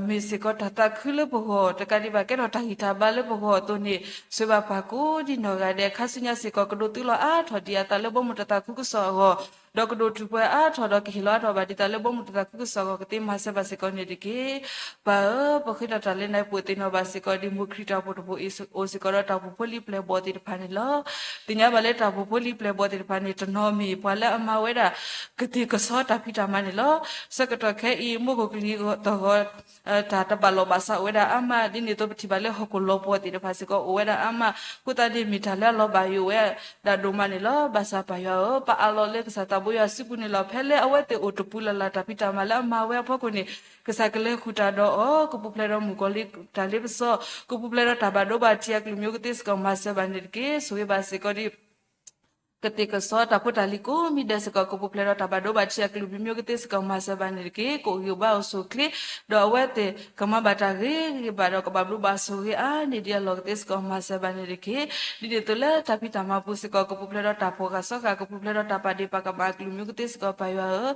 မ့ၢ်စ့ၢ်ကီးတၢ်သးခုလၢပဂီၢ် တကးဒံးဘၣ် ကဲထီၣ်တၢ်ဂံၢ်တၢ်ဘါလၢပဂီၢ်အသိးန့ၣ် ဆိၣ်ဂ့ၤဘၣ်ပၢ်ကိးဒ်နီၢ်ဂၤဒဲး ခါဆူညါစ့ၢ်ကီး ကဒိးသံလီၤအါထီၣ်ဒံးအသးလၢဘီမုၢ်တၢ်သးခုကစီၣ်အဂီၢ် ဒီးကဒိးထူၣ်ပှဲၤအါထီၣ်ဒီးကဟ့ၣ်လီၤအါထီၣ်ဘၣ်ဒံးသးလၢဘီမုၢ်တၢ်သးခုကစီၣ်အဂီၢ် ကသ့မၤစၢၤဘၣ်စ့ၢ်ကီးန့ၣ်တက့ၢ်. ပၢ်ဧၢ, ပဃ့ဒီးတၢ်လၢနၤအံၤ ပသ့ၣ်နီၣ်ဘၣ်စ့ၢ်ကီး ဒ်မိၢ်ခရံာ်တၢ်အိၣ်ဖှိၣ်တဖှိၣ်အံၤ အိၣ်စ့ၢ်ကီးဒီးတၢ်အိၣ်ဖှိၣ်ဖိလံၤပျဲၢ်ဘီၣ်သ့ၣ်တဖၣ်န့ၣ်လီၤ. သ့ၣ်ညါဘၣ်လၢတၢ်အိၣ်ဖှိၣ်ဖိလံၤပျဲၢ်ဘီၣ်သ့ၣ်တဖၣ်န့ၣ် တနီၤမ့ၢ်ပှၤလၢအမၤဝဲဒၣ် ကသ့ၣ်ကဆီတၢ်ဖံးတၢ်မၤန့ၣ်လီၤ. ဆၢကတီၢ်ခဲအံၤ မူခိၣ်ကလံၤသီၣ်ဂီၤ တၢ်တဘၣ်လီၢ်ဘၣ်စးအိၣ်ဝဲဒၣ်အါမး ဒ်န့ၣ်အသိး ပထံၣ်ဘၣ်လၢဟီၣ်ခိၣ်လီၤပှီၢ်သ့ၣ်တဖၣ်စ့ၢ်ကီး အိၣ်ဝဲဒၣ်အါမး အဃိသတးန့ၣ် မ့ၢ်တၢ်လၢအလီၤဘၣ်ယိၣ်ဝဲဒၣ်ဒိၣ်မးန့ၣ်လီၤ. ဘၣ်ဆၣ်ပၢ်ယွၤဧၢ, ပအးလီၤလၢကစၢ်သးဘိယွၤစုပူၤန့ၣ်လီၤ. ဖဲလၢအဝဲသ့ၣ်အိၣ်တပူၤလၢ်လၢ် တၢ်ဖံးတၢ်မၤလၢအမၤဝဲအဖီခိၣ်န့ၣ် ကစၢ်ကလဲၤဃုာ်တၢ်ဒီးအီၤ ကပူၤဖျဲးဒီးမုၣ်ကီၤလံၢ်တၢ်လ့ပစီ ကပူၤဖျဲးဒီးတၢ်ဘၣ်ဒိဘၣ်ထံးအကလုာ်မံၤ ကသ့စ့ၢ်ကီးမၤစၢၤဘၣ်န့ၣ်တက့ၢ်. ဆိၣ်ဂ့ၤဘၣ်စ့ၢ်ကီးဒ် ကသ့ၣ်ကဆီတၢ်ဖိတၢ်လံၤကိးမံၤဒဲးစ့ၢ်ကီး ကပူၤဖျဲးဒီးတၢ်ဘၣ်ဒိဘၣ်ထံးအကလုာ်မံၤ ကသ့စ့ၢ်ကီးမၤစၢၤဘၣ်န့ၣ်တက့ၢ်. ကအိၣ်ဂံၢ်အိၣ်ဘါအိၣ်ဆိၣ်ချ့ ဒီးအဝဲသ့ၣ်ကမၤဘၣ်တၢ်ဂ့ၤဂ့ၤဘၣ်ဒီး ကဘၣ်ဘျုးဘၣ်ဆိၣ်ဂ့ၤအါန့ၢ်ဒံးအလီၢ် ကသ့စ့ၢ်ကီးမၤစၢၤဘၣ်န့ၣ်တက့ၢ်. ဒ်န့ၣ်အသိးလၢတၢ်ဖံးတၢ်မၤပူၤစ့ၢ်ကီး ကပူၤဖျဲးဒီးတၢ်ဖှီၣ်ဃာ်စီဃာ် ကပူၤဖျဲးဒီးတၢ်ပာ်ဒ့ၣ်ပာ်ကမၣ်အကလုာ်မံၤ ကသ့စ့ၢ်ကီးပၢ်ယွၤဧၢ,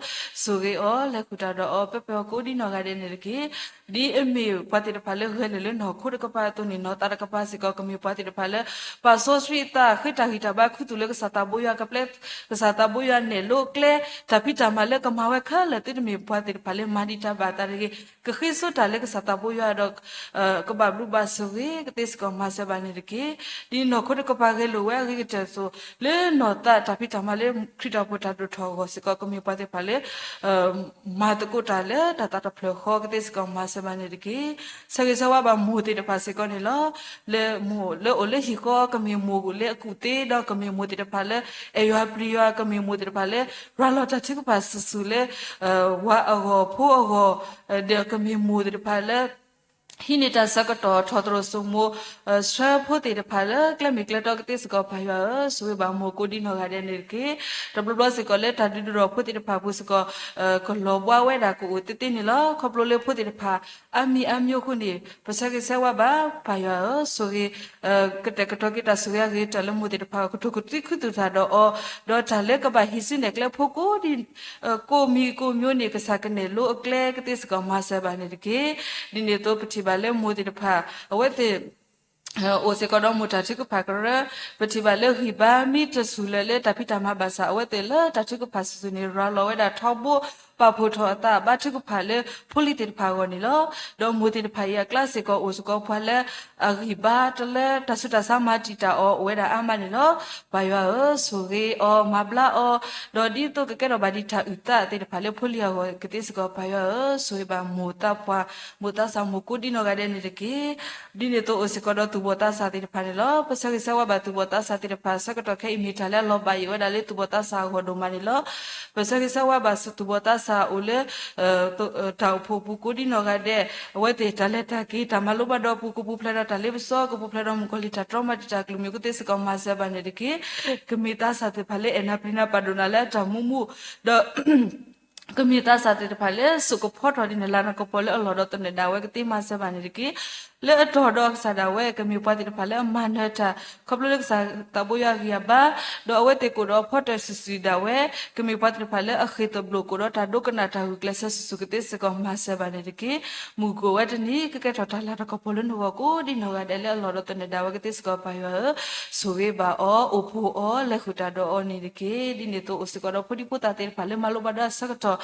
ဆိၣ်ဂ့ၤအီၤ လဲၤဃုာ်တၢ်ဒီးအီၤ ပၢပၢအကိးဒ်နီၢ်ဂၤဒဲးန့ၣ်တက့ၢ်. ဒ်အမ့ၢ်ပှၤသ့ၣ်တဖၣ်လၢဂဲၤလိာ်လၢနီၢ်ခိတကပၤအသိးန့ၣ် နီၢ်သးတကပၤစ့ၢ်ကီး ကမ့ၢ်ပှၤသ့ၣ်တဖၣ်လၢ ပာ်စီဆှံအသး ဃ့တၢ်ဂံၢ်တၢ်ဘါ ခူသူၣ်လၢကစၢ်သးဘိယွၤ ကပျဲကစၢ်သးဘိယွၤနဲၣ်လိကျဲ တၢ်ဖံးတၢ်မၤလၢကမၤဝဲခဲလၢာ် သုတမ့ၢ်ပှၤသ့ၣ်တဖၣ်လၢမၤဒံးတၢ်ဘၣ်သးတဂ့ၤ ကဃ့စိတၢ်လၢကစၢ်သးဘိယွၤဒီး ကဘၣ်ဘျုးဘၣ်ဆိၣ်ဂ့ၤ ကသ့စ့ၢ်ကီးမၤစၢၤဘၣ်န့ၣ်တက့ၢ်. ဒ်နီၢ်ခိတကပၤဂဲၤလိာ်ဝဲအဂ့ၤကတၢၢ်အသိး လၢနီၢ်သးတၢ်ဖံးတၢ်မၤလၢခရံာ်တၢ်အိၣ်ဖှိၣ်တၢ်ဒိၣ်ထီၣ်အဂီၢ်စ့ၢ်ကီး ကမ့ၢ်ပှၤသ့ၣ်တဖၣ်လၢ မၤသကိးတၢ်လၢတၢ်သးတဖျၢၣ်ဃီ ကသ့စ့ၢ်ကီးမၤစၢၤဘၣ်န့ၣ်တက့ၢ်. ဆၢဂ့ၤဆၢဝါဘၣ်မိၢ်သ့ၣ်တဖၣ်စ့ၢ်ကီးန့ၣ်လီၤ. လၢမိၢ်လၢအိၣ်လၢဟံၣ်ဃီ ကမ့ၢ်မိၢ်လၢအကူၣ်သ့ ဒီးကမ့ၢ်မိၢ်သ့ၣ်တဖၣ်လၢ အဲၣ်ယွၤပျံၤယွၤ ကမ့ၢ်မိၢ်သ့ၣ်တဖၣ်လၢ ရၤလီၤတၢ်ထုကဖၣ်စုာ်စုာ်လၢ ဝၤအဂီၢ် ဖိအဂီၢ် ဒီးကမ့ၢ်မိၢ်သ့ၣ်တဖၣ်လၢ ဟံးန့ၢ်တၢ်ဆၢကတီၢ်ထီၣ်သရိာ်စိမိၤ ဆှၢဖိသ့ၣ်တဖၣ်လၢကျဲမ့ၢ်ကျဲတီကသ့စ့ၢ်ကီး ပၢ်ယွၤဧၢ, ဆိၣ်ဂ့ၤဘၣ်မိၢ်ကိးဒံနီၢ်ဂၤဒဲးန့ၣ်တက့ၢ်. တဘျီဘျီစ့ၢ်ကီးလၢတၢ်ဒုးဒိၣ်ထီၣ်ဖိသ့ၣ်တဖၣ်အပူၤစ့ၢ်ကီး ကလီၤဘှါဝဲဒၣ်ကအိၣ်သ့သ့န့ၣ်လီၤ. ခီဖျိလၢဖိသ့ၣ်တဖၣ် အါမံၤအါမံၤအဃိန့ၣ် ပဆၢဂ့ၤဆၢဝါဘၣ် ပၢ်ယွၤဧၢ, ဆိၣ်ဂ့ၤ ကတဲာ်ကတီၤက့ၤတၢ်ဆိၣ်ဂ့ၤအဂ့ၤကတၢၢ်လၢမိၢ်သ့ၣ်တဖၣ် ကထိၣ်ကတံၤခူသူၣ်တၢ်ဒီးအီၤ, ဒီးတၢ်လၢကဘၣ်ဟံးစုနဲၣ်ကျဲဖိကိးဒံ ကိးမံၤကိးမံၤန့ၣ် ကစၢ်ကနဲၣ်လိအကျဲကသ့စ့ၢ်ကီးမၤစၢၤဘၣ်န့ၣ်တက့ၢ်. ဒ်န့ၣ်အသိးပထံၣ်ဘၣ်လၢမိၢ်သ့ၣ်တဖၣ် အဝဲသ့ၣ် အိၣ်စ့ၢ်ကီးဒီးမိၢ်တၢ်ထုကဖၣ်ကရၢ, ပထံၣ်ဘၣ်လၢဂံၢ်ဘါမ့ၢ်တဆူၣ်လၢၤလၢတၢ်ဖံးတၢ်မၤဘၣ်ဆၣ် အဝဲသ့ၣ်လၢတၢ်ထုကဖၣ်စုာ်စုာ်န့ၣ် ရၤလီၤဝဲဒၣ်ထီဘိ ပာ်ဖှိၣ်ထီၣ်အသးဘါထုကဖၣ်လၢဖိလံၤသ့ၣ်တဖၣ်အဂီၢ်န့ၣ်လီၤ. ဒီးမိၢ်သ့ၣ်တဖၣ်အံၤအကျါစ့ၢ်ကီး အိၣ်စ့ၢ်ကီးပှၤလၢအဂံၢ်ဘါတလၢ တၢ်ဆူးတၢ်ဆါမၤတံာ်တာ်အီၤအိၣ်ဝဲဒၣ်အါမးန့ၣ်လီၤ. ပၢ်ယွၤဧၢ, ဆိၣ်ဂ့ၤအီၤ မၤဘျါအီၤ, ဒီးဒ်သိးကကဲထီၣ်ဘၣ်ဒံးတၢ်အုၣ်သးသ့ၣ်တဖၣ်လၢဖိလံၤအဂီၢ်ကသ့စ့ၢ်ကီး ပၢ်ယွၤဧၢ, ဆိၣ်ဂ့ၤဘၣ်မိၢ်သးပှၢ် မိၢ်သးစၢ်မိၢ်ကိးဒံနီၢ်ဂၤဒဲးန့ၣ်တက့ၢ်. ဒ်န့ၣ်အသိးအိၣ်စ့ၢ်ကီးဒီးသူၣ်ဘီၣ်သးစၢ်သ့ၣ်တဖၣ်န့ၣ်လီၤ. ပဆၢဂ့ၤဆၢဝါဘၣ်သူၣ်ဘီၣ်သးစၢ်သ့ၣ်တဖၣ် ဆၢကတီၢ်ခဲအံၤမ့ၢ်တၢ်လၢအလီၤဘၣ်ယိၣ်ဝဲဒၣ်လၢသူၣ်ဘီၣ်သးစၢ်အဂီၢ်ဒိၣ်မးန့ၣ်လီၤ. ပဆၢဂ့ၤဆၢဝါဘၣ်သူၣ်ဘီၣ်သးစၢ်အိၣ်လၢ တၢ်အိၣ်ဖှိၣ်ပူၤကိးဒံနီၢ်ဂၤဒဲး, အဝဲသ့ၣ်တၢ်လဲၤတၢ်က့ၤ တၢ်မၤလိဘၣ်ဒီးအပူၤ ကပူၤဖျဲးဒီးတၢ်လ့ပစီ ကပူၤဖျဲးဒီးမုၣ်ကီၤလံၢ်တၢ်တြီမၤတံာ်တာ် ကလုာ်မုၢ်ကသ့စ့ၢ်ကီးမၤစၢၤဘၣ်န့ၣ်တက့ၢ်. ကမ့ၢ်သးစၢ်သ့ၣ်တဖၣ်လၢအဲၣ်နၤပျံၤနၤပာ်ဒိၣ်နၤလၢအတၢ်မူမူ, ဒီး ကမ့ၢ်သးစၢ်သ့ၣ်တဖၣ်လၢစိာ်ကဖီထီၣ်ဒ်န့ၣ် လၢနကပီၤလၢအလီၢ်ဒီးသနၢၣ်ဒၣ်ဝဲကသ့မၤစၢၤဘၣ်န့ၣ်တက့ၢ်. လၢအတီၢ်ဒီးအကစၢ်ဒၣ်ဝဲ ကမ့ၢ်ပှၤသ့ၣ်တဖၣ်လၢအမၤနၢၤတၢ် ခီဖျိလၢကစၢ်သးဘိယွၤအဂံၢ်အဘါ, ဒီးအဝဲသ့ၣ်ကအိၣ်ဒီးဖီတၢၢ်စုာ်စုာ်ဒၣ်ဝဲ, ကမ့ၢ်ပှၤသ့ၣ်တဖၣ်လၢအဃ့ၢ်သဘျိၣ်ကအိၣ်ဒီးတၢ်ဒိကနၣ်တၢ်ဂုာ်ကျဲးစၢးစုာ်စုာ်ကသ့စ့ၢ်ကီးမၤစၢၤဘၣ်န့ၣ်တက့ၢ်. မုၢ်ကအိၣ်ဝဲတနံၤ ကကဲထီၣ်တၢ်လၤတၢ်ကပီၤလၢနဂီၢ်ကိးဒံနီၢ်ဂၤဒဲးလၢအလီၢ်ဒီးသနၢၣ်ဒၣ်ဝဲကသ့စ့ၢ်ကီး ပၢ်ယွၤဧၢ, ဆိၣ်ဂ့ၤဘၣ်အီၤ အိၣ်ဖှိၣ်အီၤ လဲၤဃုာ်တၢ်ဒီးအီၤန့ၣ်တက့ၢ်. ဒ်န့ၣ်အသိးအိၣ်စ့ၢ်ကီးဒီးဖိဒံဖိသၣ်သ့ၣ်တဖၣ်လၢမၤလိဘၣ်ဒီးအဆၢကတီၢ်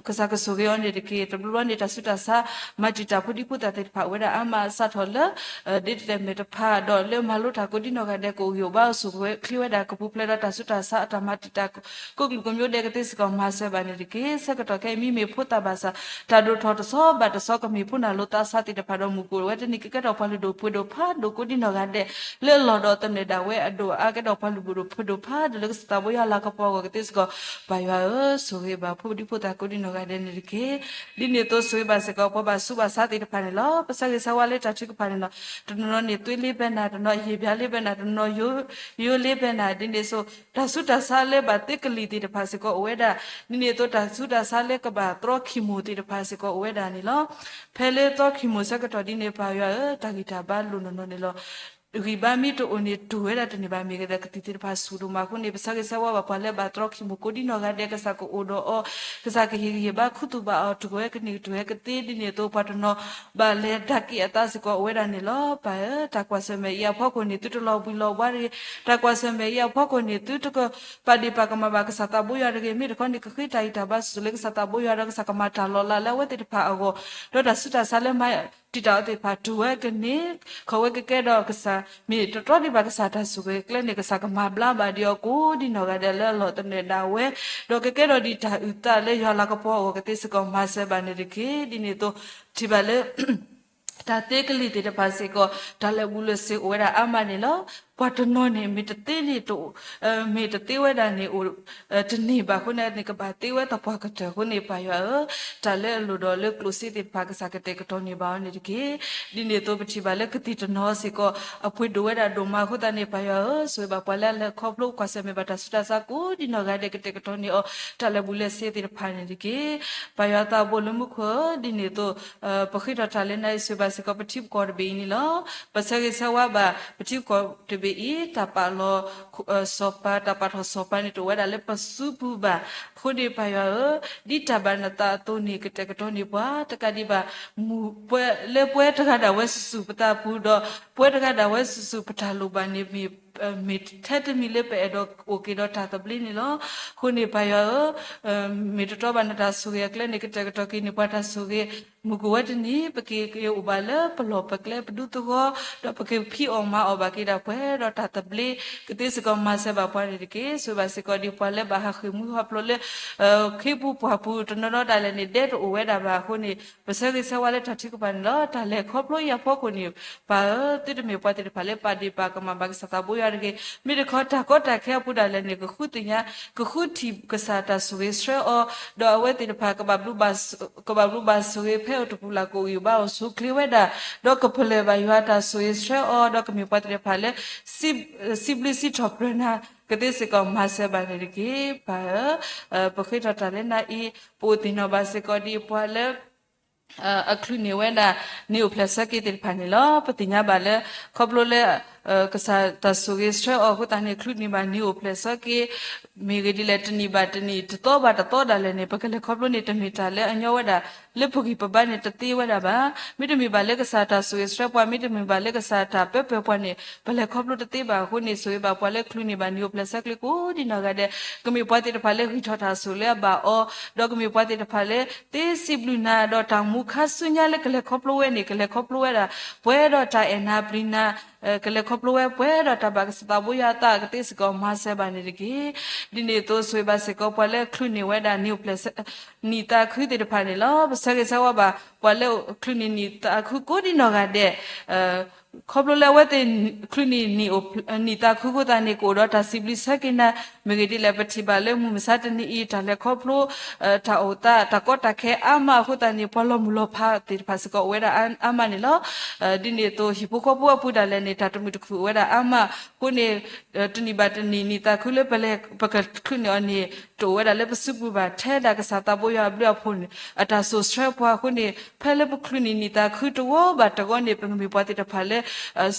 ကစၢ်ကဆိၣ်ဂ့ၤအီၤန့ၣ်တက့ၢ်. တဘျီဘျီန့ၣ် တၢ်ဆူးတၢ်ဆါ မၤတံာ်တာ်ဖိဒံဖိသၣ်သ့ၣ်တဖၣ်အိၣ်ဝဲဒၣ်အါမးအစးထီၣ်လၢ ဒ်တတဲာ်မဲာ်တဖၣ် ဒီးလၢမၤလိတၢ်ကိးဒံနီၢ်ဂၤဒဲး ကအိၣ်ဂံၢ်အိၣ်ဘါအိၣ်ဆူၣ်ချ့ဝဲဒၣ် ကပူၤဖျဲးဒီးတၢ်ဆူးတၢ်ဆါအတၢ်မၤတံာ်တာ် ကိးကလုာ်ကမျိုးဒဲးကသ့စ့ၢ်ကီးမၤစၢၤဘၣ်န့ၣ်တက့ၢ်. ဆၢကတီၢ်ခဲအံၤမ့မ့ၢ်ဖိသၣ်ဘၣ်ဆၣ် တၢ်ဒိၣ်ထီၣ်တဆီဘၣ်တဆီ ကမ့ၢ်ဖိနၢ်လိာ်သးစၢ်သ့ၣ်တဖၣ်ဒီးမုၢ်ကအိၣ်ဝဲတနံၤ ကကဲထီၣ်ပှၤလုၢ်ဒိၣ်ပှ့ၤဒိၣ်ဖးဒိၣ်ကိးဒံနီၢ်ဂၤဒဲး လၢအလီၢ်ဒီးသနၢၣ်ဒၣ်ဝဲအဒိၣ်အါကဲထီၣ်ပှၤလုၢ်ဒိၣ်ပှ့ၤဒိၣ်ဖးဒိၣ်လၢကစၢ်သးဘိယွၤလၤကပီၤအဂီၢ်ကသ့စ့ၢ်ကီး ပၢ်ယွၤဧၢ, ဆိၣ်ဂ့ၤဘၣ်ဖိဒံဖိသၣ်ကိးဒံနီၢ်ဂၤဒဲးန့ၣ်တက့ၢ်. ဒ်န့ၣ်အသိးဆိၣ်ဂ့ၤဘၣ်စ့ၢ်ကီးပှၤဘၣ်ဆူးဘၣ်ဆါသ့ၣ်တဖၣ်န့ၣ်လီၤ. ပဆၢဂ့ၤဆၢဝါလၢတၢ်ထုကဖၣ်န့ၣ်လီၤ. တနီၤနီၤန့ၣ် သွ့လ့ဘဲနၤ, တနီၤယံာ်ဘျါလ့ဘဲနၤ, တနီၤယိယိလ့ဘဲနၤ, ဒ်န့ၣ်အသိး တၢ်ဆူးတၢ်ဆါလၢဘၣ်သ့ကလံၤသ့ၣ်တဖၣ်စ့ၢ်ကီးအိၣ်ဝဲဒၣ်. ဒ်န့ၣ်အသိးတၢ်ဆူးတၢ်ဆါလၢကဘၣ်သြီခံမိၢ်သ့ၣ်တဖၣ်စ့ၢ်ကီးအိၣ်ဝဲဒၣ်န့ၣ်လီၤ. ဖဲလၢသြီခံမိၢ်ဆၢကတီၢ်ဒ်န့ၣ် ပၢ်ယွၤဧၢ, တၢ်ဂံၢ်တၢ်ဘါလိၣ်နီၢ်နီၢ်န့ၣ်လီၤ. ဂံၢ်ဘါမ့ၢ်တအိၣ်န့ၣ် တူၢ်ဝဲဒၣ်တန့ၢ်ဘၣ် မ့ၢ်ဂ့ၤဒီးကသံၣ်သ့ၣ်တဖၣ်ဆူၣ်ဒိၣ်မးအဃိန့ၣ် ပဆၢဂ့ၤဆၢဝါဘၣ်ပှၤလၢဘၣ်သြီခံမိၢ်ကိးဒံနီၢ်ဂၤဒဲး ကစၢ်ကအိၣ်ဒီးအီၤ, ကစၢ်ကဟ့ၣ်ဂံၢ်ဟ့ၣ်ဘါခူသူၣ်ဘၣ်အီၤ တူၢ်ဝဲကန့ၢ်ကတူၢ်ဝဲကသ့ ဒ်န့ၣ်အသိးပှၤတနီၤ ဘၣ်လဲၤဒၣ်က့ၤအသးစ့ၢ်ကီးအိၣ်ဝဲဒၣ်န့ၣ်လီၤ. ပၢ်ဧၢ, တၢ်ကွၢ်ဆၢၣ်မဲာ်အံၤအဖီခိၣ်န့ၣ် သုတလီၤဘှံးလီၤဘှါတဂ့ၤ. တၢ်ကွၢ်ဆၢၣ်မဲာ်အံၤအဖီခိၣ်န့ၣ် သုတကပာ်ဒ့ၣ်ပာ်ကမၣ်ဘၣ်ကစၢ်သးဘိယွၤတဂ့ၤ. မ့ၢ်တခီန့ၣ် ကဃ့တၢ်ဂံၢ်တၢ်ဘါဆူၣ်ဆူၣ်လၢကစၢ်သးဘိယွၤဒီးကစၢ်ကမၤတၢ်လီၤလးလၢအဝဲသ့ၣ်တဖၣ်အဂီၢ်, ဒီးတၢ်ဆူးတၢ်ဆါလၢမၤတံာ်တာ်အီၤသ့ၣ်တဖၣ် တူၢ်ဝဲကန့ၢ် ခီၣ်ဝဲကကဲဒီးကစၢ် မ့ၢ်တတြီန့ၢ်ဘၣ်ကစၢ်တၢ်ဆိၣ်ဂ့ၤကျဲန့ၣ် ကစၢ်ကမၤဘျါဘၣ်ဒံးအီၤကိးဒံနီၢ်ဂၤဒဲးလၢအလီၢ်သနၢၣ်ဒၣ်ဝဲ, ဒီးကကဲထီၣ်ဒံးတၢ်အုၣ်သးလၢယွၤလၤကပီၤအဂီၢ်ကသ့စ့ၢ်ကီးမၤစၢၤဘၣ်န့ၣ်တက့ၢ်. ဒ်န့ၣ်အသိး ထံၣ်ဘၣ်လၢ တၢ်သ့ကလံၤသ့ၣ်တဖၣ်စ့ၢ်ကီး တၢ်လၢာ်ဘူၣ်လၢာ်စ့ၤအိၣ်ဝဲဒၣ်အါမးန့ၣ်လီၤ. ပှၤတနီၤန့ၣ် မ့ၢ်တသ့န့ၣ် မ့ၢ်တသ့ဝဲဒၣ်န့ၣ် အိၣ်တန့ၢ်ဘၣ်အဃိန့ၣ် ကဘၣ်သ့ဝဲသပှၢ်ကတၢၢ်အဃိန့ၣ် ပၢ်ယွၤဧၢ, တၢ်လၢအလိၣ်ဒီးလၢကျိၣ်စ့သ့ၣ်တဖၣ် ကစၢ်ကတဲာ်ကတီၤန့ၢ်ဘၣ်အီၤန့ၣ်တက့ၢ်. ဒ်န့ၣ်အသိးပထံၣ်ဘၣ်လၢကသံၣ်တနီၤစ့ၢ်ကီး အပှ့ၤဒိၣ်ဝဲဒၣ်ဒိၣ်မးအဃိသတးန့ၣ် ပၢ်ယွၤဧၢ, ဆိၣ်ဂ့ၤဘၣ်ပှၤလၢအလဲၤခီဖျိကွၢ်ဆၢၣ်မဲာ်ဘၣ်တၢ်ဆူးတၢ်ဆါကိးဒံနီၢ်ဂၤဒဲး ကတဲာ်ကတီၤန့ၢ်အီၤ တၢ်လၢာ်ဘူၣ်လၢာ်စ့ၤသ့ၣ်တဖၣ်န့ၣ်တက့ၢ်. ပၢ်ယွၤသးဘိလၢမူခိၣ်ဧၢ, ဒ်န့ၣ်အသိး ပဃ့ထီၣ်တၢ်လၢနၤအံၤ ဆိၣ်ဂ့ၤဘၣ်စ့ၢ်ကီးပထံပကီၢ်တဘ့ၣ်အံၤန့ၣ်လီၤ. ပဆၢဂ့ၤဆၢဝါဘၣ် ပထံပကီၢ်တဘ့ၣ်အံၤ တၢ်ပာ်လီၤစီၤပၤ တၢ်ပာ်ထီၣ်စီၤပၤန့ၣ် တအိၣ်ဝဲဒၣ်လၢပစုပူၤဘၣ်. အဃိန့ၣ် ပၢ်ယွၤဧၢ, ဒ်တၢ်ဘၣ်နသးအသိးန့ၣ် ကတဲာ်ကတီၤန့ၢ်ပှၤ တကးဒံးဘၣ် လၢပဝဲတဂၤဒၣ်ဝဲစုာ်စုာ်ပသးပူၤဒီး ပဝဲတဂၤဒၣ်ဝဲစုာ်စုာ်ပတၢ်လိၣ်ဘၣ်န့ၣ် မ့ၢ်ထဲတမံၤလၢပအဲၣ်ဒိးအိၣ်က့ၤဒီးတၢ်သဘျ့န့ၣ်လီၤ. အဃိန့ၣ် ပၢ်ယွၤဧၢ, မ့ၢ်တတြီဘၣ်နတၢ်ဆိၣ်ဂ့ၤအကျဲန့ၣ် ကတဲာ်ကတီၤက့ၤန့ၢ်ပှၤတၢ်ဆိၣ်ဂ့ၤ, မုၢ်ကအိၣ်ဝဲတနံၤ ပကက့ၤအိၣ်ဘၣ်လၢပလီၢ်ပကျဲပဒူသဝီ, ဒီးပကဖံးအီၣ်မၤအီၣ်ဘၣ်က့ၤဒၣ်ပှၤ ဒီးတၢ်သဘျ့ ကသ့စ့ၢ်ကီးမၤစၢၤဘၣ်ပှၤန့ၣ်တက့ၢ်. ဆိၣ်ဂ့ၤဘၣ်စ့ၢ်ကီးဒ်ပှၤလၢဘၣ်ဟးဃ့ၢ်မှံဟးဖျိးလၢ ခ့ပူၤပှၢ်ပူၤ တနီၤနီၤဒၣ်လဲာ်န့ၣ် ဒဲတအိၣ်ဝဲဒၣ်ဘၣ်အဃိန့ၣ် ပဆၢဂ့ၤဆၢဝါလၢတၢ်ထုကဖၣ်န့ၣ်လီၤ. တၢ်လဲၤခီဖျိအံၤအဖီခိၣ်န့ၣ် ပၢ်ဧၢ, သုတမ့ၢ်ပှၤသ့ၣ်တဖၣ်လၢပာ်ဒ့ၣ်ပာ်ကမၣ်ဘၣ်ကစၢ်သးဘိ တဂ့ၤ, မ့ၢ်တခီတၢ်ကီတၢ်ခဲအပူၤဒၣ်လဲာ်န့ၣ် ကဃုသ့ၣ်ညါ, ကဃုထံၣ်ကစၢ်တၢ်ဆိၣ်ဂ့ၤဆှၢအီၤ, ဒီးအဝဲသ့ၣ်တဖၣ် ကဘၣ်ဘျုးဘၣ်ဆိၣ်ဂ့ၤ ဖဲအတပူၤလၢ်ကအိၣ်ဂံၢ်ဘါအိၣ်ဆူၣ်အိၣ်ချ့ဝဲဒၣ်, ဒီးကပလၢၢ်ဘၣ်ယွၤတၢ်ဆိၣ်ဂ့ၤဆှၢအီၤ, ဒီးကမ့ၢ်ပှၤသ့ၣ်တဖၣ်လၢ စံးဘျုးစံးထီၣ်ပတြၢၤနၤကသ့စ့ၢ်ကီး မၤစၢၤဘၣ်န့ၣ်တက့ၢ်. ပၢ်ဧၢ, ပဃ့ထီၣ်တၢ်လၢနၤအံၤ, ပအိၣ်သ့ၣ်နီၣ်ဘၣ်စ့ၢ်ကီးဒ်ပှၤလၢ အချုးန့ၢ်ဝဲဒၣ် နံၣ်အိၣ်ဖျဲၣ်ဆၢက့ၤသ့ၣ်တဖၣ်န့ၣ်လီၤ. ပသ့ၣ်ညါဘၣ်လၢ ခီဖျိလၢ ကစၢ်တၢ်ဆိၣ်ဂ့ၤဆှၢအီၤအဃိသတးန့ၣ် ချုးန့ၢ်ဘၣ်နံၣ်အိၣ်ဖျဲၣ်ဆၢက့ၤ မ့ၢ်ဂ့ၤဒ်လဲၣ် တနံၣ်ဘၣ်တနံၣ် တသီဘၣ်တသီဒၣ်လဲာ်န့ၣ် ပကလဲၤခီဖျိန့ၣ် တမ့ၢ်တၢ်လၢအညီဝဲဒၣ် လၢပဂံၢ်ပဘါန့ၣ်တသ့ဝဲဒၣ်ဘၣ်. မ့တမ့ၢ်ဘၣ်လၢကစၢ်တၢ်ဆိၣ်ဂ့ၤဆှၢပှၤ, မ့တမ့ၢ်ဘၣ်လၢကစၢ်တၢ်ပၢပၢၤပှၤန့ၣ် ပလဲၤခီဖျိတသ့ဘၣ်အဃိန့ၣ် ဆိၣ်ဂ့ၤဘၣ်ပှၤလၢချုးန့ၢ်ဘၣ်နံၣ်အိၣ်ဖျဲၣ်ဆၢက့ၤကိးဒံနီၢ်ဂၤဒဲး, ကမ့ၢ်ပှၤသ့ၣ်တဖၣ်လၢဂံၢ်ထီၣ်တၢ်ဆိၣ်လၢအဘၣ်အီၤ, ဒီးကမ့ၢ်ပှၤသ့ၣ်တဖၣ်လၢ သ့စံးဘျုးနၤ ဒီးတၢ်မူခါဆူညါလၢကလဲၤခီဖျိဝဲန့ၣ် ကလဲၤခီဖျိဝဲဒၣ် ပှဲၤဒီးတၢ်အဲၣ်နၤပျံၤနၤ, ကလဲၤခီဖျိဝဲ ပှဲၤဒီးတၢ်ဘၣ်ကစၢ်သးဘိယွၤအသးကသ့စ့ၢ်ကီး မၤစၢၤဘၣ်န့ၣ်တက့ၢ်. ဒ်န့ၣ်အသိး ဆိၣ်ဂ့ၤဘၣ်စ့ၢ်ကီး ပှၤလၢချုးန့ၢ်ဝဲဒၣ် နံၣ်အိၣ်ဖျဲၣ် နံၣ်သးခုသ့ၣ်တဖၣ်န့ၣ်လီၤ. ပဆၢဂ့ၤဆၢဝါဘၣ် ပှၤလၢချုးန့ၢ်နံၣ်သးခုကိးဒံနီၢ်ဂၤဒဲး, ခီဖျိလၢအဝဲသ့ၣ်ချုးန့ၢ် နံၣ်သးခုအဃိသတးန့ၣ် ကအိၣ်ဒီးတၢ်စံးဘျုးဆၢက့ၤနၤ, မ့ၢ်ဂ့ၤဒ်လဲၣ် ပထံၣ်ဘၣ်လၢမုၢ်မဆါတနံၤအံၤ တၢ်လဲၤခီဖျိ တၢ်အိၣ်သး တၢ်ကီတၢ်ခဲအါမးအဃိသတးန့ၣ် ပှၤလီၤမုၢ်လီၤဖးသ့ၣ်တဖၣ်စ့ၢ်ကီးအိၣ်ဝဲဒၣ်အါမးန့ၣ်လီၤ. ဒ်န့ၣ်အသိး ဟံၣ်ဖိဃီဖိအပူၤဒၣ်လဲာ်န့ၣ် တၢ်တမုာ်တခုၣ်အိၣ်ဝဲဒၣ်အါမးအဃိန့ၣ် တနံၣ်ဘၣ်တနံၣ် နံၣ်သးခုလၢပလဲၤ ပကချုးန့ၢ်အီၤန့ၣ် တအိၣ်ဝဲဒၣ်လၢပစုပူၤဘၣ် ထဲဒၣ်ကစၢ်သးဘိယွၤအဘျုးအဖှိၣ်န့ၣ် အတၢ်စိာ်ဆှၢပှၤအဃိန့ၣ် ဖဲလၢပချုးန့ၢ်နံၣ်သးခုတဝီဘၣ်တဝီန့ၣ် ပကမ့ၢ်ပှၤသ့ၣ်တဖၣ်လၢ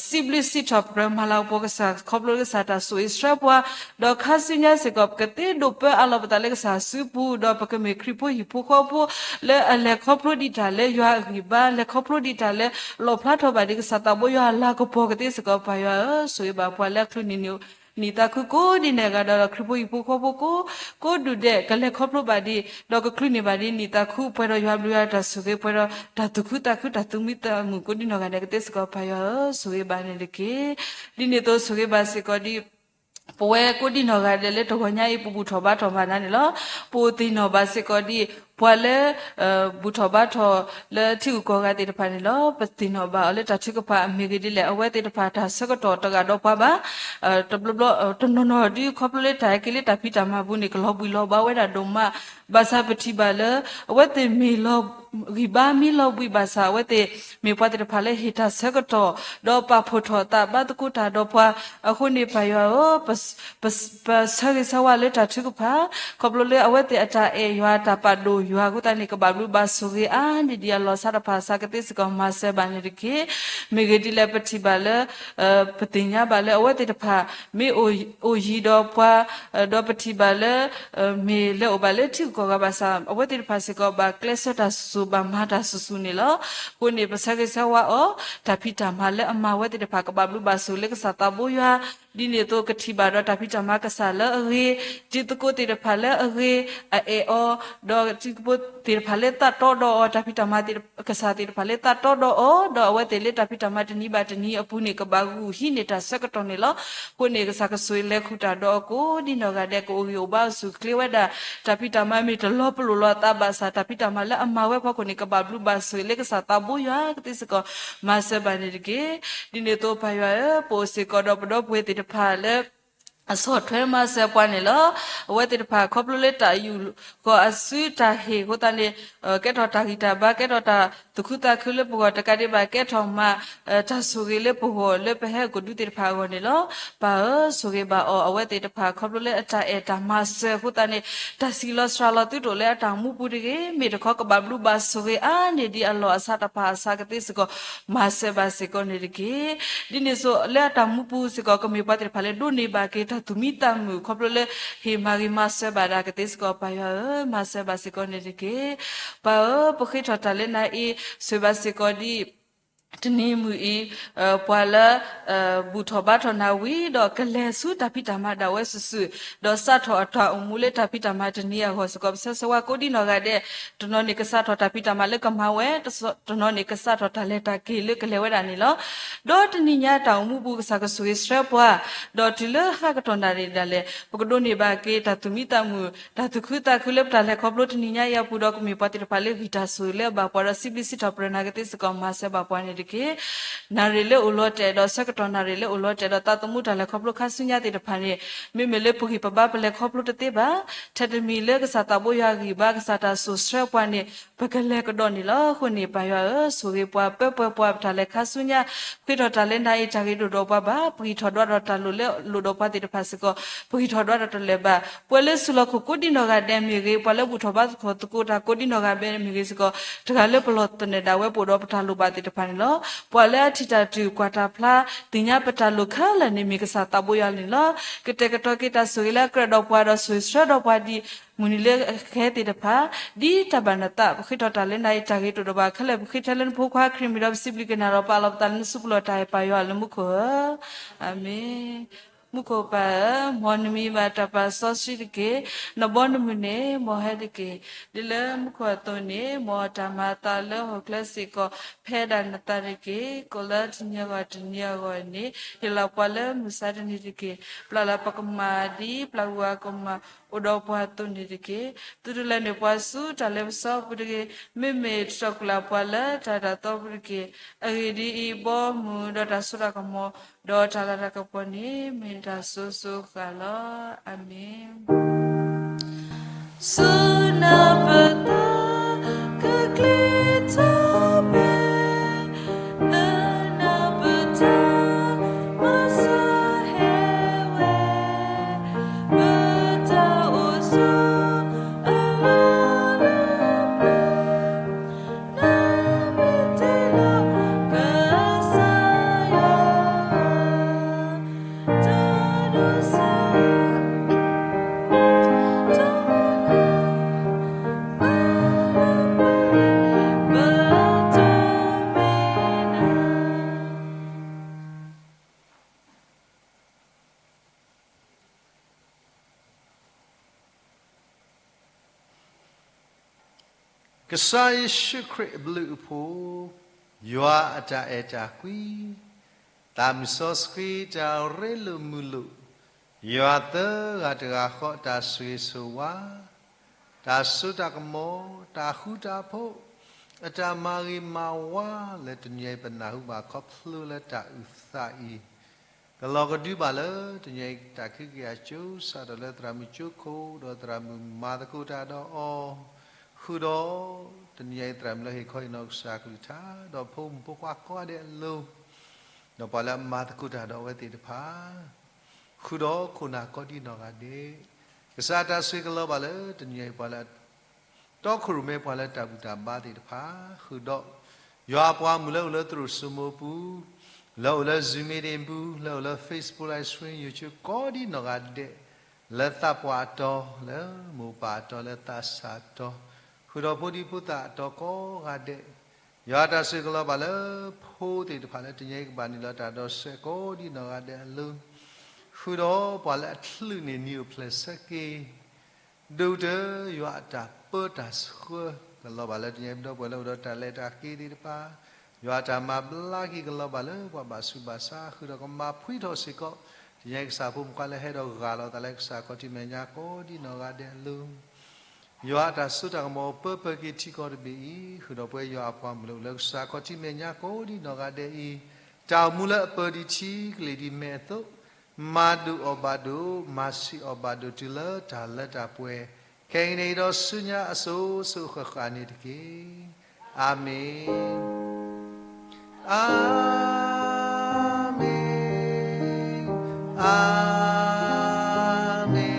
စံးဘျုးစံးထီၣ်ပတြၢၤမၤလၤကပီၤကစၢ် ခီဖျိလၢကစၢ်တၢ်ဆိၣ်ဂ့ၤဆှၢပှၤ, ဒီးခါဆူညါစ့ၢ်ကီး ပကသ့ဒိးပၢအါလီၤပသးလၢကစၢ်အစုပူၤ ဒီးပကမ့ၢ်ခရံာ်ဖိဟံၣ်ဖိဃီဖိ လၢအလဲၤခီဖျိဒံးတၢ်လၢယွၤအဂံၢ်ဘါ လဲၤခီဖျိဒံးတၢ်လၢ လီၣ်ဖျါထီၣ်ဘၣ်ဒံးကစၢ်သးဘိယွၤအလၤကပီၤကသ့စ့ၢ်ကီး ပၢ်ယွၤဧၢ် ဆိၣ်ဂ့ၤဘၣ်ပှၤလၢအချုးန့ၢ် နံၣ်သးခုကိးဒံးနီၢ်ဂၤဒဲးဒီး ခရံာ်ဖိဟံၣ်ဖိဃီဖိကိးဒူၣ်ဒဲး ကလဲၤခီဖျိဘၣ်ဒံး ဒီးကချုးန့ၢ်ဘၣ်ဒံး နံၣ်သးခုပှဲၤဒီးယွၤဘျုးယွၤတၢ်ဆိၣ်ဂ့ၤ ပှဲၤဒီးတၢ်သူၣ်ခုသးခု တၢ်သူၣ်မံသးမုာ်ကိးဒံးနီၢ်ဂၤဒဲးကသ့စ့ၢ်ကီး ပၢ်ယွၤဧၢ် ဆိၣ်ဂ့ၤဘၣ်န့ၣ်တက့ၢ်. ဒ်န့ၣ်အသိးဆိၣ်ဂ့ၤဘၣ်စ့ၢ်ကီးဒ် ပဝဲကိးဒံးနီၢ်ဂၤဒဲးလၢတဂီၤညါအံၤ ပဘူၣ်ထီၣ်ဘါထီၣ်မၤနၤန့ၣ်လီၤ. ပအိၣ်သ့ၣ်နီၣ်ဘၣ်စ့ၢ်ကီးဒ် ပှၤလၢ ဘူၣ်ထီၣ်ဘါထီၣ်လၢထံဂုၤကီၢ်ဂၤသ့ၣ်တဖၣ်န့ၣ်လီၤ. ပသ့ၣ်နီၣ်ဘၣ်အီၤလၢတၢ်ထုကဖၣ်အမ့ၢ်ဂ့ၤဒ်လဲၣ် အဝဲသ့ၣ်တဖၣ်တၢ်ဆၢကတီၢ်တဂၤဒီးပှၤဘၣ် တဘျီဘျီ တနီၤနီၤဒ်ခီဖျိလၢတၢ်ဟဲက့ၤလၢတၢ်ဖံးတၢ်မၤပူၤန့ၣ် ကလီၤဘှံးလီၤဘှါဝဲဒၣ်ဒိၣ်မး, ဘၣ်ဆၣ်ပထံၣ်ဘၣ်လၢ အဝဲသ့ၣ်မ့ၢ်လီၤ ဂံၢ်ဘါမ့ၢ်လီၤဘှံးဘၣ်ဆၣ် အဝဲသ့ၣ်မ့ၢ်ပှၤသ့ၣ်တဖၣ်လၢဟ့ၣ်တၢ်ဆၢကတီၢ် ဒီးပာ်ဖှိၣ်ထီၣ်သးဘါသကိးတၢ်ဒီးပှၤ အဃိန့ၣ်ပၢ်ယွၤဧၢ ပဆၢဂ့ၤဆၢဝါလၢတၢ်ထုကဖၣ် ခီဖျိလၢအဝဲသ့ၣ်အတၢ်အဲၣ်ယွၤတၢ်ပာ်ဒိၣ်ယွၤအဃိသတးန့ၣ် ကဘၣ်ဘျုးဘၣ်ဆိၣ်ဂ့ၤအါန့ၢ်ဒံးအလီၢ်အဆါတဖၣ်အစှၤကသ့စ့ၢ်ကီး မၤစၢၤဘၣ်န့ၣ်တက့ၢ်. မ့ၢ်ဂ့ၤဒ်လဲၣ်ပထံၣ်ဘၣ်လၢ ပသ့ၣ်ညါဘၣ်လၢအဝဲသ့ၣ်တဖၣ် မ့ၢ်အိၣ်ယံၤဒီးပှၤ ဒီးပထံၣ်ဘၣ်လၢ မ့ၢ်လဲၤအိၣ်ဘၣ်လၢထံဂုၤကီၢ်ဂၤဘၣ်ဆၣ် အဝဲသ့ၣ်တဖၣ်စ့ၢ်ကီးဘၣ်ကျဲးစၢးတၢ်စူၢ်စူၢ် ဘၣ်မၤတၢ်စူၢ်စူၢ်န့ၣ်လီၤ. အဃိန့ၣ် ပဆၢဂ့ၤဆၢဝါအီၤ တၢ်ဖံးတၢ်မၤလၢအမၤဝဲသ့ၣ်တဖၣ် ကဘၣ်ဘျုးဘၣ်ဆိၣ်လၢကစၢ်သးဘိယွၤ ဒ်န့ၣ်အသိးကထံၣ်ဘၣ်ဒီးတၢ်ဖံးတၢ်မၤကစၢ်လၢအဂ့ၤ, တံၤသကိးသ့ၣ်တဖၣ်လၢအဂ့ၤ, အအဲၣ်အီၤ, ဒီးတံၤသကိးသ့ၣ်တဖၣ်လၢသးတီဒီးအီၤ, တၢ်ဖံးတၢ်မၤကစၢ်သ့ၣ်တဖၣ်လၢသးတီဒီးအီၤ, ဒီးအဝဲသ့ၣ်လၢတၢ်ဖံးတၢ်မၤတနံၤဘၣ်တနံၤအပူၤန့ၣ် ကဘၣ်ဂုာ်ဟံးန့ၢ်တၢ်ဆၢကတီၢ်န့ၣ်လီၤ. အဃိန့ၣ် ကစၢ်ကဆိၣ်ဂ့ၤလဲၤဃုာ်တၢ်ဒီးအီၤကိးဒံးနီၢ်ဂၤဒဲး ကအိၣ်ဂံၢ်အိၣ်ဘါအိၣ်ဆူၣ်အိၣ်ချ့ဝဲဒၣ်, တၢ်ဖံးတၢ်မၤမ့ၢ်တလီၤပလိာ်လီၤအသးဘၣ်ဆၣ် တၢ်ဖံးတၢ်မၤလၢအမၤဝဲဖီခိၣ်န့ၣ် ကဘၣ်ဘျုးဘၣ်ဆိၣ်ဂ့ၤလၢကစၢ်သးဘိယွၤကသ့စ့ၢ်ကီး မၤစၢၤဘၣ်န့ၣ်တက့ၢ်. ဒ်န့ၣ်အသိးပၢ်ယွၤဧၢ, ပအိၣ်စ့ၢ်ကီးဒီးပဒီပုၢ်ဝဲၢ်သ့ၣ်တဖၣ်လၢ အဆီၣ်ထွဲမၤစၢၤပှၤန့ၣ်လီၤ. အဝဲသ့ၣ်တဖၣ်ခီဖျိလၢတၢ်ယူးယီၣ်အစုတၢ်ဟ့ၣ်အဃိသတးန့ၣ် ကဲထီၣ်တၢ်ဂံၢ်တၢ်ဘါ ကဲထီၣ်တၢ်သူၣ်ခုသးခုလၢပဂီၢ်တကးဒံးဘၣ် ကဲထီၣ်မး တၢ်ဆိၣ်ဂ့ၤလၢပဂီၢ်လၢပဟဲကဒုသ့ၣ်တဖၣ်အဂီၢ်န့ၣ်လီၤ. ပၢ်ဧၢ, ဆိၣ်ဂ့ၤဘၣ်အီၤ အဝဲသ့ၣ်တဖၣ်ခီဖျိလၢအတၢ်အဲၣ်တၢ်မၤစၢၤအဃိသတးန့ၣ် တၢ်စံးလီၤစှၤလီၤသုတအိၣ်လၢအတၢ်အိၣ်မူပူၤတဂ့ၤ, မ့ၢ်တခီကဘၣ်ဘျုးဘၣ်ဆိၣ်ဂ့ၤအါန့ၢ်ဒံးအလီၢ်အဆါတဖၣ်အစှၤကသ့စ့ၢ်ကီး မၤစၢၤဘၣ်စ့ၢ်ကီးန့ၣ်တက့ၢ်. ဒ်န့ၣ်အသိးလၢအတၢ်အိၣ်မူပူၤစ့ၢ်ကီး ကမ့ၢ်ပှၤသ့ၣ်တဖၣ်လၢဒိးန့ၢ်ဘၣ်က့ၤတၢ်သူၣ်မံသးမုာ် ခီဖျိလၢဟ့ၣ်မၤဂ့ၤမၤစၢၤဘၣ်ဒၣ်ကသ့စ့ၢ်ကီး ပၢ်ယွၤဧၢ, မၤစၢၤဘၣ်စ့ၢ်ကီးန့ၣ်တက့ၢ်. ပၢ်ဧၢ, ပဃ့ထီၣ်တၢ်လၢနၤအံၤ ဆိၣ်ဂ့ၤဘၣ်စ့ၢ်ကီးဒ် တနံၤမုၢ်အံၤ ပှၤလၢ ဘူၣ်ထီၣ်ဘါထီၣ်နၤဝံၤဒီး ကလဲၤဆူတၢ်ဖံးတၢ်မၤဒၣ်ဝဲစုာ်စုာ်, ဒီးစးထီၣ်အတၢ်အိၣ်မူလၢတၢ်ဖံးတၢ်မၤတနံၤအဂီၢ်စ့ၢ်ကီး ပဆၢဂ့ၤဆၢဝါကိးဒံးနီၢ်ဂၤဒဲး, တနီၤန့ၣ်ကစးထီၣ်တၢ်ဖံးတၢ်မၤလၢကမၤဝဲ, တနီၤန့ၣ်ကစးထီၣ်တၢ်လဲၤတၢ်က့ၤလၢကလဲၤဝဲဒၣ်န့ၣ်လီၤ. ဒီးတနံၤညါတၢ်အိၣ်မူပူၤ ကစၢ်ကဆိၣ်ဂ့ၤဆှၢပှၤ, ဒီးတုၤလၢဟါကတီၢ်နၣ်ရံၣ်ဒၣ်လဲာ် ပကဒိးန့ၢ်ဘၣ်က့ၤတၢ်သူၣ်မံသးမုာ် တၢ်သူၣ်ခုသးခုလၢပတၢ်လဲၤခီဖျိတနံၤညါအံၤအပူၤဒီး ကမ့ၢ်ပှၤသ့ၣ်တဖၣ်လၢဂံၢ်တၢ်ဆိၣ်ဂ့ၤလၢအဘၣ်ပှၤဒီး စံးဘျုးစံးထီၣ်ပတြၢၤနၤကသ့စ့ၢ်ကီး မၤစၢၤဘၣ်ပှၤန့ၣ်တက့ၢ်. တက့ၢ်. နၣ်ရံၣ်လၢအိၣ်လီၤတဲာ်ဒီး ဆၢကတီၢ်နၣ်ရံၣ်လၢအိၣ်လီၤတဲာ်ဒီး သးသမူတၢ်လဲၤခီဖျိခါဆူညါသ့ၣ်တဖၣ်န့ၣ် မ့မ့ၢ်လၢပဂံၢ်ပဘါပလဲၤခီဖျိတသ့ဘၣ်. ထဲတမံၤလၢ ကစၢ်သးဘိယွၤဂံၢ်ဘါ ကစၢ်တၢ်စိာ်ဆှၢပှၤန့ၣ် ပကလဲၤကဒီးန့ၣ်လီၤ. အဃိန့ၣ် ပၢ်ယွၤဧၢ, ဆိၣ်ဂ့ၤပှၤ, ပၢပှဲၤပှၤ, ပတၢ်လဲၤခါဆူညါ ပဃ့ထီၣ်တၢ်လၢနၤအံၤ တၢ်ဂ့ၤဒိၣ်ဒီးပှၤဘၣ်, ပဂံၢ်ထီၣ်ဒွးဒီးတၢ်လိၣ်လၢလိၣ်ဒီးပှၤသ့ၣ်တဖၣ်စ့ၢ်ကီး ပဂံၢ်ထီၣ်ဒွးဒီးတၢ်လၢာ်ဘၣ်. ပှၤလၢဆူၣ်လီၤခိၣ်ကိးဒံနီၢ်ဂၤဒဲးမ့ၢ်ဂ့ၤ, ပှၤလၢဘူၣ်ထီၣ်ဘါသကိးတၢ်ကိးဒံနီၢ်ဂၤဒဲးမ့ၢ်ဂ့ၤစ့ၢ်ကီး, တဂၤလၢပလီၢ်သနၢၣ်ဒၣ်ဝဲပအိၣ်ဒီးပတၢ်လိၣ်ဘၣ်သ့ၣ်တဖၣ်န့ၣ်လီၤ. ပှၤလၢအထံၣ်တၢ်တုၤကွၢ်တၢ်ဖျါ သ့ၣ်ညါပတၢ်လိၣ်ခဲလၢာ်န့ၣ် မ့ၢ်ကစၢ်သးဘိယွၤန့ၣ်လီၤ. ကတဲာ်ကတီၤက့ၤတၢ်ဆိၣ်ဂ့ၤလၢအကြၢးဒီးပှၤဒီး ဆိၣ်ဂ့ၤဆှၢဒီးပှၤဒ် မုၢ်နံၤလၢအဃဲသ့ၣ်တဖၣ်, ဒ်တၢ်ဘၣ်နသး ပဃ့ထီၣ်တၢ်လၢနၤအံၤ တၢ်ဂ့ၤဒိၣ်ဒီးပှၤခဲလၢာ် ပဃ့ထဲလၢနဖိခွါခရံာ်မံၤဒီး ပစံးဘျုးက့ၤနၤဒီး ပာ်လီၤပသးလၢနစုပူၤလီၤ. တၢ်အဲၣ်ပၢ်ယွၤလၢမူခိၣ်ဧၢ, အၤမ့ၣ်. မူခိၣ်ပၢ်ဧၢ, မ်နမံၤဘၣ်တၢ်ပာ်စီဆှံတက့ၢ်. နဘီနမုၢ်န့ၣ် မ်ဟဲတက့ၢ်. ဒ်လၢမူခိၣ်အသိးန့ၣ် မ်တၢ်မၤအသးလၢဟီၣ်ခိၣ်ချၢစ့ၢ်ကီး ဖဲဒၣ်နသးတက့ၢ်. ကိးလၢတနံၤအဂီၢ်တနံၤအဂီၢ်န့ၣ် ဟ့ၣ်လီၤပှၤလၢမုၢ်ဆါတနံၤတက့ၢ်. ပျၢ်လၢပကမၣ်ဒ်ပျၢ်ဂုၤအကမၣ် အိၣ်ဒီးပှၤအသိးန့ၣ်တက့ၢ်. သုတလဲၤနုာ်ပှၤဆူတၢ်လ့ပစီပူၤတဂ့ၤ. မ့မ့ၢ်တတီၢ်ကူၣ်လၢ်ပှၤလၢတၢ်ဒၣ်သီပူၤတက့ၢ်. အဂ့ၢ်ဒ်အံၤ, ဘီမုၢ်ဒီးတၢ်စိတၢ်ကမီၤ ဒီးတၢ်လၤတၢ်ကပီၤန့ၣ် မ့ၢ်တၢ်စိၤစိၤဃၣ်လီၤ. အၤမ့ၣ်. ဆူနၢ်ပသး ကကျ့ထီၣ်ဘဲ လၢနၢ်ပတၢ် မၤစၢၤဟဲဝဲ ပတၢ်အိၣ်ဆိး အလီၢ်လၢပျၢၤ နမ့ၢ်တ့လီၤ ကစၢ်ယွၤ တၢ်ဒိးစၢ် တၢ်မၤလၢ ပတၢ်မ့ၢ် ကစၢ်ယ့ၣ်ၡူးခရံာ်အဘျုးအဖှိၣ်, ယွၤအတၢ်အဲၣ်တၢ်ကွံ, သးမုၢ်စီဆှံတၢ်ရ့လိာ်မုာ်လိာ်, ယွၤသၢဂၤတဂၤဃီ တၢ်ဆိၣ်ဂ့ၤဆိၣ်ဝါ, တၢ်စိတၢ်ကမီၤ, တၢ်ဃူတၢ်ဖိး, အတၢ်မၤဂ့ၤမၤဝါ လၢတနံၤအံၤ ပနၢ်ဟူဘၣ်ခီဖျိလၢတၢ်အုၣ်သးအံၤ ကလီၤကဒုဘၣ်လၢတနံၤအံၤ တၢ်ခံက့ၤအစိၤ စးထီၣ်လၢသရၣ်မုၣ်ကၠိခိၣ် ဒီးသရၣ်မုၣ်မၤသကိးတၢ်ဒီးအီၤ, ဃုာ်ဒီးတနံၤအံၤ သရၣ်မုၣ်လၢဟ့ၣ်ခီဟ့ၣ်နီၤကစၢ်အကလုၢ်ကထါ ဒီးဖိမုၣ်ဖိခွါကိးဂၤဒဲးအလိၤ, ဒီးပှၤလၢအမၤသကိးတၢ်ဒီးအဝဲသ့ၣ်တဖၣ်, ဃုာ်ဒီးခိၣ်နၢ်ကိးဒံနီၢ်ဂၤဒဲး, ကစၢ်တၢ်ဆိၣ်ဂ့ၤကလီၤဘၣ်လၢတနံၤအံၤ ပှၤလၢ တီခိၣ်ရိၣ်မဲပှၤလၢတၢ်ဘူၣ်တၢ်ဘါသ့ၣ်တဖၣ်, ဃုာ်ဒီး ယွၤအပှၤမုၣ်လၢအိၣ်လၢသရိာ်စိမိပူၤ, လၢအိၣ်လၢ Zoom meeting ပူၤ, လၢအိၣ်လၢ Facebook Live Stream YouTube ကိးဒံနီၢ်ဂၤဒဲး, လၢသးပှၢ်အတီၤ, လၢမိၢ်ပၢ်အတီၤ, လၢသးစၢ်အတီၤ, ဃုာ်ဒီးဖိဒံဖိသၣ်အတီၤကိးဂၤဒဲး, ယွၤတၢ်ဆိၣ်ဂ့ၤကလီၤဘၣ်လၢဖိသ့ၣ်တဖၣ်လၢတနံၤအံၤကဘၣ်နုာ်လီၤတၢ်ဒီးစဲးကိးဒံနီၢ်ဂၤဒဲးအလိၤ, ဃုာ်ဒီးပှၤလၢအချုးန့ၢ်နံၤအိၣ်ဖျဲၣ်ဆၢက့ၤ ဒိၣ်ကတၢၢ် ယွၤအတၢ်ပၢတၢ်ဆှၢ ကလီၤဘၣ်လၢတနံၤအံၤ ပဒီပုၢ်ဝဲၢ်လၢအိၣ်ဒီးတၢ်လဲၤတၢ်က့ၤသ့ၣ်တဖၣ်, ယွၤအတၢ်မၤဘျါက့ၤကလီၤဘၣ်လၢပှၤဘၣ်ဆူးဘၣ်ဆါ ဃုာ်ဒီးကမၤဖှံထီၣ်စ့ၢ်ကီး တနံၤအံၤကစၢ်ဖိမုၣ်ခွါလၢဟဲဒီးဂၢ်လီၤသးလၢကစၢ်ခီၣ်ထံးမဲာ်ညါကိးဒံနီၢ်ဂၤဒဲးအလိၤ ယွၤအတၢ်စိတၢ်ကမီၤပၢပၢၤက့ၤထံကီၢ်တဘ့ၣ်အံၤ, ဃုာ်ဒီးပဝဲယွၤအပှၤမုၣ်လၢအိၣ်လၢကစၢ်ခီၣ်ထံးမဲာ်ညါကိးဒံနီၢ်ဂၤဒဲးအံၤ, တၢ်အိၣ်မူလၢအပၢၤဒံးထံကလ့ၢ်ဒံးမဲာ်အသိး, မၤဒိၣ်အီၣ်ဘၣ်ဒိၣ်, မၤဆံးအီၣ်ဘၣ်ဒိၣ်တုၤလၢတၢ်လၢတၢ်ပှဲၤ, ခဲအံၤန့ၣ်ဒီးဆူညါအစိၤစိၤဃၣ်ဃၣ်န့ၣ်တက့ၢ်. အၤမ့ၣ်. အၤမ့ၣ်, အၤမ့ၣ်, အၤမ့ၣ်,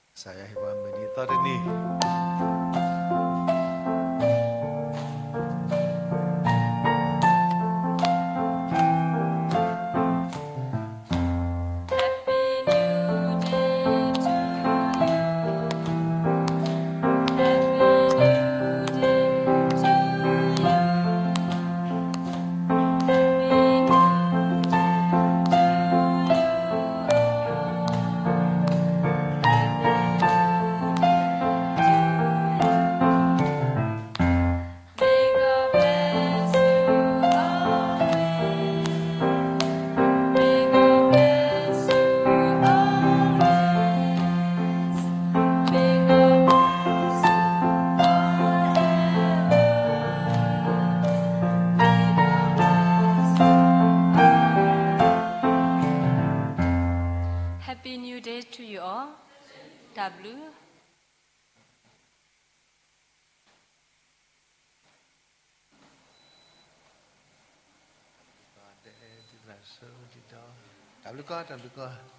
ကစၢ်ယွၤဟ့ၣ်ပှၤမုၢ်နံၤသီတနံၤ တၢ်ဘျုး. တၢ်ဘျုးကီး, တၢ်ဘျုးကီး.